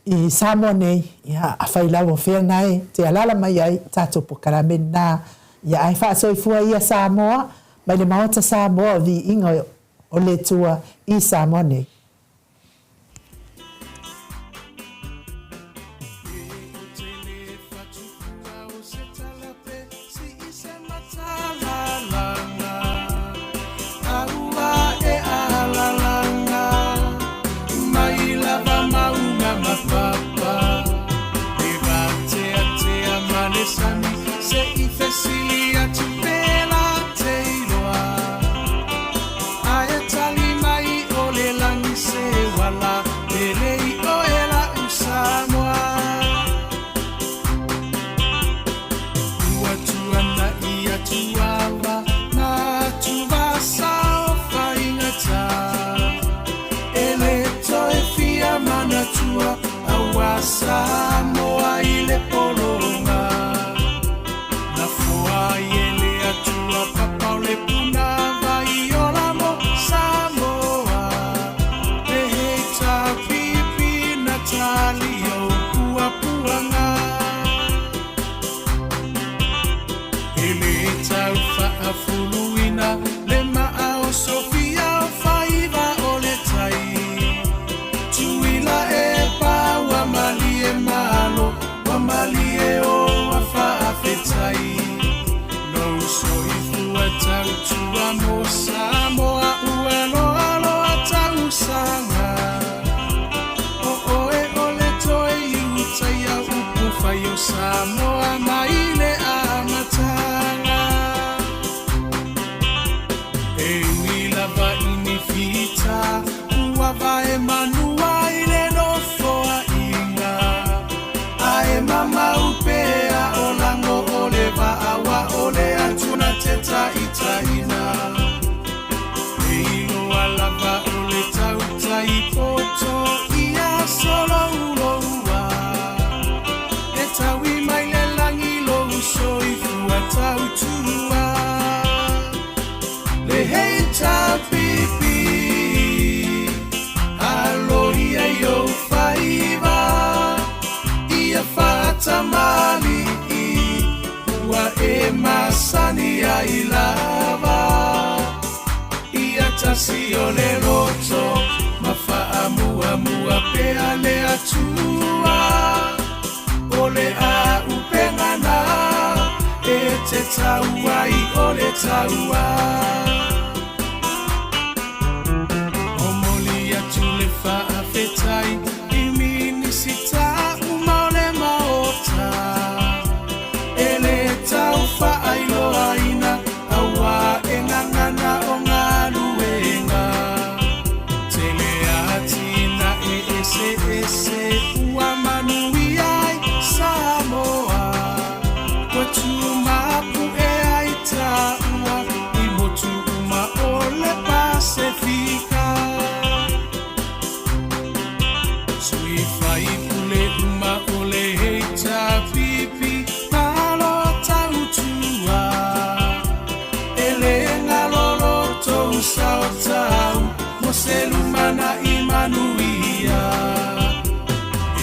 i Samoa nei. Ia, afai lava o fea lena e te alaala mai ai, tatou polokalame lena. Ia, ae faasoifua ia Samoa mai le Maota Samoa o Viiga o le Atua i Samoa nei. Ae tali mai o le lagi se uala pele i oe la'u Samoa. Ua tuana'i atu ava na atuvasa o faigata. E le toe fia manatua aua Samoa i le pologa. Na foa ai e le Atua papa o le punavai ola mo Samoa. Le HRPP na tali ou puapuaga. E le tau faafuluina le maa o Sofia o faiva o le tai. Tuila e pa ua malie malo, ua malie o ua faafetai. Lou soifua tautua mo Samoa ua loaloa tausaga. O oe o le toe iutaia upu fai o Samoa mai le amataga. E ui lava i ni fita ua vae manua i le nofoaiga. Ae mamau pea o lago o le vaa ua o le Atua na te taitaiina. E iloa lava o le tautai poto ia solouloua. E taui mai le lagi lou soifua tautua. Le HRPP alo ia i ou faiva ia faatamali'i ua e masani ai lava. Ia tasi o le loto ma faamuamua pea le Atua. O le auupega na e te tau ai o le taua. Momoli atu le faafetai i Minisita uma o le Maota. E le tau faailoaina auā e gagana o galuega. Tele atinae eseese ua manuia ai Samoa. Ua tumapu'e ai taua i motu uma o le Pasefika. Sui faipule uma o le HRPP malo tautua. E le galo lo tou sao tau mo se lumana'i manuia.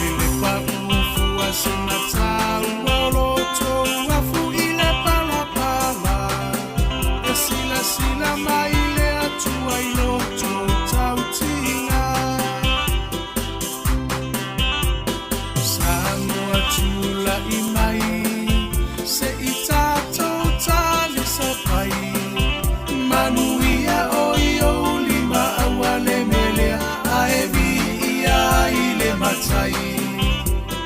E le pa'u fua se mataua o lo tou afu i le palapala. E silasila mai le Atua i lo tou tautiga. Samoa tula'i mai se i tatou talisapai. Manuia o i ou lima aua le melea ae viia ai le Matai.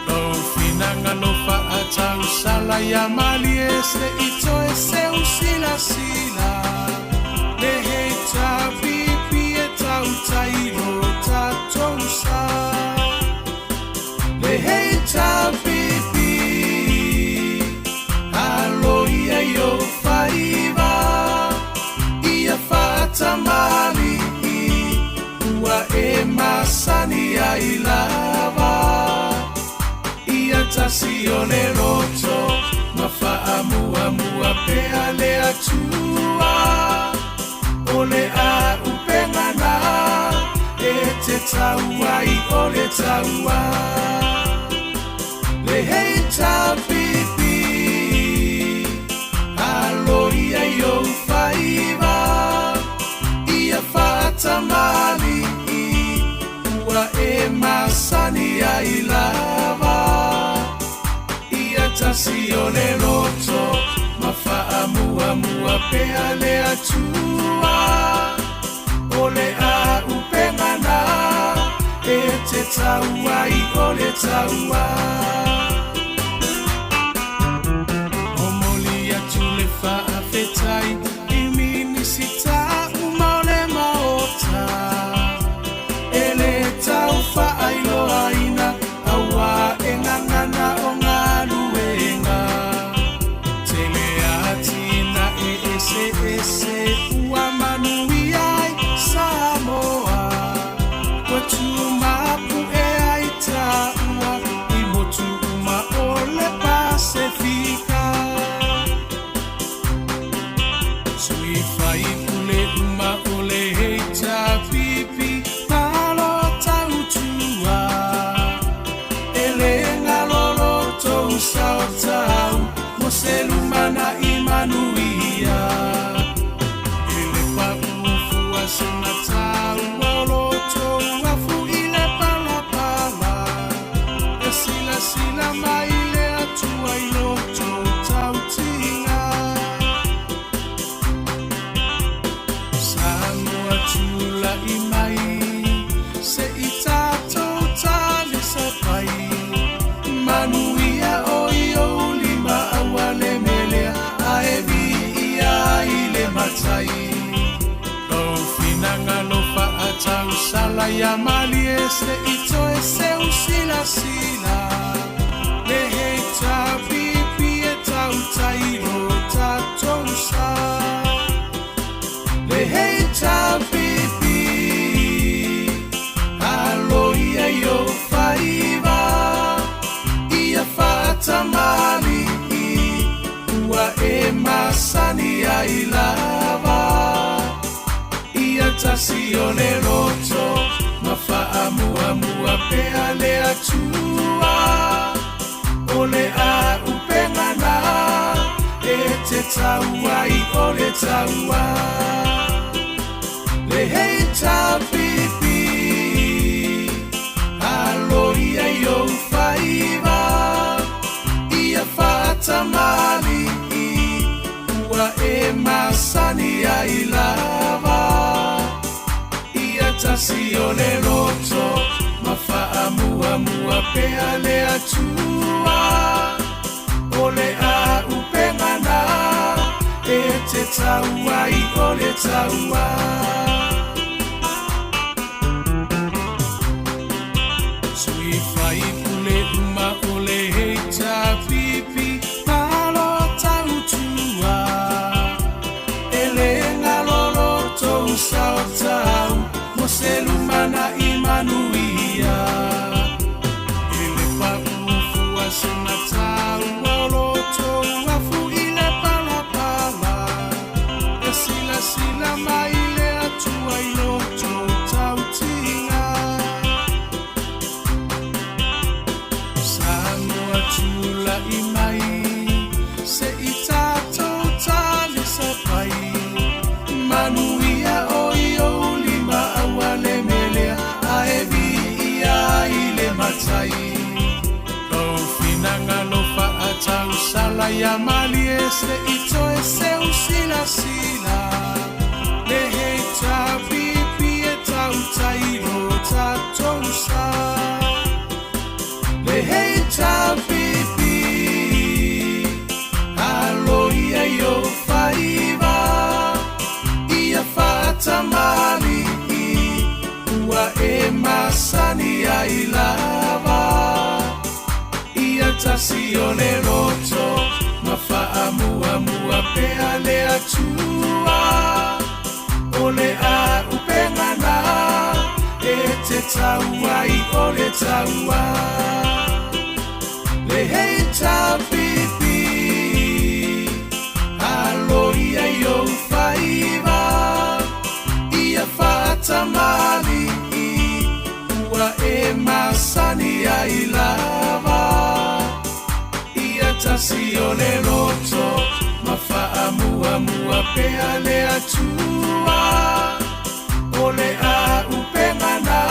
Lou finagalo faatausala ia malie se i toe seu silasila. Le HRPP e tautai lo tatou sa. Le HRPP alo ia i ou faiva ia faatamali'i ua e masani ai lava. Ia tasi. tasi o le loto ma faamuamua pea le Atua. O le auupega na e te tau ai o le taua. Le HRPP, alo ia i ou faiva, ia faatamalii, ua e masani ai lava. Ia tasi o le loto ma faamuamua pea le Atua. O le auupega na e te tau ai o le taua. Momoli atu le faafetai i Minisita uma o le Maota. E le tau faailoaina auā e gagana o galuega. Tele atinae eseese ua manuia ai Samoa. Ua tumapu'e ai taua i motu uma o le Pasefika. Sui faipule uma o le HRPP, malo tautua. E le galo lo tou sao tau mo se lumanai manuia. E le paʻu fua sina taua o lo tou afu i le palapala. E silasila mai le Atua i lo tou tautiga. Samoa tula'i mai se i tatou talisapai. Manuia o i ou lima auā le mea lea ae viia ai le Matai. Lou finagalo faatausala ia malie se i toe seu silasila. Le HRPP e tautai lo tatou sa. Le HRPP, alo ia i ou faiva, ia faatamalii, ua e masani ai lava. Ia tasi o le loto ma faamuamua pea le Atua. O le auupega na e te tau ai o le taua. Le HRPP, alo ia i ou faiva, ia faatamalii, ua e masani ai lava. Ia tasi o le loto ma faamuamua pea le Atua. O le auupega na e te tau ai o le taua. Sui faipule uma o le HRPP, malo tautua. E le galo lo tou sao tau mo se lumanai manuia. E le paʻu fua sina taua o lo tou afu i le palapala. E silasila mai le Atua i lo tou tautiga. Samoa tula'i mai se i tatou talisapai. Manuia o i ou lima auā le mea lea ae viia ai le Matai. Lou finagalo faatausala ia malie se i toe seu silasila. Le HRPP e tautai lo tatou sa. Le HRPP, alo ia i ou faiva, ia faatamalii, ua e masani ai lava. Ia tasi o le loto ma faamuamua pea le Atua. O le auupega na e te tau ai o le taua. Le Le HRPP Alo ia i ou faiva Ia faatamalii Ua e masani ai lava Ia tasi o le loto Ma faamuamua pea le Atua O le auupega na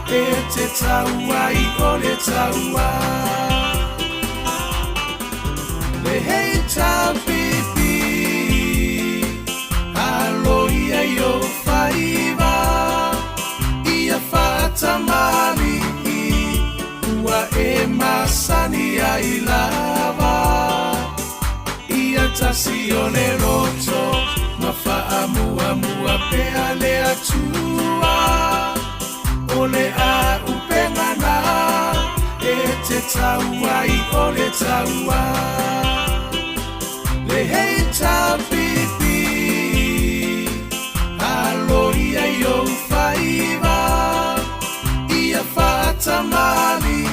E te tau ai o le taua Le HRPP Alo ia i ou faiva Ia faatamalii Ua e masani ai lava Ia tasi o le loto Ma faamuamua pea le Atua O le auupega na E te tau ai o le taua Le HRPP Alo ia i ou faiva Ia faatamalii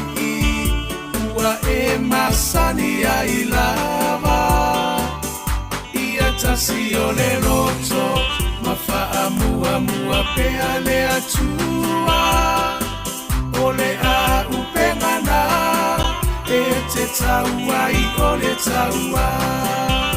Ua e masani ai lava Ia tasi o le loto Ma faamuamua pea le Atua O le auupega na E te tau ai o le taua.